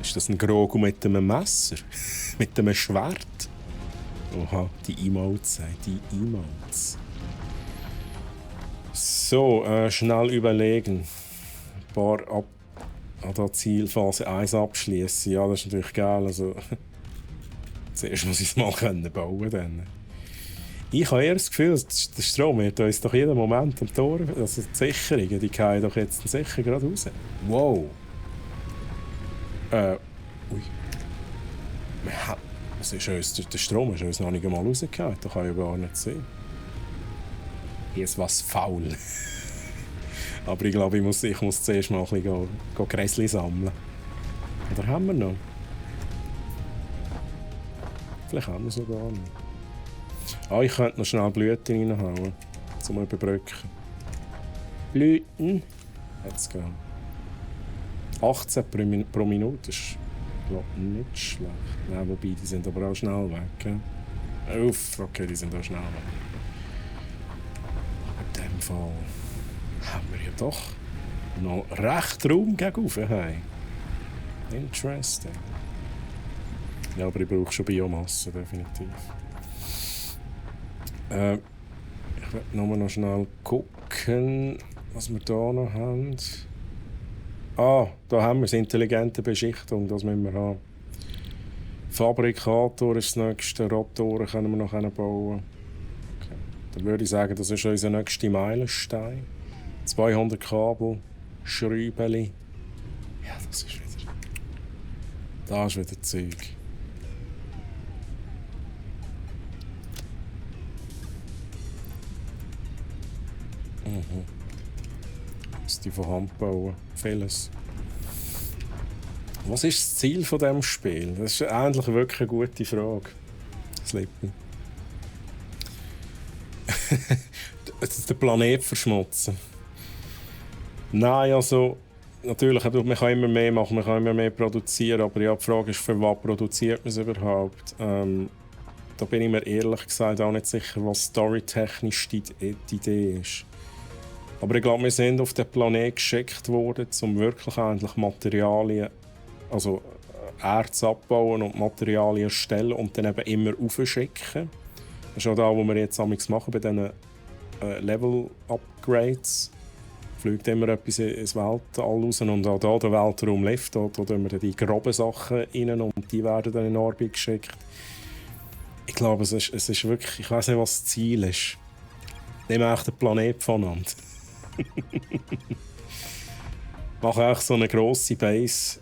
Ist das ein Grogu mit einem Messer? Mit einem Schwert? Oha, die Emotes. So, schnell überlegen. Ein paar an Zielphase 1 abschließen. Ja, das ist natürlich geil. Also, zuerst muss ich es mal bauen können. Ich habe eher das Gefühl, der Strom wird uns doch jeden Moment am Tor. Also die Sicherungen, die fallen doch jetzt sicher gerade raus. Wow. Ui. Der Strom ist uns noch nicht einmal rausgehauen. Das kann ja gar nicht sein. Hier ist was faul. Aber ich glaube, ich muss zuerst mal ein bisschen Gräsli sammeln. Oder haben wir noch? Vielleicht haben wir sogar noch. Ich könnte noch schnell Blüten reinhauen, zum Überbrücken. Blüten. Jetzt gehen. 18 pro Minute ist, glaube ich, nicht schlecht. Nein, wobei, die sind aber auch schnell weg. Uff, okay, die sind auch schnell weg. In dem Fall haben wir ja doch noch recht Raum gegen rauf. Hey. Interesting. Ja, aber ich brauche schon Biomasse, definitiv. Ich werde nur noch schnell gucken, was wir hier noch haben. Da haben wir es, intelligente Beschichtung, das müssen wir haben. Fabrikator ist das nächste, Rotoren können wir noch bauen. Okay. Dann würde ich sagen, das ist unser nächster Meilenstein. 200 Kabel, Schräubeli. Ja, das ist wieder... Da ist wieder Zeug. Das die von Hand bauen. Vieles. Was ist das Ziel von diesem Spiel? Das ist eigentlich wirklich eine gute Frage. Slippy. Den Planet verschmutzen. Nein, also... Natürlich, man kann immer mehr machen, man kann immer mehr produzieren, aber ja, die Frage ist, für was produziert man es überhaupt? Da bin ich mir ehrlich gesagt auch nicht sicher, was storytechnisch die Idee ist. Aber ich glaube, wir sind auf den Planeten geschickt worden, um wirklich eigentlich Materialien, also Erz abbauen und Materialien erstellen und dann eben immer aufschicken. Das ist auch das, was wir jetzt machen bei diesen Level-Upgrades. Fliegt immer etwas ins Weltall raus und auch da der Weltraum lebt, da tun wir die groben Sachen rein und die werden dann in Orbit geschickt. Ich glaube, es ist wirklich, ich weiß nicht, was das Ziel ist. Nehmen wir den Planet voneinander. Mache eigentlich so eine grosse Base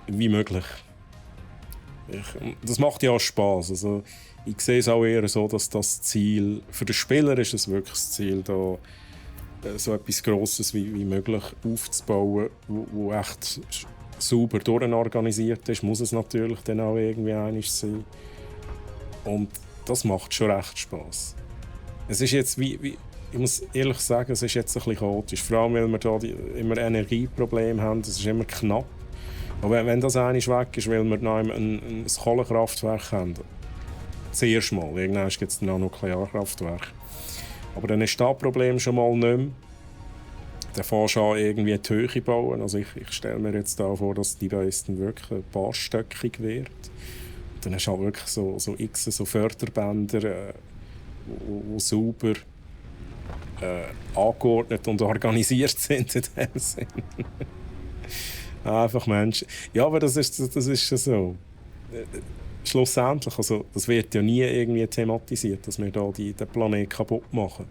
wie möglich. Das macht ja auch Spass. Also, ich sehe es auch eher so, dass das Ziel, für den Spieler ist es wirklich das Ziel, da so etwas Grosses wie möglich aufzubauen, wo echt sauber durchorganisiert ist, muss es natürlich dann auch irgendwie einig sein. Und das macht schon recht Spass. Es ist jetzt ich muss ehrlich sagen, es ist jetzt ein bisschen chaotisch. Vor allem, weil wir hier immer Energieprobleme haben, es ist immer knapp. Aber wenn das einig weg ist, weil wir noch ein Kohlekraftwerk haben, zuerst mal, irgendwann gibt es dann auch Nuklearkraftwerk. Aber dann ist das Problem schon mal nicht mehr. Dann fährst du an, irgendwie die Höhe bauen. Also ich stelle mir jetzt da vor, dass die Base dann wirklich ein paar stöckig wird. Und dann hast du halt wirklich so x so Förderbänder, die sauber angeordnet und organisiert sind in dem Sinn. Einfach Menschen. Ja, aber das ist schon so. Schlussendlich, also, das wird ja nie irgendwie thematisiert, dass wir da den Planeten kaputt machen.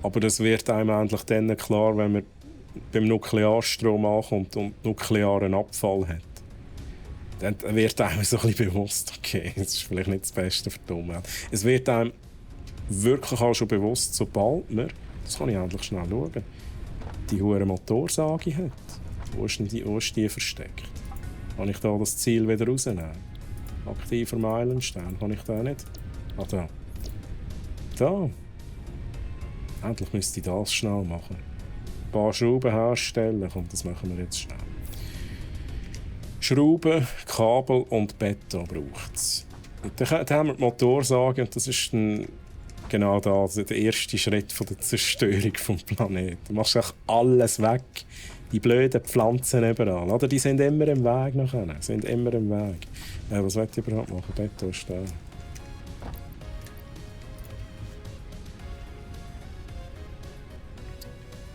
Aber das wird einem endlich dann klar, wenn man beim Nuklearstrom ankommt und nuklearen Abfall hat. Dann wird einem so ein bisschen bewusst, okay, das ist vielleicht nicht das Beste für die Umwelt. Es wird einem wirklich auch schon bewusst, sobald man, das kann ich endlich schnell schauen, die hohe Motorsage hat. Wo ist die versteckt? Kann ich da das Ziel wieder rausnehmen? Aktiver Meilenstein, kann ich da nicht? Da. Da. Endlich müsste ich das schnell machen. Ein paar Schrauben herstellen. Komm, das machen wir jetzt schnell. Schrauben, Kabel und Beton braucht es. Dann haben wir die Motorsage und das ist dann genau da, der erste Schritt von der Zerstörung des Planeten. Du machst alles weg. Die blöden Pflanzen überall. Oder? Die sind immer im Weg nachher. Sind immer im Weg. Was will ich überhaupt machen? Beton ist da.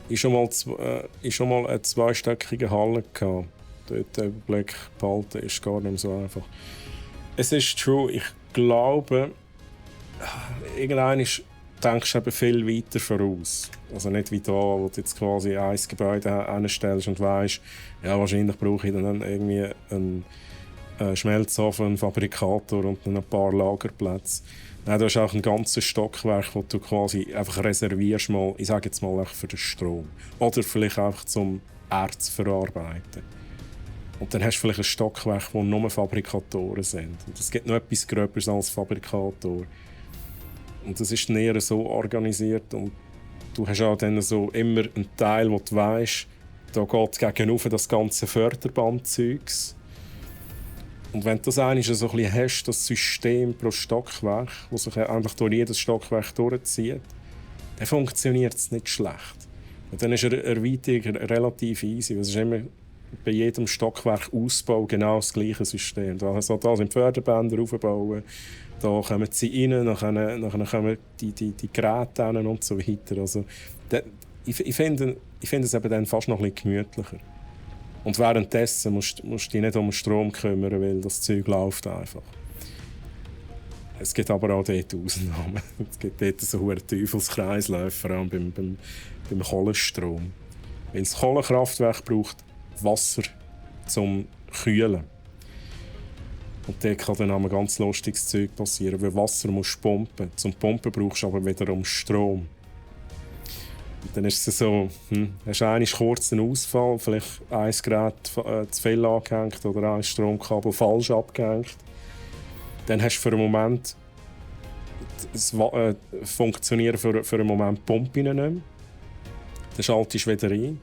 Ich schon mal eine zweistöckige Halle gehabt. Dort den Überblick behalten ist gar nicht mehr so einfach. Es ist true, ich glaube, irgendwann denkst du eben viel weiter voraus. Also nicht wie da, wo du jetzt quasi ein Gebäude hinstellst und weisst, ja, wahrscheinlich brauche ich dann irgendwie einen Schmelzofen, einen Fabrikator und dann ein paar Lagerplätze. Nein, du hast auch ein ganzes Stockwerk, das du quasi einfach reservierst, mal, ich sage jetzt mal für den Strom. Oder vielleicht einfach zum Erz verarbeiten. Und dann hast du vielleicht ein Stockwerk, wo nur Fabrikatoren sind. Und es gibt noch etwas Gröberes als Fabrikator. Und das ist näher so organisiert. Und du hast auch dann so immer einen Teil, wo du weisst, da geht gegenüber das ganze Förderbandzeugs. Und wenn du das eigentlich so ein bisschen hast, das System pro Stockwerk, das sich eigentlich durch jedes Stockwerk durchzieht, dann funktioniert es nicht schlecht. Und dann ist eine Erweiterung relativ easy. Es ist immer bei jedem Stockwerkausbau genau das gleiche System. Da sind die Förderbänder aufbauen, da kommen sie rein, nachher kommen die Geräte rein und so weiter. Also, ich finde es eben dann fast noch ein bisschen gemütlicher. Und währenddessen musst du dich nicht um den Strom kümmern, weil das Zeug läuft einfach. Es gibt aber auch dort Ausnahmen. Es gibt dort so einen Teufelskreisläufe, vor allem beim Kohlenstrom. Weil das Kohlekraftwerk braucht Wasser zum Kühlen. Und dort kann dann auch ein ganz lustiges Zeug passieren, weil Wasser musst du pumpen. Zum Pumpen brauchst du aber wiederum Strom. Und dann ist es so, hast du einen kurzen Ausfall, vielleicht ein Gerät zu viel angehängt oder ein Stromkabel falsch abgehängt. Dann hast du für einen Moment das Funktionieren für einen Moment die Pumpe nicht mehr. Dann schaltest du wieder ein.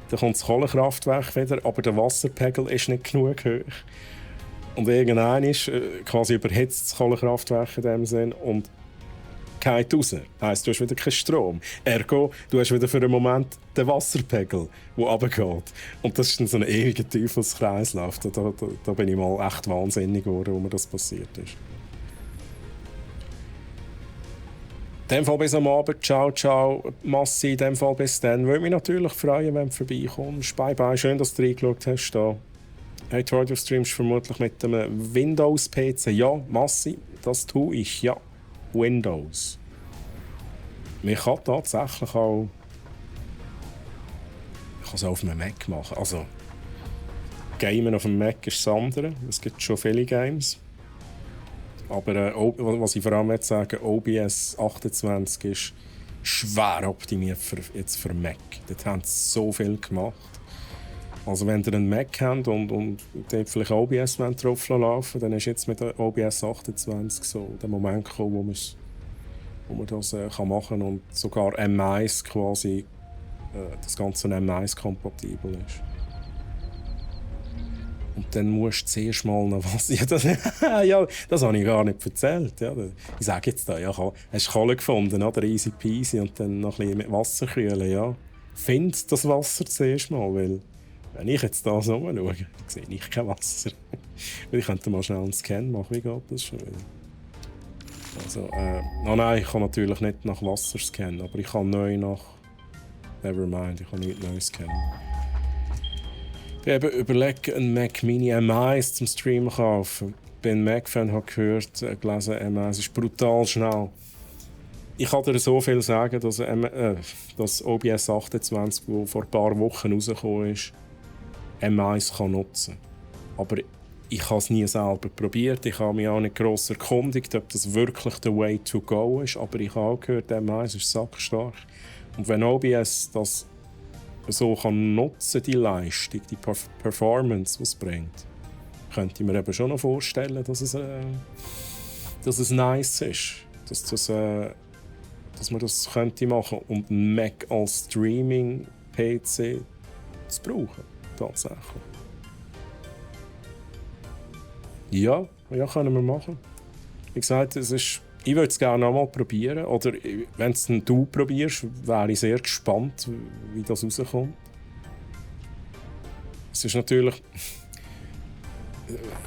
Dann kommt das Kohlekraftwerk wieder, aber der Wasserpegel ist nicht genug hoch. Und irgendwann ist quasi überhitzt das Kohlekraftwerk in dem Sinn und geht raus. Das heisst, du hast wieder keinen Strom. Ergo, du hast wieder für einen Moment den Wasserpegel, der runtergeht. Und das ist dann so ein ewiger Teufelskreislauf. Da bin ich mal echt wahnsinnig geworden, wo mir das passiert ist. In dem Fall bis am Abend. Ciao, ciao, Massi. In dem Fall bis dann. Würde mich natürlich freuen, wenn du vorbeikommst. Bye, bye. Schön, dass du reingeschaut hast. Da. Hey, die Radio streamst vermutlich mit einem Windows-PC. Ja, Massi, das tue ich, ja. Windows. Man kann tatsächlich auch... Ich kann es auch auf einem Mac machen. Also, Gamen auf dem Mac ist das andere. Es gibt schon viele Games. Aber was ich vor allem jetzt sage, OBS 28 ist schwer optimiert für Mac. Dort haben sie so viel gemacht. Also wenn ihr einen Mac habt und dort vielleicht OBS drauf laufen, dann ist jetzt mit OBS 28 so der Moment gekommen, wo man das machen kann und sogar M1 quasi das ganze M1 kompatibel ist. Und dann musst du zuerst mal noch was... Ja, das habe ich gar nicht erzählt. Ja, ich sage jetzt da, ja, hast du Kohle gefunden, oder? Easy peasy, und dann noch ein bisschen mit Wasser kühlen. Ja. Find das Wasser zuerst mal, weil wenn ich jetzt da so schaue, sehe ich kein Wasser. Ich könnte mal schnell einen Scan machen, wie geht das schon wieder? Also, nein, ich kann natürlich nicht nach Wasser scannen, aber ich kann neu nach... Nevermind, ich kann nicht neu scannen. Ich habe überlegt, einen Mac Mini M1 zum Streamen kaufen. Ich bin ein Mac-Fan, habe gehört, gelesen, M1 ist brutal schnell. Ich kann dir so viel sagen, dass OBS 28, das vor ein paar Wochen rausgekommen ist, M1 kann nutzen. Aber ich habe es nie selber probiert. Ich habe mich auch nicht gross erkundigt, ob das wirklich der Way to go ist. Aber ich habe auch gehört, M1 ist sackstark. Und wenn OBS das so kann nutzen, die Leistung, die Performance, die es bringt, könnte ich mir eben schon noch vorstellen, dass es nice ist. Dass man das könnte machen und einen Mac als Streaming-PC zu brauchen, tatsächlich. Ja, können wir machen. Wie gesagt, ich würde es gerne einmal probieren. Oder wenn es du probierst, wäre ich sehr gespannt, wie das rauskommt. Es ist natürlich...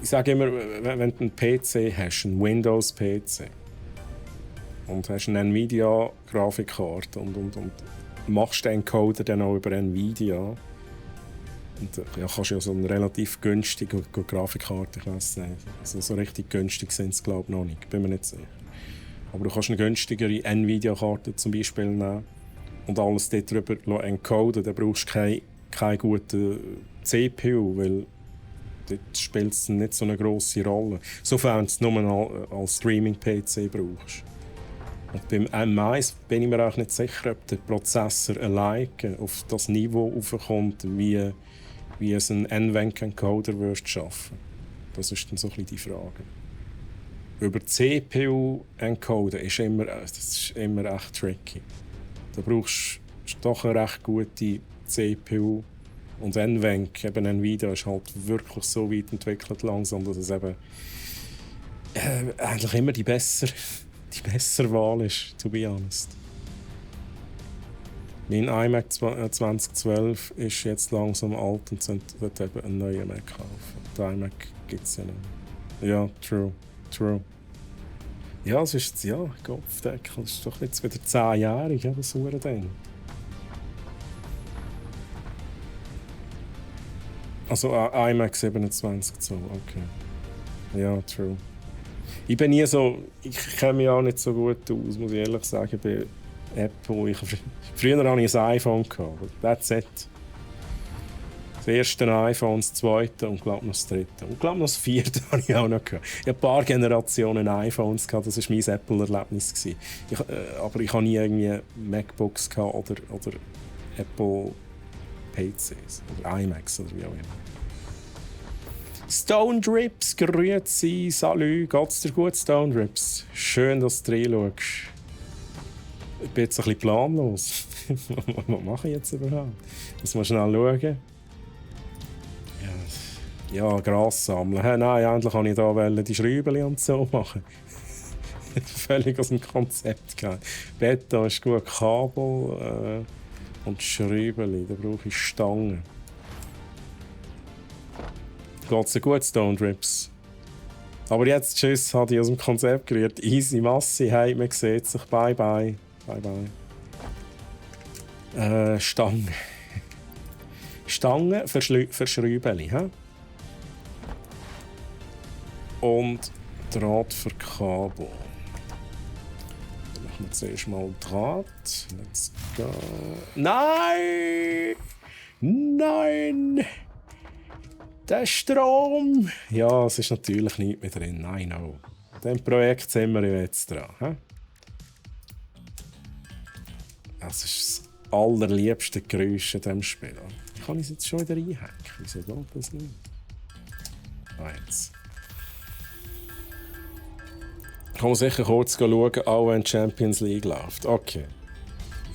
Ich sage immer, wenn du einen PC hast, einen Windows-PC, und hast eine Nvidia-Grafikkarte und machst den Encoder dann auch über Nvidia, und kannst ja so eine relativ günstige Grafikkarte, ich weiss nicht, also so richtig günstig sind sie glaube ich noch nicht, bin mir nicht sicher. Aber du kannst eine günstigere Nvidia-Karte zum Beispiel nehmen und alles dort drüber encoden, dann brauchst du keine gute CPU, weil dort spielt es nicht so eine grosse Rolle. Sofern du es nur als Streaming-PC brauchst. Und beim M1 bin ich mir auch nicht sicher, ob der Prozessor alleine auf das Niveau raufkommt, wie es ein NVENC-Encoder schaffen. Das ist dann so ein bisschen die Frage. Über die CPU encoden ist immer echt tricky. Da brauchst du doch eine recht gute CPU. Und NVENC, eben Nvidia, ist halt wirklich so weit entwickelt langsam, dass es eben eigentlich immer die bessere Wahl ist, to be honest. Mein iMac 2012 ist jetzt langsam alt und wird eben einen neuen Mac kaufen. Den iMac gibt es ja nicht mehr. Ja, true. Ja, es ist, ja, Kopfdeckel, das ist doch jetzt wieder 10-jährig, ja, das Ding. Also iMac 27 so, okay. Ja, true. Ich bin nie so, ich kenne mich auch nicht so gut aus, muss ich ehrlich sagen, bei Apple. Früher hatte ich ein iPhone, that's it. Das erste iPhone, das zweite und glaube noch das dritte. Und glaube noch das vierte hatte ich auch noch. Ich hatte ein paar Generationen iPhones, das war mein Apple-Erlebnis. Aber ich hatte nie irgendwie MacBooks oder Apple PCs oder iMacs oder wie auch immer. Stone Drips, grüezi, salü, geht's dir gut, Stone Drips? Schön, dass du reinschaust. Ich bin jetzt ein bisschen planlos. Was mache ich jetzt überhaupt? Muss mal schnell schauen. Ja, Gras sammeln. Hey, nein, endlich wollte ich da die Schräubchen und so machen. Völlig aus dem Konzept gegangen. Beton ist gut, Kabel und Schräubchen. Da brauche ich Stangen. Geht's dir gut, Stone Drips? Aber jetzt, tschüss, hat ich aus dem Konzept gerührt. Easy Masse, hey, man sieht sich. Bye, bye. Stangen. Stangen für Schräubchen, hä? Und Draht für Kabel. Dann machen wir zuerst mal Draht. Let's go. Nein! Nein! Der Strom! Ja, es ist natürlich nicht mehr drin. Nein, no. An diesem Projekt sind wir jetzt dran. He? Das ist das allerliebste Geräusch in diesem Spiel. Kann ich es jetzt schon wieder einhacken? Wieso geht das nicht? Jetzt. Ich kann sicher kurz schauen, auch wenn die Champions League läuft. Okay.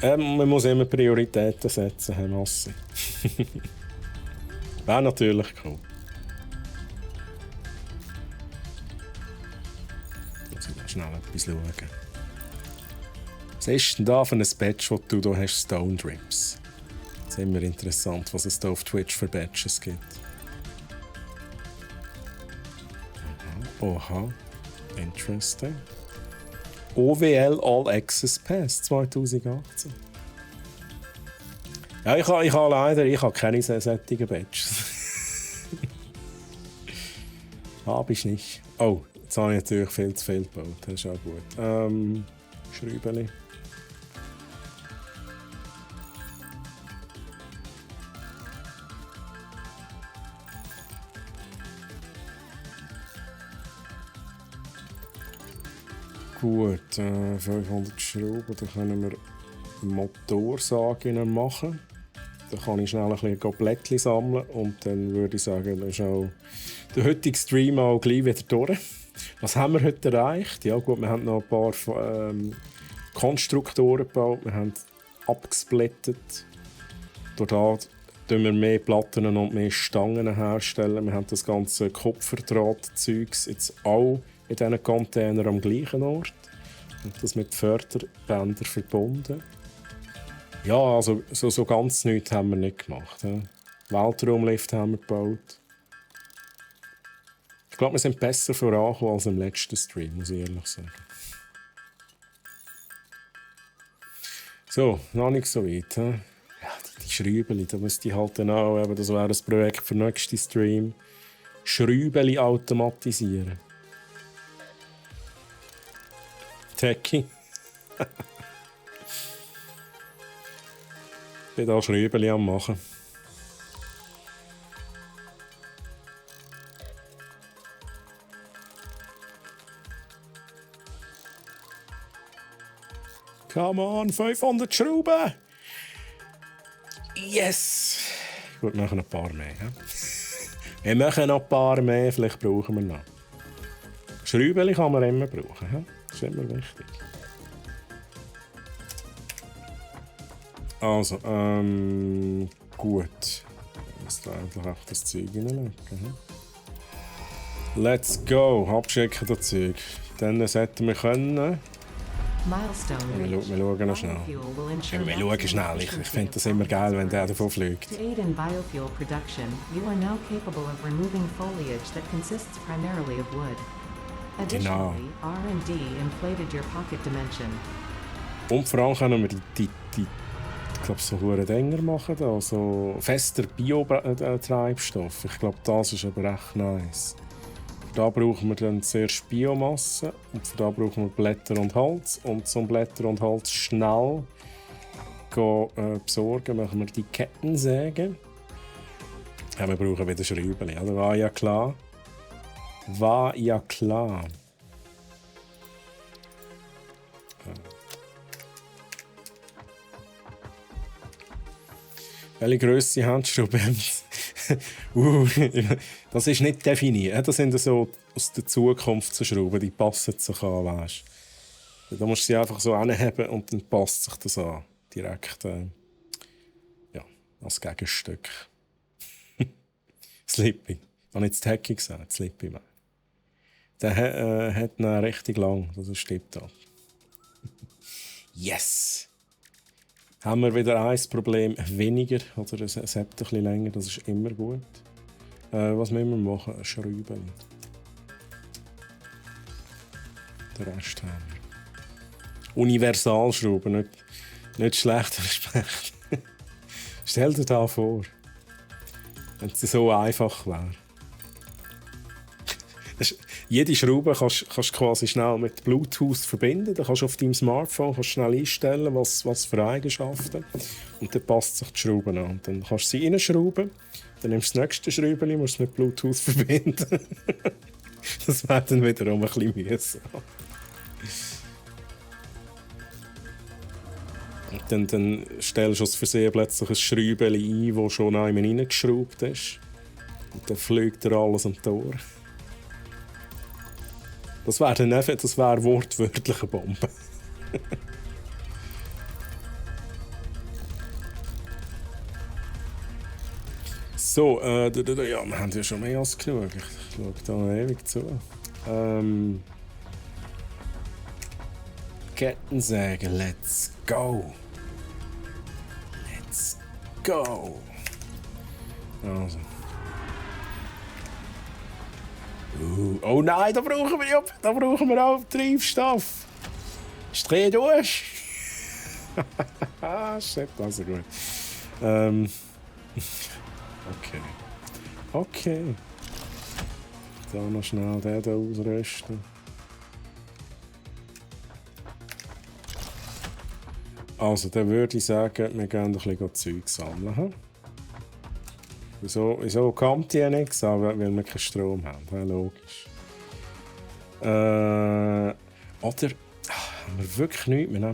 Man muss immer Prioritäten setzen, Herr Massi. Wäre natürlich cool. Muss ich da schnell etwas schauen. Was ist denn da für ein Badge, das du hier hast, Stone Drips? Es ist immer interessant, was es da auf Twitch für Badges gibt. Oha. Interesting. OWL All Access Pass 2018. Ja, ich habe leider keine solchen Badges. Habe ich nicht. Oh, jetzt habe ich natürlich viel zu viel gebaut. Das ist auch gut. Schräubeli. Gut, 500 Schrauben, da können wir Motorsagen machen. Da kann ich schnell ein bisschen Blättchen sammeln und dann würde ich sagen, dann ist auch der heutige Stream auch gleich wieder durch. Was haben wir heute erreicht? Ja gut, wir haben noch ein paar Konstruktoren gebaut, wir haben abgesplittet. Durch tun wir mehr Platten und mehr Stangen herstellen. Wir haben das ganze Kupferdrahtzeugs jetzt auch in diesen Containern am gleichen Ort. Und das mit Förderbändern verbunden. Ja, also so ganz nichts haben wir nicht gemacht. Ja. Weltraumlift haben wir gebaut. Ich glaube, wir sind besser vorangekommen als im letzten Stream, muss ich ehrlich sagen. So, noch nicht so weit. Ja, die Schräubeli, da müsste ich halt dann auch, eben, das wäre das Projekt für den nächsten Stream, Schräubeli automatisieren. Techie. Ich bin hier Schräubeli am machen. Come on, 500 Schrauben! Yes! Gut, wir machen ein paar mehr. Ja? Wir machen noch ein paar mehr, vielleicht brauchen wir noch. Schräubeli kann man immer brauchen. Ja? Das ist immer wichtig. Also, gut. Ich muss da endlich auch das Zeug reinlegen. Let's go! Abschicken das Zeug. Dann sollten wir können Milestone Wir reached. schauen noch schnell. Biofuel will ensure Wir schauen maximum schnell. Ich efficiency finde of das immer geil, wenn der farming davon fliegt. To aid in biofuel production, you are now capable of removing foliage that consists primarily of wood. Additionally, R&D inflated your pocket dimension. Und vor allem können wir die ich glaube, so hure Dinger machen, da, so fester Bio-Treibstoff. Ich glaube, das ist aber echt nice. Da brauchen wir dann zuerst Biomasse und für da brauchen wir Blätter und Holz. Und zum Blätter und Holz schnell besorgen, machen wir die Kettensäge. Ja, wir brauchen wieder Schrauben, oder? War ja klar. War ja klar. Welche Grösse Handschrauben haben Sie? Das ist nicht definiert. Das sind so aus der Zukunft zu Schrauben, die passen sich an, weißt du. Da musst du sie einfach so anheben und dann passt sich das an. Direkt ja, als Gegenstück. Slippy. Ich habe nicht Tacky gesagt, Slippy. Der hat ihn richtig lang, das stimmt da. Yes! Haben wir wieder ein Problem weniger, oder es hat ein bisschen länger, das ist immer gut. Was müssen wir machen? Schrauben. Den Rest haben wir. Universalschrauben, nicht schlechter Respekt. Stell dir das vor, wenn es so einfach wäre. Jede Schraube kannst du quasi schnell mit Bluetooth verbinden. Dann kannst du auf deinem Smartphone schnell einstellen, was für Eigenschaften. Und dann passt sich die Schraube an. Und dann kannst du sie reinschrauben. Dann nimmst du das nächste Schräubchen, musst du mit Bluetooth verbinden. Das wäre dann wiederum ein bisschen mühsam. Und dann stellst du aus Versehen plötzlich ein Schräubchen ein, das schon einmal reingeschraubt ist. Und dann fliegt dir alles am Tor. Das wäre wortwörtlich eine Bombe. So, ja, wir haben ja schon mehr als genug. Ich schaue da ewig zu. Kettensäge, let's go! Let's go! Also. Oh nein, da brauchen wir auch Treibstoff. Dreh durch. Shit, also gut. Okay. Da noch schnell den hier ausrüsten. Also, dann würde ich sagen, wir gehen ein bisschen Zeug sammeln. Hm? Wieso kommt die nichts? Weil wir keinen Strom haben. Ja, logisch. Oder haben wir wirklich nichts? Wir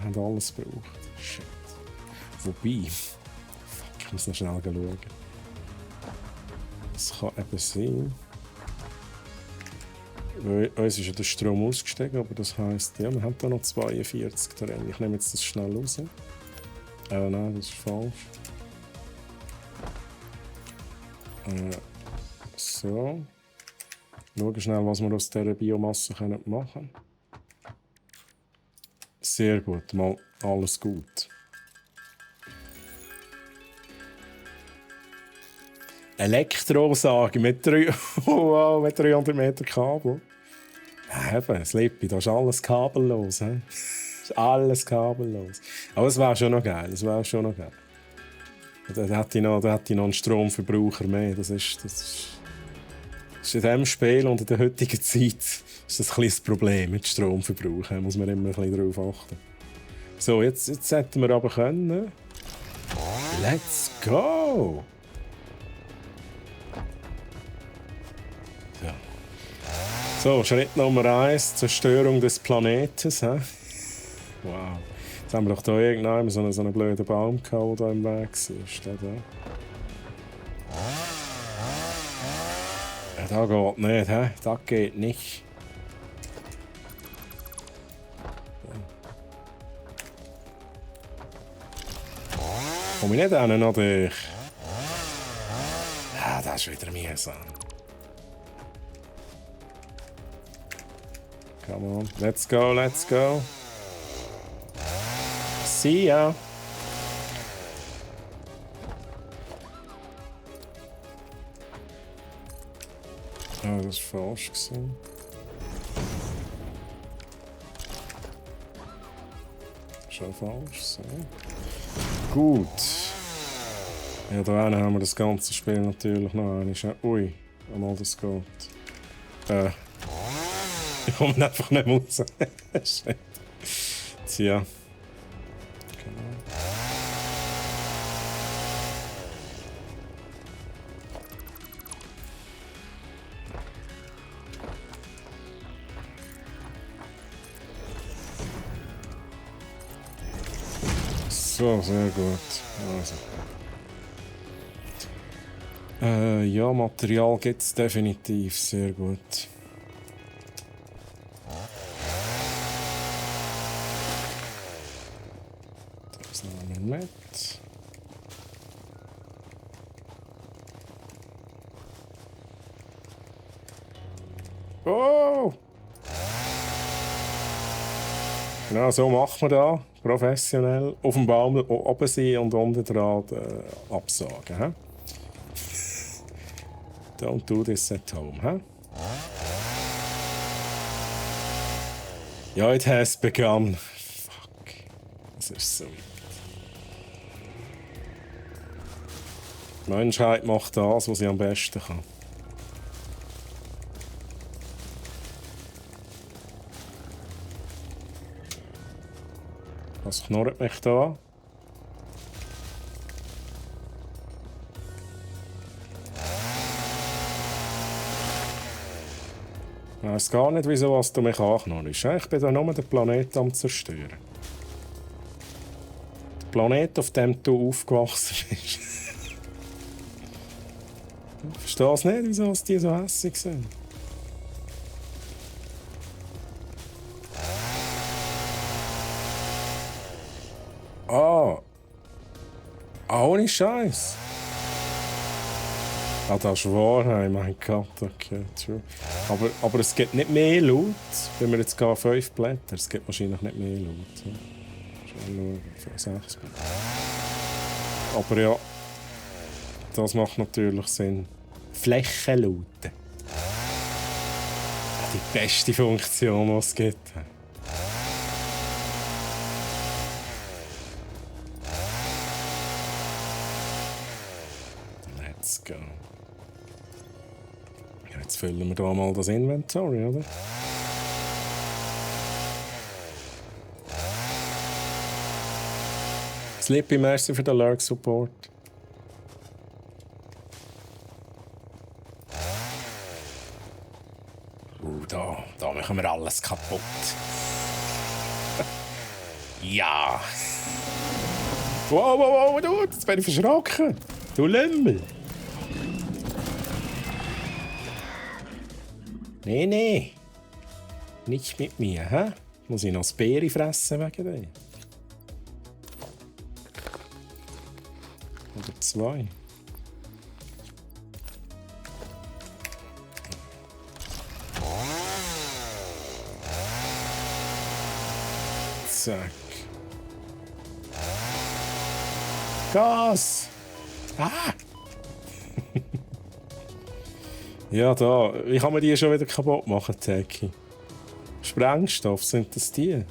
haben alles gebraucht. Shit. Wobei. Fuck, ich muss noch schnell schauen. Das kann eben sein. Uns ist ja der Strom ausgestiegen, aber das heisst, ja, wir haben da noch 42 drin. Ich nehme jetzt das schnell raus. Nein, das ist falsch. So. Schauen schnell, was wir aus dieser Biomasse machen können. Sehr gut, mal alles gut. Elektrosage mit 300 Meter Kabel. Ja, eben, Slippy, da ist alles kabellos. He? Ist alles kabellos. Aber es wäre schon noch geil. Da hätte ich noch einen Stromverbraucher mehr. Das ist in diesem Spiel und in der heutigen Zeit ist das ein kleines Problem mit Stromverbrauch. Da muss man immer ein bisschen darauf achten. So, jetzt hätten wir aber können. Let's go! So, Schritt Nummer 1, Zerstörung des Planeten. Wow. Jetzt haben wir doch hier irgendwann so einen blöden Baum gehabt, der da im Weg ist. Ja, das geht nicht, hä? Das geht nicht. Komm ich nicht hin, noch durch? Ja, das ist wieder mühsam. Come on, let's go. See ya. Ah, das war falsch gewesen. Schon falsch, so. Gut. Ja, da hinten haben wir das ganze Spiel natürlich noch einmal. Ui, einmal das geht. Ich komme einfach nicht raus. Shit. Tja. Genau. So, sehr gut. Also. Ja, Material gibt es definitiv. Sehr gut. Das nehmen wir mit. Oh! Genau, so macht man das. Professionell. Auf dem Baum oben sein und unten dran absagen. He? Don't do this at home. He? Ja, it has begun. Fuck. Das ist so. Die Menschheit macht das, was sie am besten kann. Was knurrt mich da? Ich weiss gar nicht, wieso was du mich anknurrst. Ich bin da nur den Planeten am zerstören. Der Planet, auf dem du aufgewachsen bist. Ich verstehe nicht, wieso die so hässlich sind. Ohne Scheiß. Ah, das ist wahr, mein Gott, okay, true. Aber es gibt nicht mehr Loot, wenn wir jetzt gehen 5 Blätter. Es gibt wahrscheinlich nicht mehr Loot. Ja. Schon nur 6 Blätter. Aber ja, das macht natürlich Sinn. Flächen looten. Die beste Funktion, die es gibt. Let's go. Ja, jetzt füllen wir da mal das Inventory, oder? Slippy, merci für den Lurk Support. Da machen wir alles kaputt. Ja. Wow, du, jetzt bin ich verschrocken. Du Lümmel. Nee. Nicht mit mir, hä? Muss ich noch das Beere fressen wegen dir? Oder 2. Zack. Gas! Ah! Ja, da. Wie kann man die schon wieder kaputt machen, Teki? Sprengstoff, sind das die?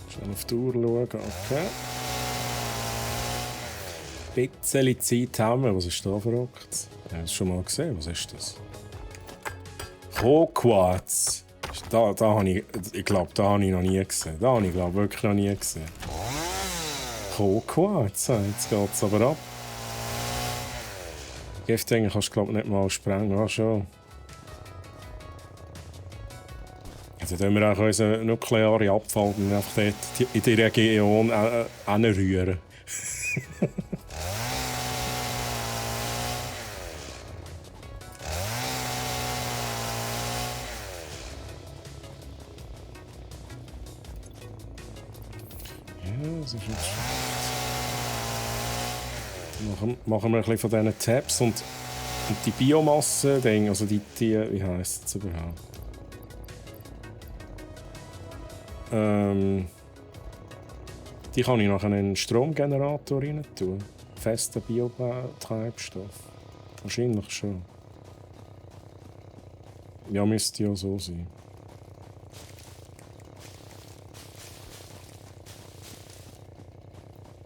Schon auf die Uhr schauen, okay. Ein bisschen Zeit haben wir. Was ist da verrückt? Ich habe es schon mal gesehen. Was ist das? Hochquarz. Da habe ich glaube, da habe ich noch nie gesehen. Da habe ich glaube wirklich noch nie gesehen. Hochquarz. Jetzt geht es aber ab. Giftdinge kannst du glaube nicht mal sprengen. Ja, schon. Also dann wir auch unseren nuklearen Abfall einfach dort in die Region hinrühren. Das ist nicht schlecht. Machen wir ein bisschen von diesen Tabs und die Biomasse-Dinge, also die, wie heisst es überhaupt? Die kann ich nachher in einen Stromgenerator rein tun. Festen Biotreibstoff. Wahrscheinlich schon. Ja, müsste ja so sein.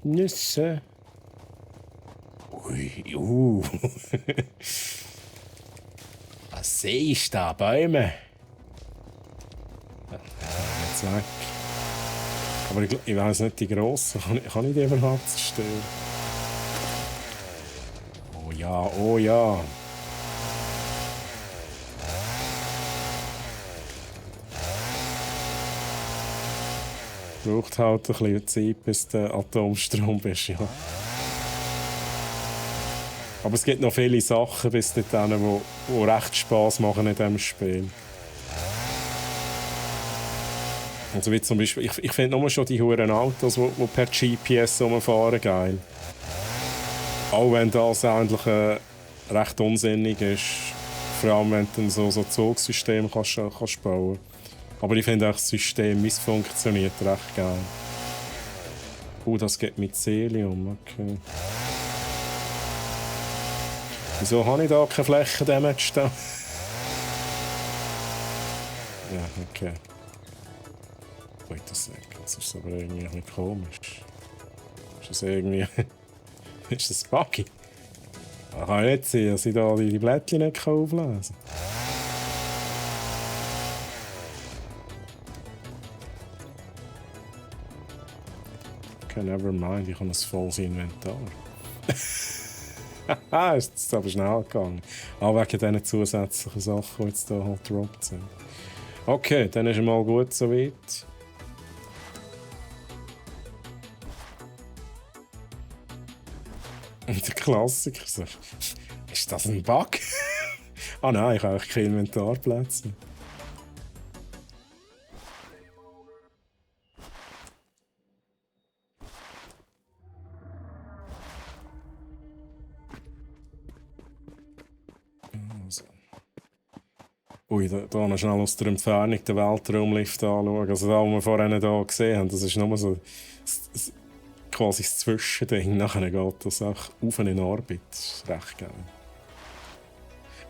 Nüsse. Ui, Was sehe ich da? Bäume? Jetzt weg. Aber ich weiss nicht, die grossen. Kann ich die überhaupt zerstören? Oh ja, oh ja. Braucht halt ein bisschen Zeit, bis der Atomstrom ist, ja. Aber es gibt noch viele Sachen bis dahin, die recht Spass machen in diesem Spiel. Also wie zum Beispiel, ich finde nur schon die huren Autos, die per GPS rumfahren, geil. Auch wenn das eigentlich recht unsinnig ist. Vor allem, wenn du so Zugsystem kannst bauen. Aber ich finde auch das System, wie es funktioniert, recht geil. Das geht mit Mycelium, okay. Wieso habe ich da keine Flächendamage da? Ja, okay. Wait a second, das ist aber irgendwie ein bisschen komisch. Ist das irgendwie... ist das buggy? Ich kann nicht sehen, dass ich da die Blättchen nicht auflesen kann. Okay, never mind, ich habe ein volles Inventar. Ist das aber schnell gegangen. Auch wegen diesen zusätzlichen Sachen, die jetzt hier halt gedroppt sind. Okay, dann ist mal gut soweit. Und der Klassiker so, ist das ein Bug? Ah nein, ich habe eigentlich keine Inventarplätze. Ui, da noch schnell aus der Entfernung den Weltraumlift anschauen. Also da, was wir vorhin hier gesehen haben, das ist nur so quasi das Zwischending. Nachher geht das auch auf in Orbit. Das ist recht geil.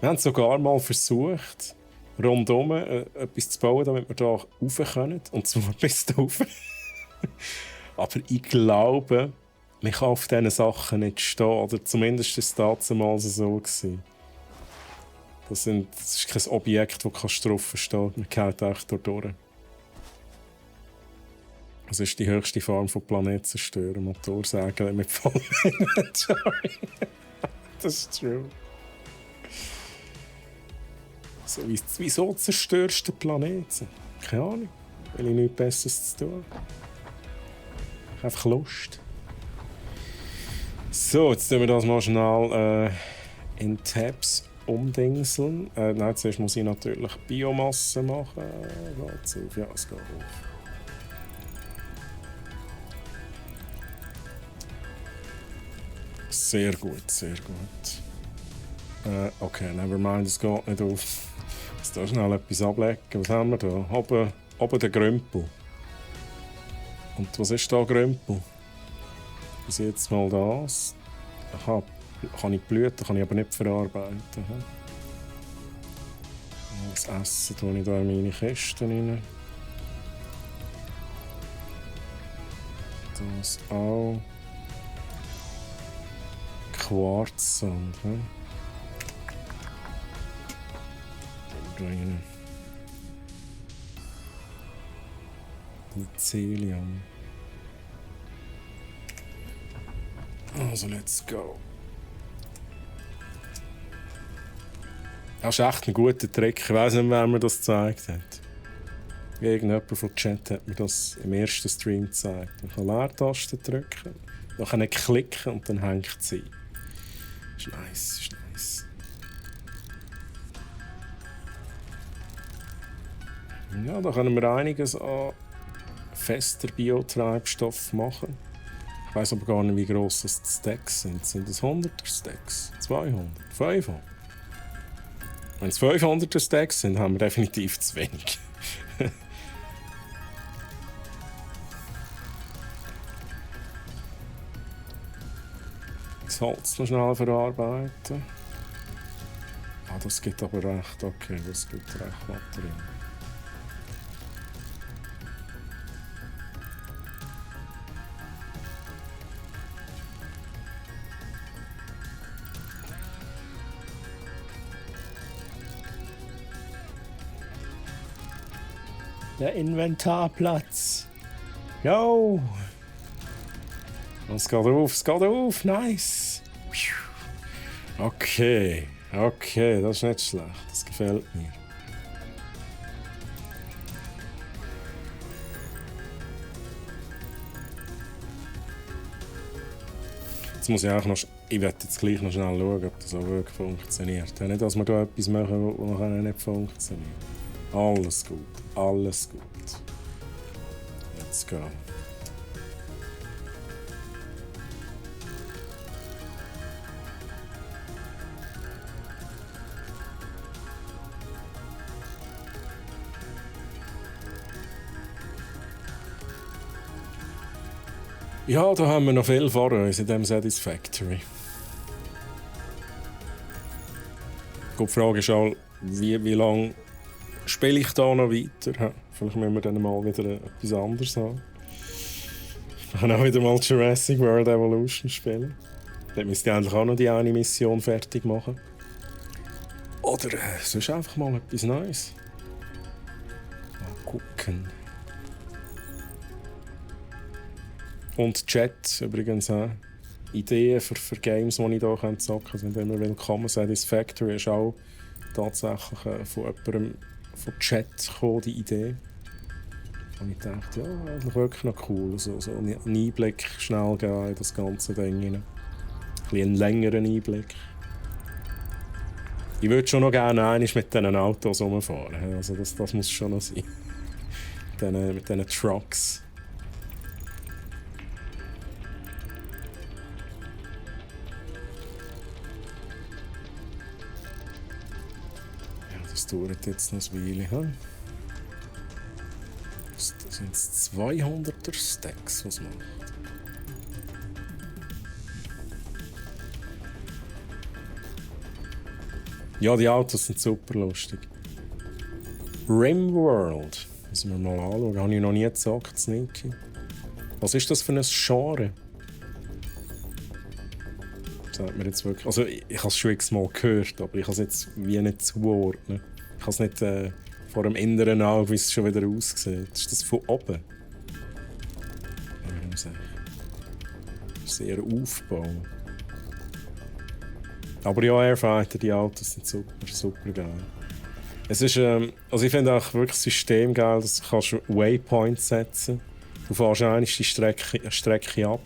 Wir haben sogar mal versucht, rundum etwas zu bauen, damit wir hier rauf können. Und zwar bis da rauf. Aber ich glaube, man kann auf diesen Sachen nicht stehen. Oder zumindest war es damals so gewesen. Das ist kein Objekt, das drauf stehen kann. Man geht einfach durch. Das ist die höchste Form von Planetenzerstören. Motorsägen mit vollem Inventory. Das ist true. So, wieso zerstörst du den Planeten? Keine Ahnung. Weil ich nichts Besseres zu tun habe. Ich habe einfach Lust. So, jetzt tun wir das mal schnell in Tabs umdingseln. Nein, zuerst muss ich natürlich Biomasse machen. Geht's auf? Ja, es geht auf. Sehr gut, sehr gut. Okay, nevermind, es geht nicht auf. Jetzt da schnell etwas ablegen. Was haben wir da? Oben der Grümpel. Und was ist da Grümpel? Bis jetzt mal das. Aha, kann ich Blüten, kann ich aber nicht verarbeiten. Das Essen tue ich da in meine Kisten rein. Das auch. Quarzsand. Da rein. Mycelium. Also, let's go. Das ist echt ein guter Trick. Ich weiss nicht, wer mir das gezeigt hat. Irgendjemand vom Chat hat mir das im ersten Stream gezeigt. Man kann Leertaste drücken, dann klicken und dann hängt sie. Ist nice, ist nice. Ja, da können wir einiges an fester Biotreibstoff machen. Ich weiß aber gar nicht, wie gross das die Stacks sind. Sind das 100er Stacks? 200? 500? Wenn es 500er Stacks sind, haben wir definitiv zu wenig. Das Holz noch schnell verarbeiten. Ah, das gibt aber recht, okay, das gibt recht Material. Der Inventarplatz. Yo! Es geht auf, nice! Okay, das ist nicht schlecht, das gefällt mir. Jetzt muss ich auch noch, ich werde jetzt gleich noch schnell schauen, ob das auch wirklich funktioniert. Nicht, dass wir da etwas machen, was nachher nicht funktioniert. Alles gut, alles gut. Let's go. Ja, da haben wir noch viel vor uns in diesem Satisfactory. Die Frage ist auch, wie lange spiele ich da noch weiter? Vielleicht müssen wir dann mal wieder etwas anderes haben. Ich kann auch wieder mal Jurassic World Evolution spielen. Dann müsste ich eigentlich auch noch die eine Mission fertig machen. Oder sonst einfach mal etwas Neues. Mal gucken. Und Chat übrigens auch. Ideen für Games, die ich hier zocken kann, sind immer willkommen. Satisfactory ist auch tatsächlich von jemandem von Chat gekommen, die Idee. Und ich dachte, ja, eigentlich wirklich noch cool. So einen Einblick schnell geben in das ganze Ding rein. Einen längeren Einblick. Ich würde schon noch gerne einmal mit diesen Autos rumfahren. Also das muss schon noch sein. Mit diesen Trucks. Das dauert jetzt noch ein Weile. Hm? Das sind 200er Stacks, was macht. Ja, die Autos sind super lustig. Rimworld. Müssen wir mal anschauen. Habe ich noch nie gezockt, Sneaky. Was ist das für ein Genre? Sagt mir jetzt wirklich. Also, ich habe es schon x-mal gehört, aber ich kann es jetzt wie nicht zuordnen. Ich kann es nicht vor dem inneren Auge, wie es schon wieder aussieht. Ist das von oben? Ja, sehr Aufbau. Aber ja, Airfighter, die Autos sind super geil. Es ist, also ich finde auch wirklich das System geil, dass du Waypoints setzen kannst. Du fährst einmal die Strecke ab,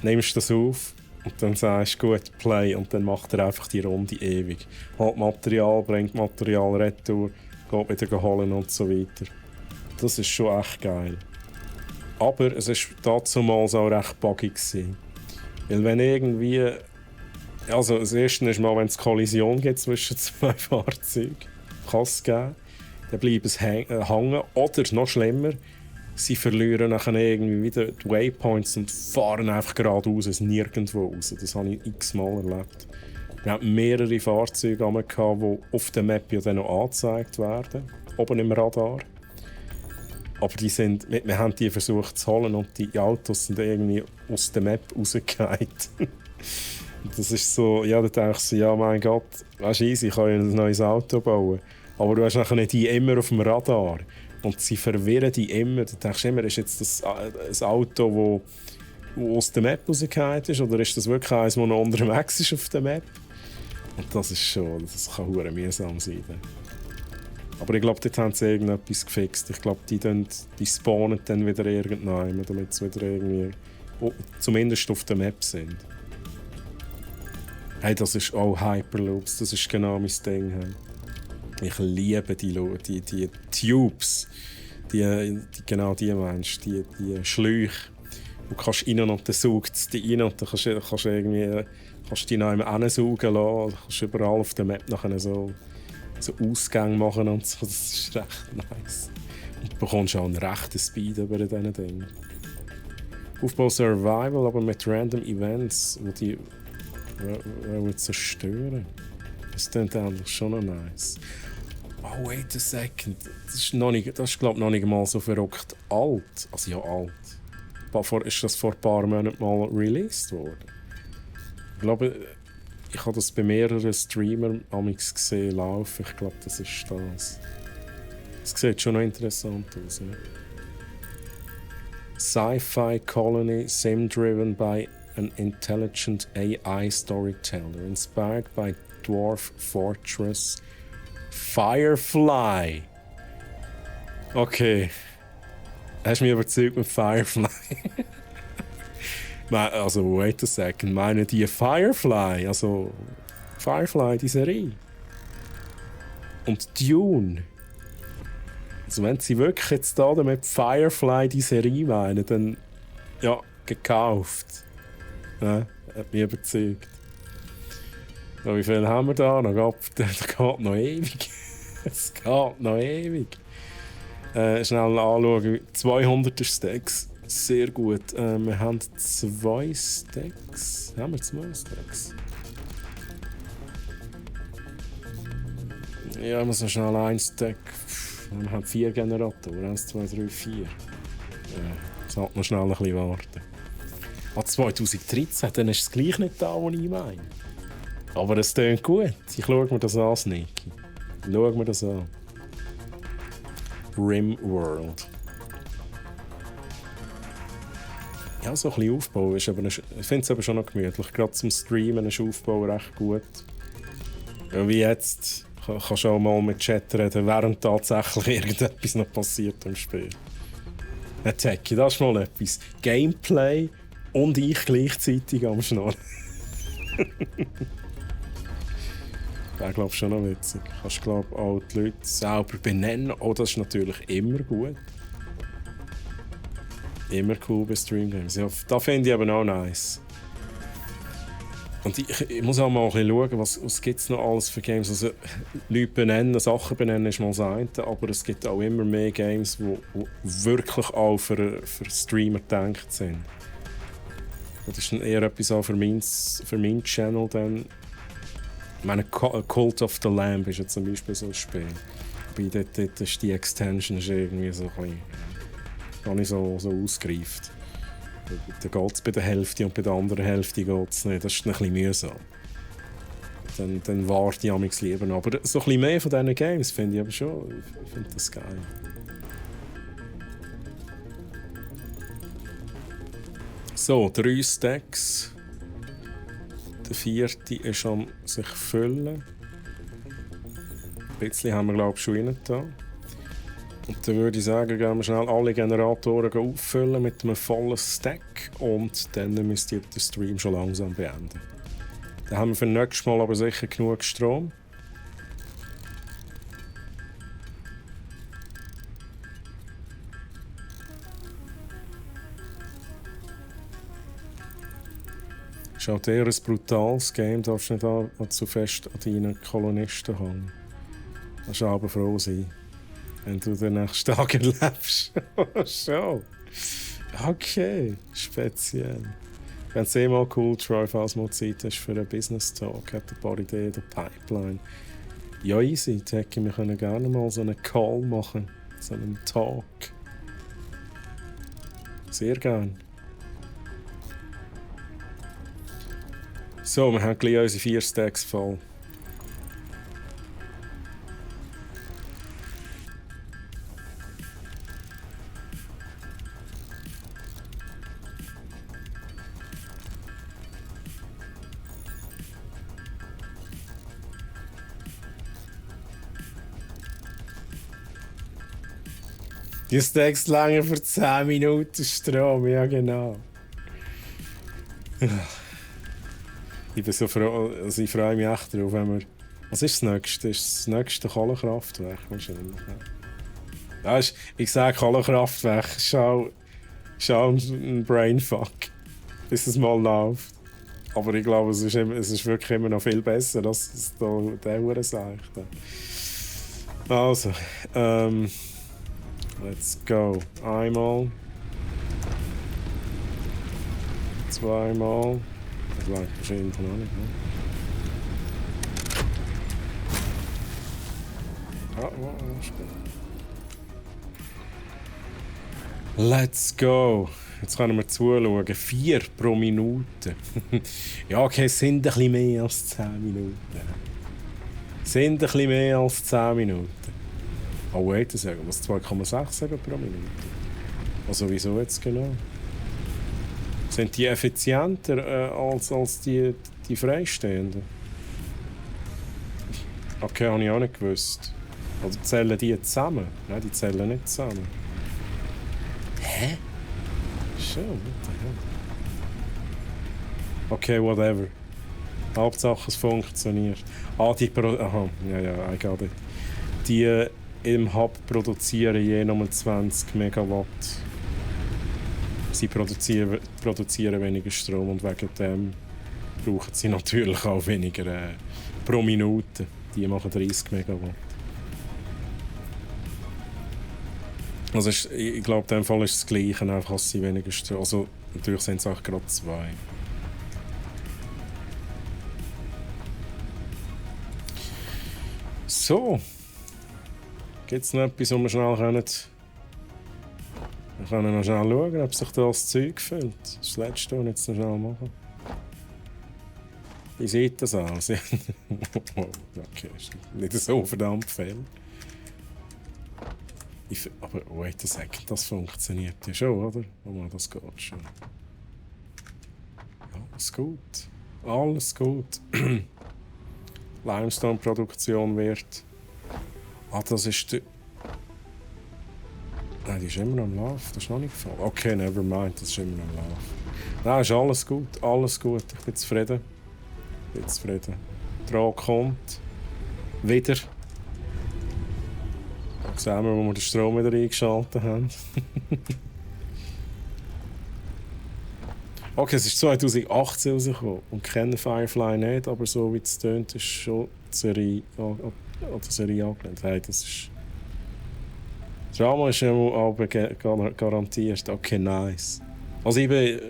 nimmst das auf und dann sagst du gut, Play, und dann macht er einfach die Runde ewig. Holt Material, bringt Material retour, geht wieder holen und so weiter. Das ist schon echt geil. Aber es war damals auch recht buggy gewesen. Weil wenn irgendwie... Also das erste ist mal, wenn es Kollision gibt zwischen zwei Fahrzeugen, kann es geben, dann bleibt es hängen. Oder noch schlimmer, sie verlieren nachher irgendwie wieder die Waypoints und fahren einfach geradeaus, es nirgendwo raus. Das habe ich x-mal erlebt. Wir hatten mehrere Fahrzeuge, die auf der Map ja dann noch angezeigt werden, oben im Radar. Aber wir haben die versucht zu holen und die Autos sind irgendwie aus der Map rausgefallen. Das ist so, ja, da denkst du, ja mein Gott, weißt du, easy, ich kann ja ein neues Auto bauen. Aber du hast nachher nicht die immer auf dem Radar. Und sie verwirren die immer. Du denkst immer, ist jetzt das ein Auto, das aus der Map rausgefallen ist, oder ist das wirklich eins, das noch unterwegs ist auf der Map? Und das kann verdammt mühsam sein. Aber ich glaube, dort haben sie irgendetwas gefixt. Ich glaube, die spawnen dann wieder irgendwann, damit sie wieder irgendwie zumindest auf der Map sind. Hey, das ist auch Hyperloops, das ist genau mein Ding. Hey. Ich liebe die Tubes, genau die Menschen, die Schläuche. Du kannst rein und dann saugt es dich rein und dann kannst du dich noch einmal hinsaugen lassen. Du kannst überall auf der Map nachher so Ausgänge machen und so. Das ist recht nice. Und du bekommst auch einen rechten Speed über diesen Dingen. Aufbau Survival, aber mit random Events, die zerstören. Das klingt eigentlich schon noch nice. Oh, wait a second. Das ist glaube ich, noch nicht mal so verrückt alt. Also ja, alt. Ist das vor ein paar Monaten mal released worden? Ich glaube, ich habe das bei mehreren Streamern gesehen laufen. Ich glaube, das ist das. Das sieht schon noch interessant aus. Ja? Sci-fi colony sim-driven by an intelligent AI storyteller, inspired by Dwarf Fortress Firefly. Okay. Hast du mich überzeugt mit Firefly? Also, wait a second. Meinen die Firefly? Also, Firefly, die Serie. Und Dune. Also, wenn sie wirklich jetzt da mit Firefly die Serie meinen, dann, ja, gekauft. Ja, hat mich überzeugt. So, wie viel haben wir da? Das geht noch ewig. Es geht noch ewig. Schnell anschauen. 200er Stacks. Sehr gut. Wir haben 2 Stacks. Haben wir 2 Stacks? Ja, wir müssen schnell 1 Stack. Wir haben 4 Generatoren. 1, 2, 3, 4. Ja, sollte noch schnell ein bisschen warten. 2013, dann ist es gleich nicht da, was ich meine. Aber es klingt gut. Ich schaue mir das an, Sneaky. Schau mir das an. Rimworld. Ja, so ein bisschen Aufbau ist aber ich finde es aber schon noch gemütlich. Gerade zum Streamen ist Aufbau recht gut. Ja, wie jetzt kannst du auch mal mit Chat reden, während tatsächlich irgendetwas noch passiert im Spiel. Ja, Techie, das ist mal etwas. Gameplay und ich gleichzeitig am Schnurren. Wäre, glaube ich, schon noch witzig. Kannst, glaube ich, auch die Leute selber benennen. Oh, das ist natürlich immer gut. Immer cool bei Streamgames. Ja, das finde ich aber auch nice. Und ich muss auch mal ein bisschen schauen, was gibt es noch alles für Games. Also, Leute benennen, Sachen benennen ist mal das eine, aber es gibt auch immer mehr Games, die wirklich auch für Streamer gedacht sind. Das ist dann eher etwas auch für meinen Channel dann. Ich meine, Cult of the Lamb ist ja zum Beispiel so ein Spiel. Wobei dort ist die Extension ist irgendwie so ein bisschen, gar nicht so ausgereift. Da geht es bei der Hälfte und bei der anderen Hälfte geht es nicht. Das ist ein bisschen mühsam. Dann warte ich amigs lieber noch. Aber so ein bisschen mehr von diesen Games finde ich aber schon. Ich finde das geil. So, 3 Stacks. Der 4. ist am sich füllen. Ein bisschen haben wir, glaube ich, schon rein da. Und dann würde ich sagen, gehen wir schnell alle Generatoren auffüllen mit einem vollen Stack und dann müsst ihr den Stream schon langsam beenden. Dann haben wir für nächstes Mal aber sicher genug Strom. Das ist halt eher ein brutales Game, darfst nicht zu fest an deinen Kolonisten hängen. Da darfst du aber froh sein, wenn du den nächsten Tag erlebst. Schon. Okay, speziell. Wenn es mal cool, Troy, falls mal Zeit hast für einen Business Talk, hat ein paar Ideen, der Pipeline. Ja, easy, Techie, wir können gerne mal so einen Call machen, so einen Talk. Sehr gern. So, wir haben gleich unsere 4 Stacks voll. Die Stacks lange für 10 Minuten Strom, ja genau. Ich bin so froh, also ich freue mich echt darauf, wenn wir... Was ist das nächste? Ist das nächste Kohlekraftwerk wahrscheinlich? Ja, ich sage Kohlekraftwerk, ist Ist auch ein Brainfuck, bis es mal läuft. Aber ich glaube, es ist wirklich immer noch viel besser, als der Hure sagt. Also, let's go. Einmal. Zweimal. Das reicht wahrscheinlich noch nicht. Ne? Ist gut. Let's go. Jetzt können wir zuschauen. 4 pro Minute. Ja, okay, es sind ein bisschen mehr als 10 Minuten. Sind ein bisschen mehr als 10 Minuten. Oh, wait, sagen was 2,6 sagen pro Minute? Also, wieso jetzt genau? Sind die effizienter als die freistehenden? Okay, habe ich auch nicht gewusst. Also zählen die zusammen? Nein, die zählen nicht zusammen. Hä? Schon, what the hell? Okay, whatever. Hauptsache es funktioniert. Aha, ja, I got it. Die im Hub produzieren je nur 20 Megawatt. Sie produzieren weniger Strom und wegen dem brauchen sie natürlich auch weniger pro Minute. Die machen 30 Megawatt. Also ich glaube, in dem Fall ist es das Gleiche, einfach als sie weniger Strom. Also natürlich sind es auch gerade 2. So. Gibt es noch etwas, wo wir schnell können? Wir können noch schnell schauen, ob sich da das Zeug füllt. Das ist das Letzte, was ich jetzt noch schnell mache. Wie sieht das aus? Okay, ist nicht so verdammt viel. Aber wait a second, das funktioniert ja schon, oder? Oh, das geht schon. Ja, alles gut. Alles gut. Limestone-Produktion wird... Ah, das ist der... Nein, die ist immer noch am Laufen. Das ist noch nicht gefallen. Okay, never mind, das ist immer noch am Laufen. Nein, ist alles gut. Alles gut. Ich bin zufrieden. Der Trag kommt. Wieder. Sehen wir, wo wir den Strom wieder eingeschaltet haben. Okay, es ist 2018 rausgekommen und kennen Firefly nicht, aber so wie es tönt, ist schon die Serie angelehnt. Hey, das ist... Drama ist ja aber garantiert. Okay, nice. Also ich bin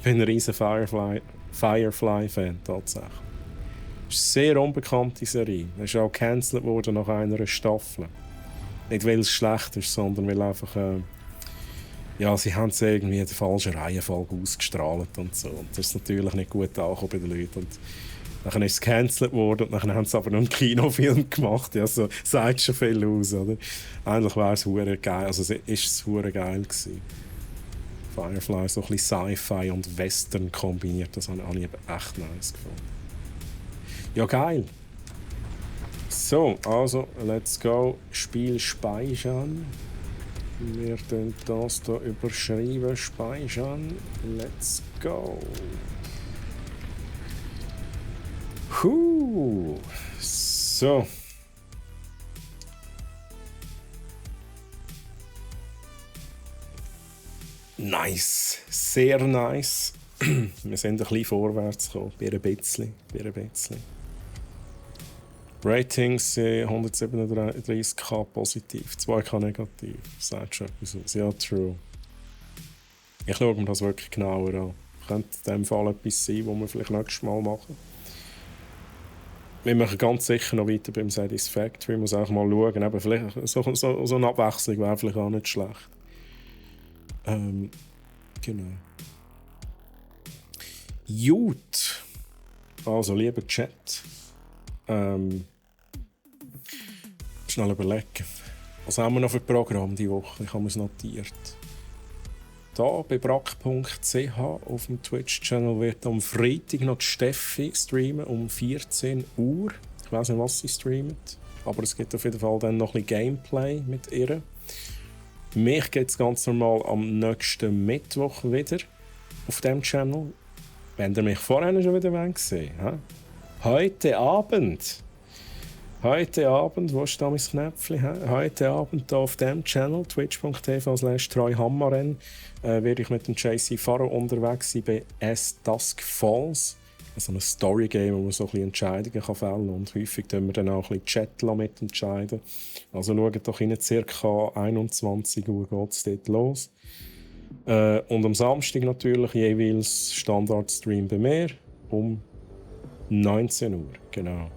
ein riesen Firefly-Fan, tatsächlich. Es ist eine sehr unbekannte Serie. Es ist auch gecancelt worden nach einer Staffel. Nicht weil es schlecht ist, sondern weil einfach... ja, sie haben es irgendwie in der falschen Reihenfolge ausgestrahlt und so. Und das ist natürlich nicht gut angekommen bei den Leuten. Und dann ist es gecancelt worden und dann haben sie aber noch einen Kinofilm gemacht. Ja, so sagt schon viel aus, oder? Eigentlich wäre es hure geil. Also ist es hure geil gewesen. Firefly so ein bisschen Sci-Fi und Western kombiniert. Das habe ich echt nice gefunden. Ja, geil. So, also, let's go. Spiel speichern. Wir können das hier überschreiben, speichern. Let's go. So. Nice. Sehr nice. Wir sind ein bisschen vorwärts gekommen. Ein bisschen. Ratings 137k positiv, 2k negativ. Sagt schon etwas aus. Ja, true. Ich schaue mir das wirklich genauer an. Könnte in diesem Fall etwas sein, was wir vielleicht nächstes Mal machen. Wir machen ganz sicher noch weiter beim Satisfactory. Ich muss auch mal schauen. Eben vielleicht so eine Abwechslung wäre vielleicht auch nicht schlecht. Genau. Gut. Also, lieber Chat. Schnell überlegen. Was haben wir noch für Programm diese Woche? Ich habe mir es notiert. Da bei brack.ch auf dem Twitch-Channel wird am Freitag noch die Steffi streamen um 14 Uhr. Ich weiß nicht, was sie streamt, aber es gibt auf jeden Fall dann noch ein bisschen Gameplay mit ihr. Mich geht es ganz normal am nächsten Mittwoch wieder auf dem Channel. Wenn ihr mich vorher schon wieder gesehen habt. Heute Abend Heute Abend, wo ist da mein Knöpfchen? Heute Abend hier auf diesem Channel, twitch.tv/treuhammarren, werde ich mit dem JC Faro unterwegs sein bei As Dusk Falls. Also ein Story-Game, wo man so ein bisschen Entscheidungen fällen kann. Und häufig tun wir dann auch ein bisschen Chat mitentscheiden. Also schaut doch in ca. 21 Uhr geht es dort los. Und am Samstag natürlich jeweils Standard-Stream bei mir um 19 Uhr. Genau.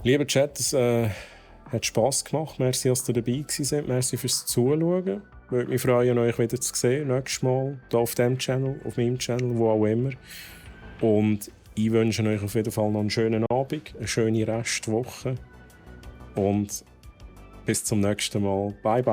Lieber Chat, es hat Spass gemacht. Merci, dass ihr dabei seid. Merci fürs Zuschauen. Ich würde mich freuen, euch wieder zu sehen. Nächstes Mal hier auf diesem Channel, auf meinem Channel, wo auch immer. Und ich wünsche euch auf jeden Fall noch einen schönen Abend, eine schöne Restwoche. Und bis zum nächsten Mal. Bye, bye.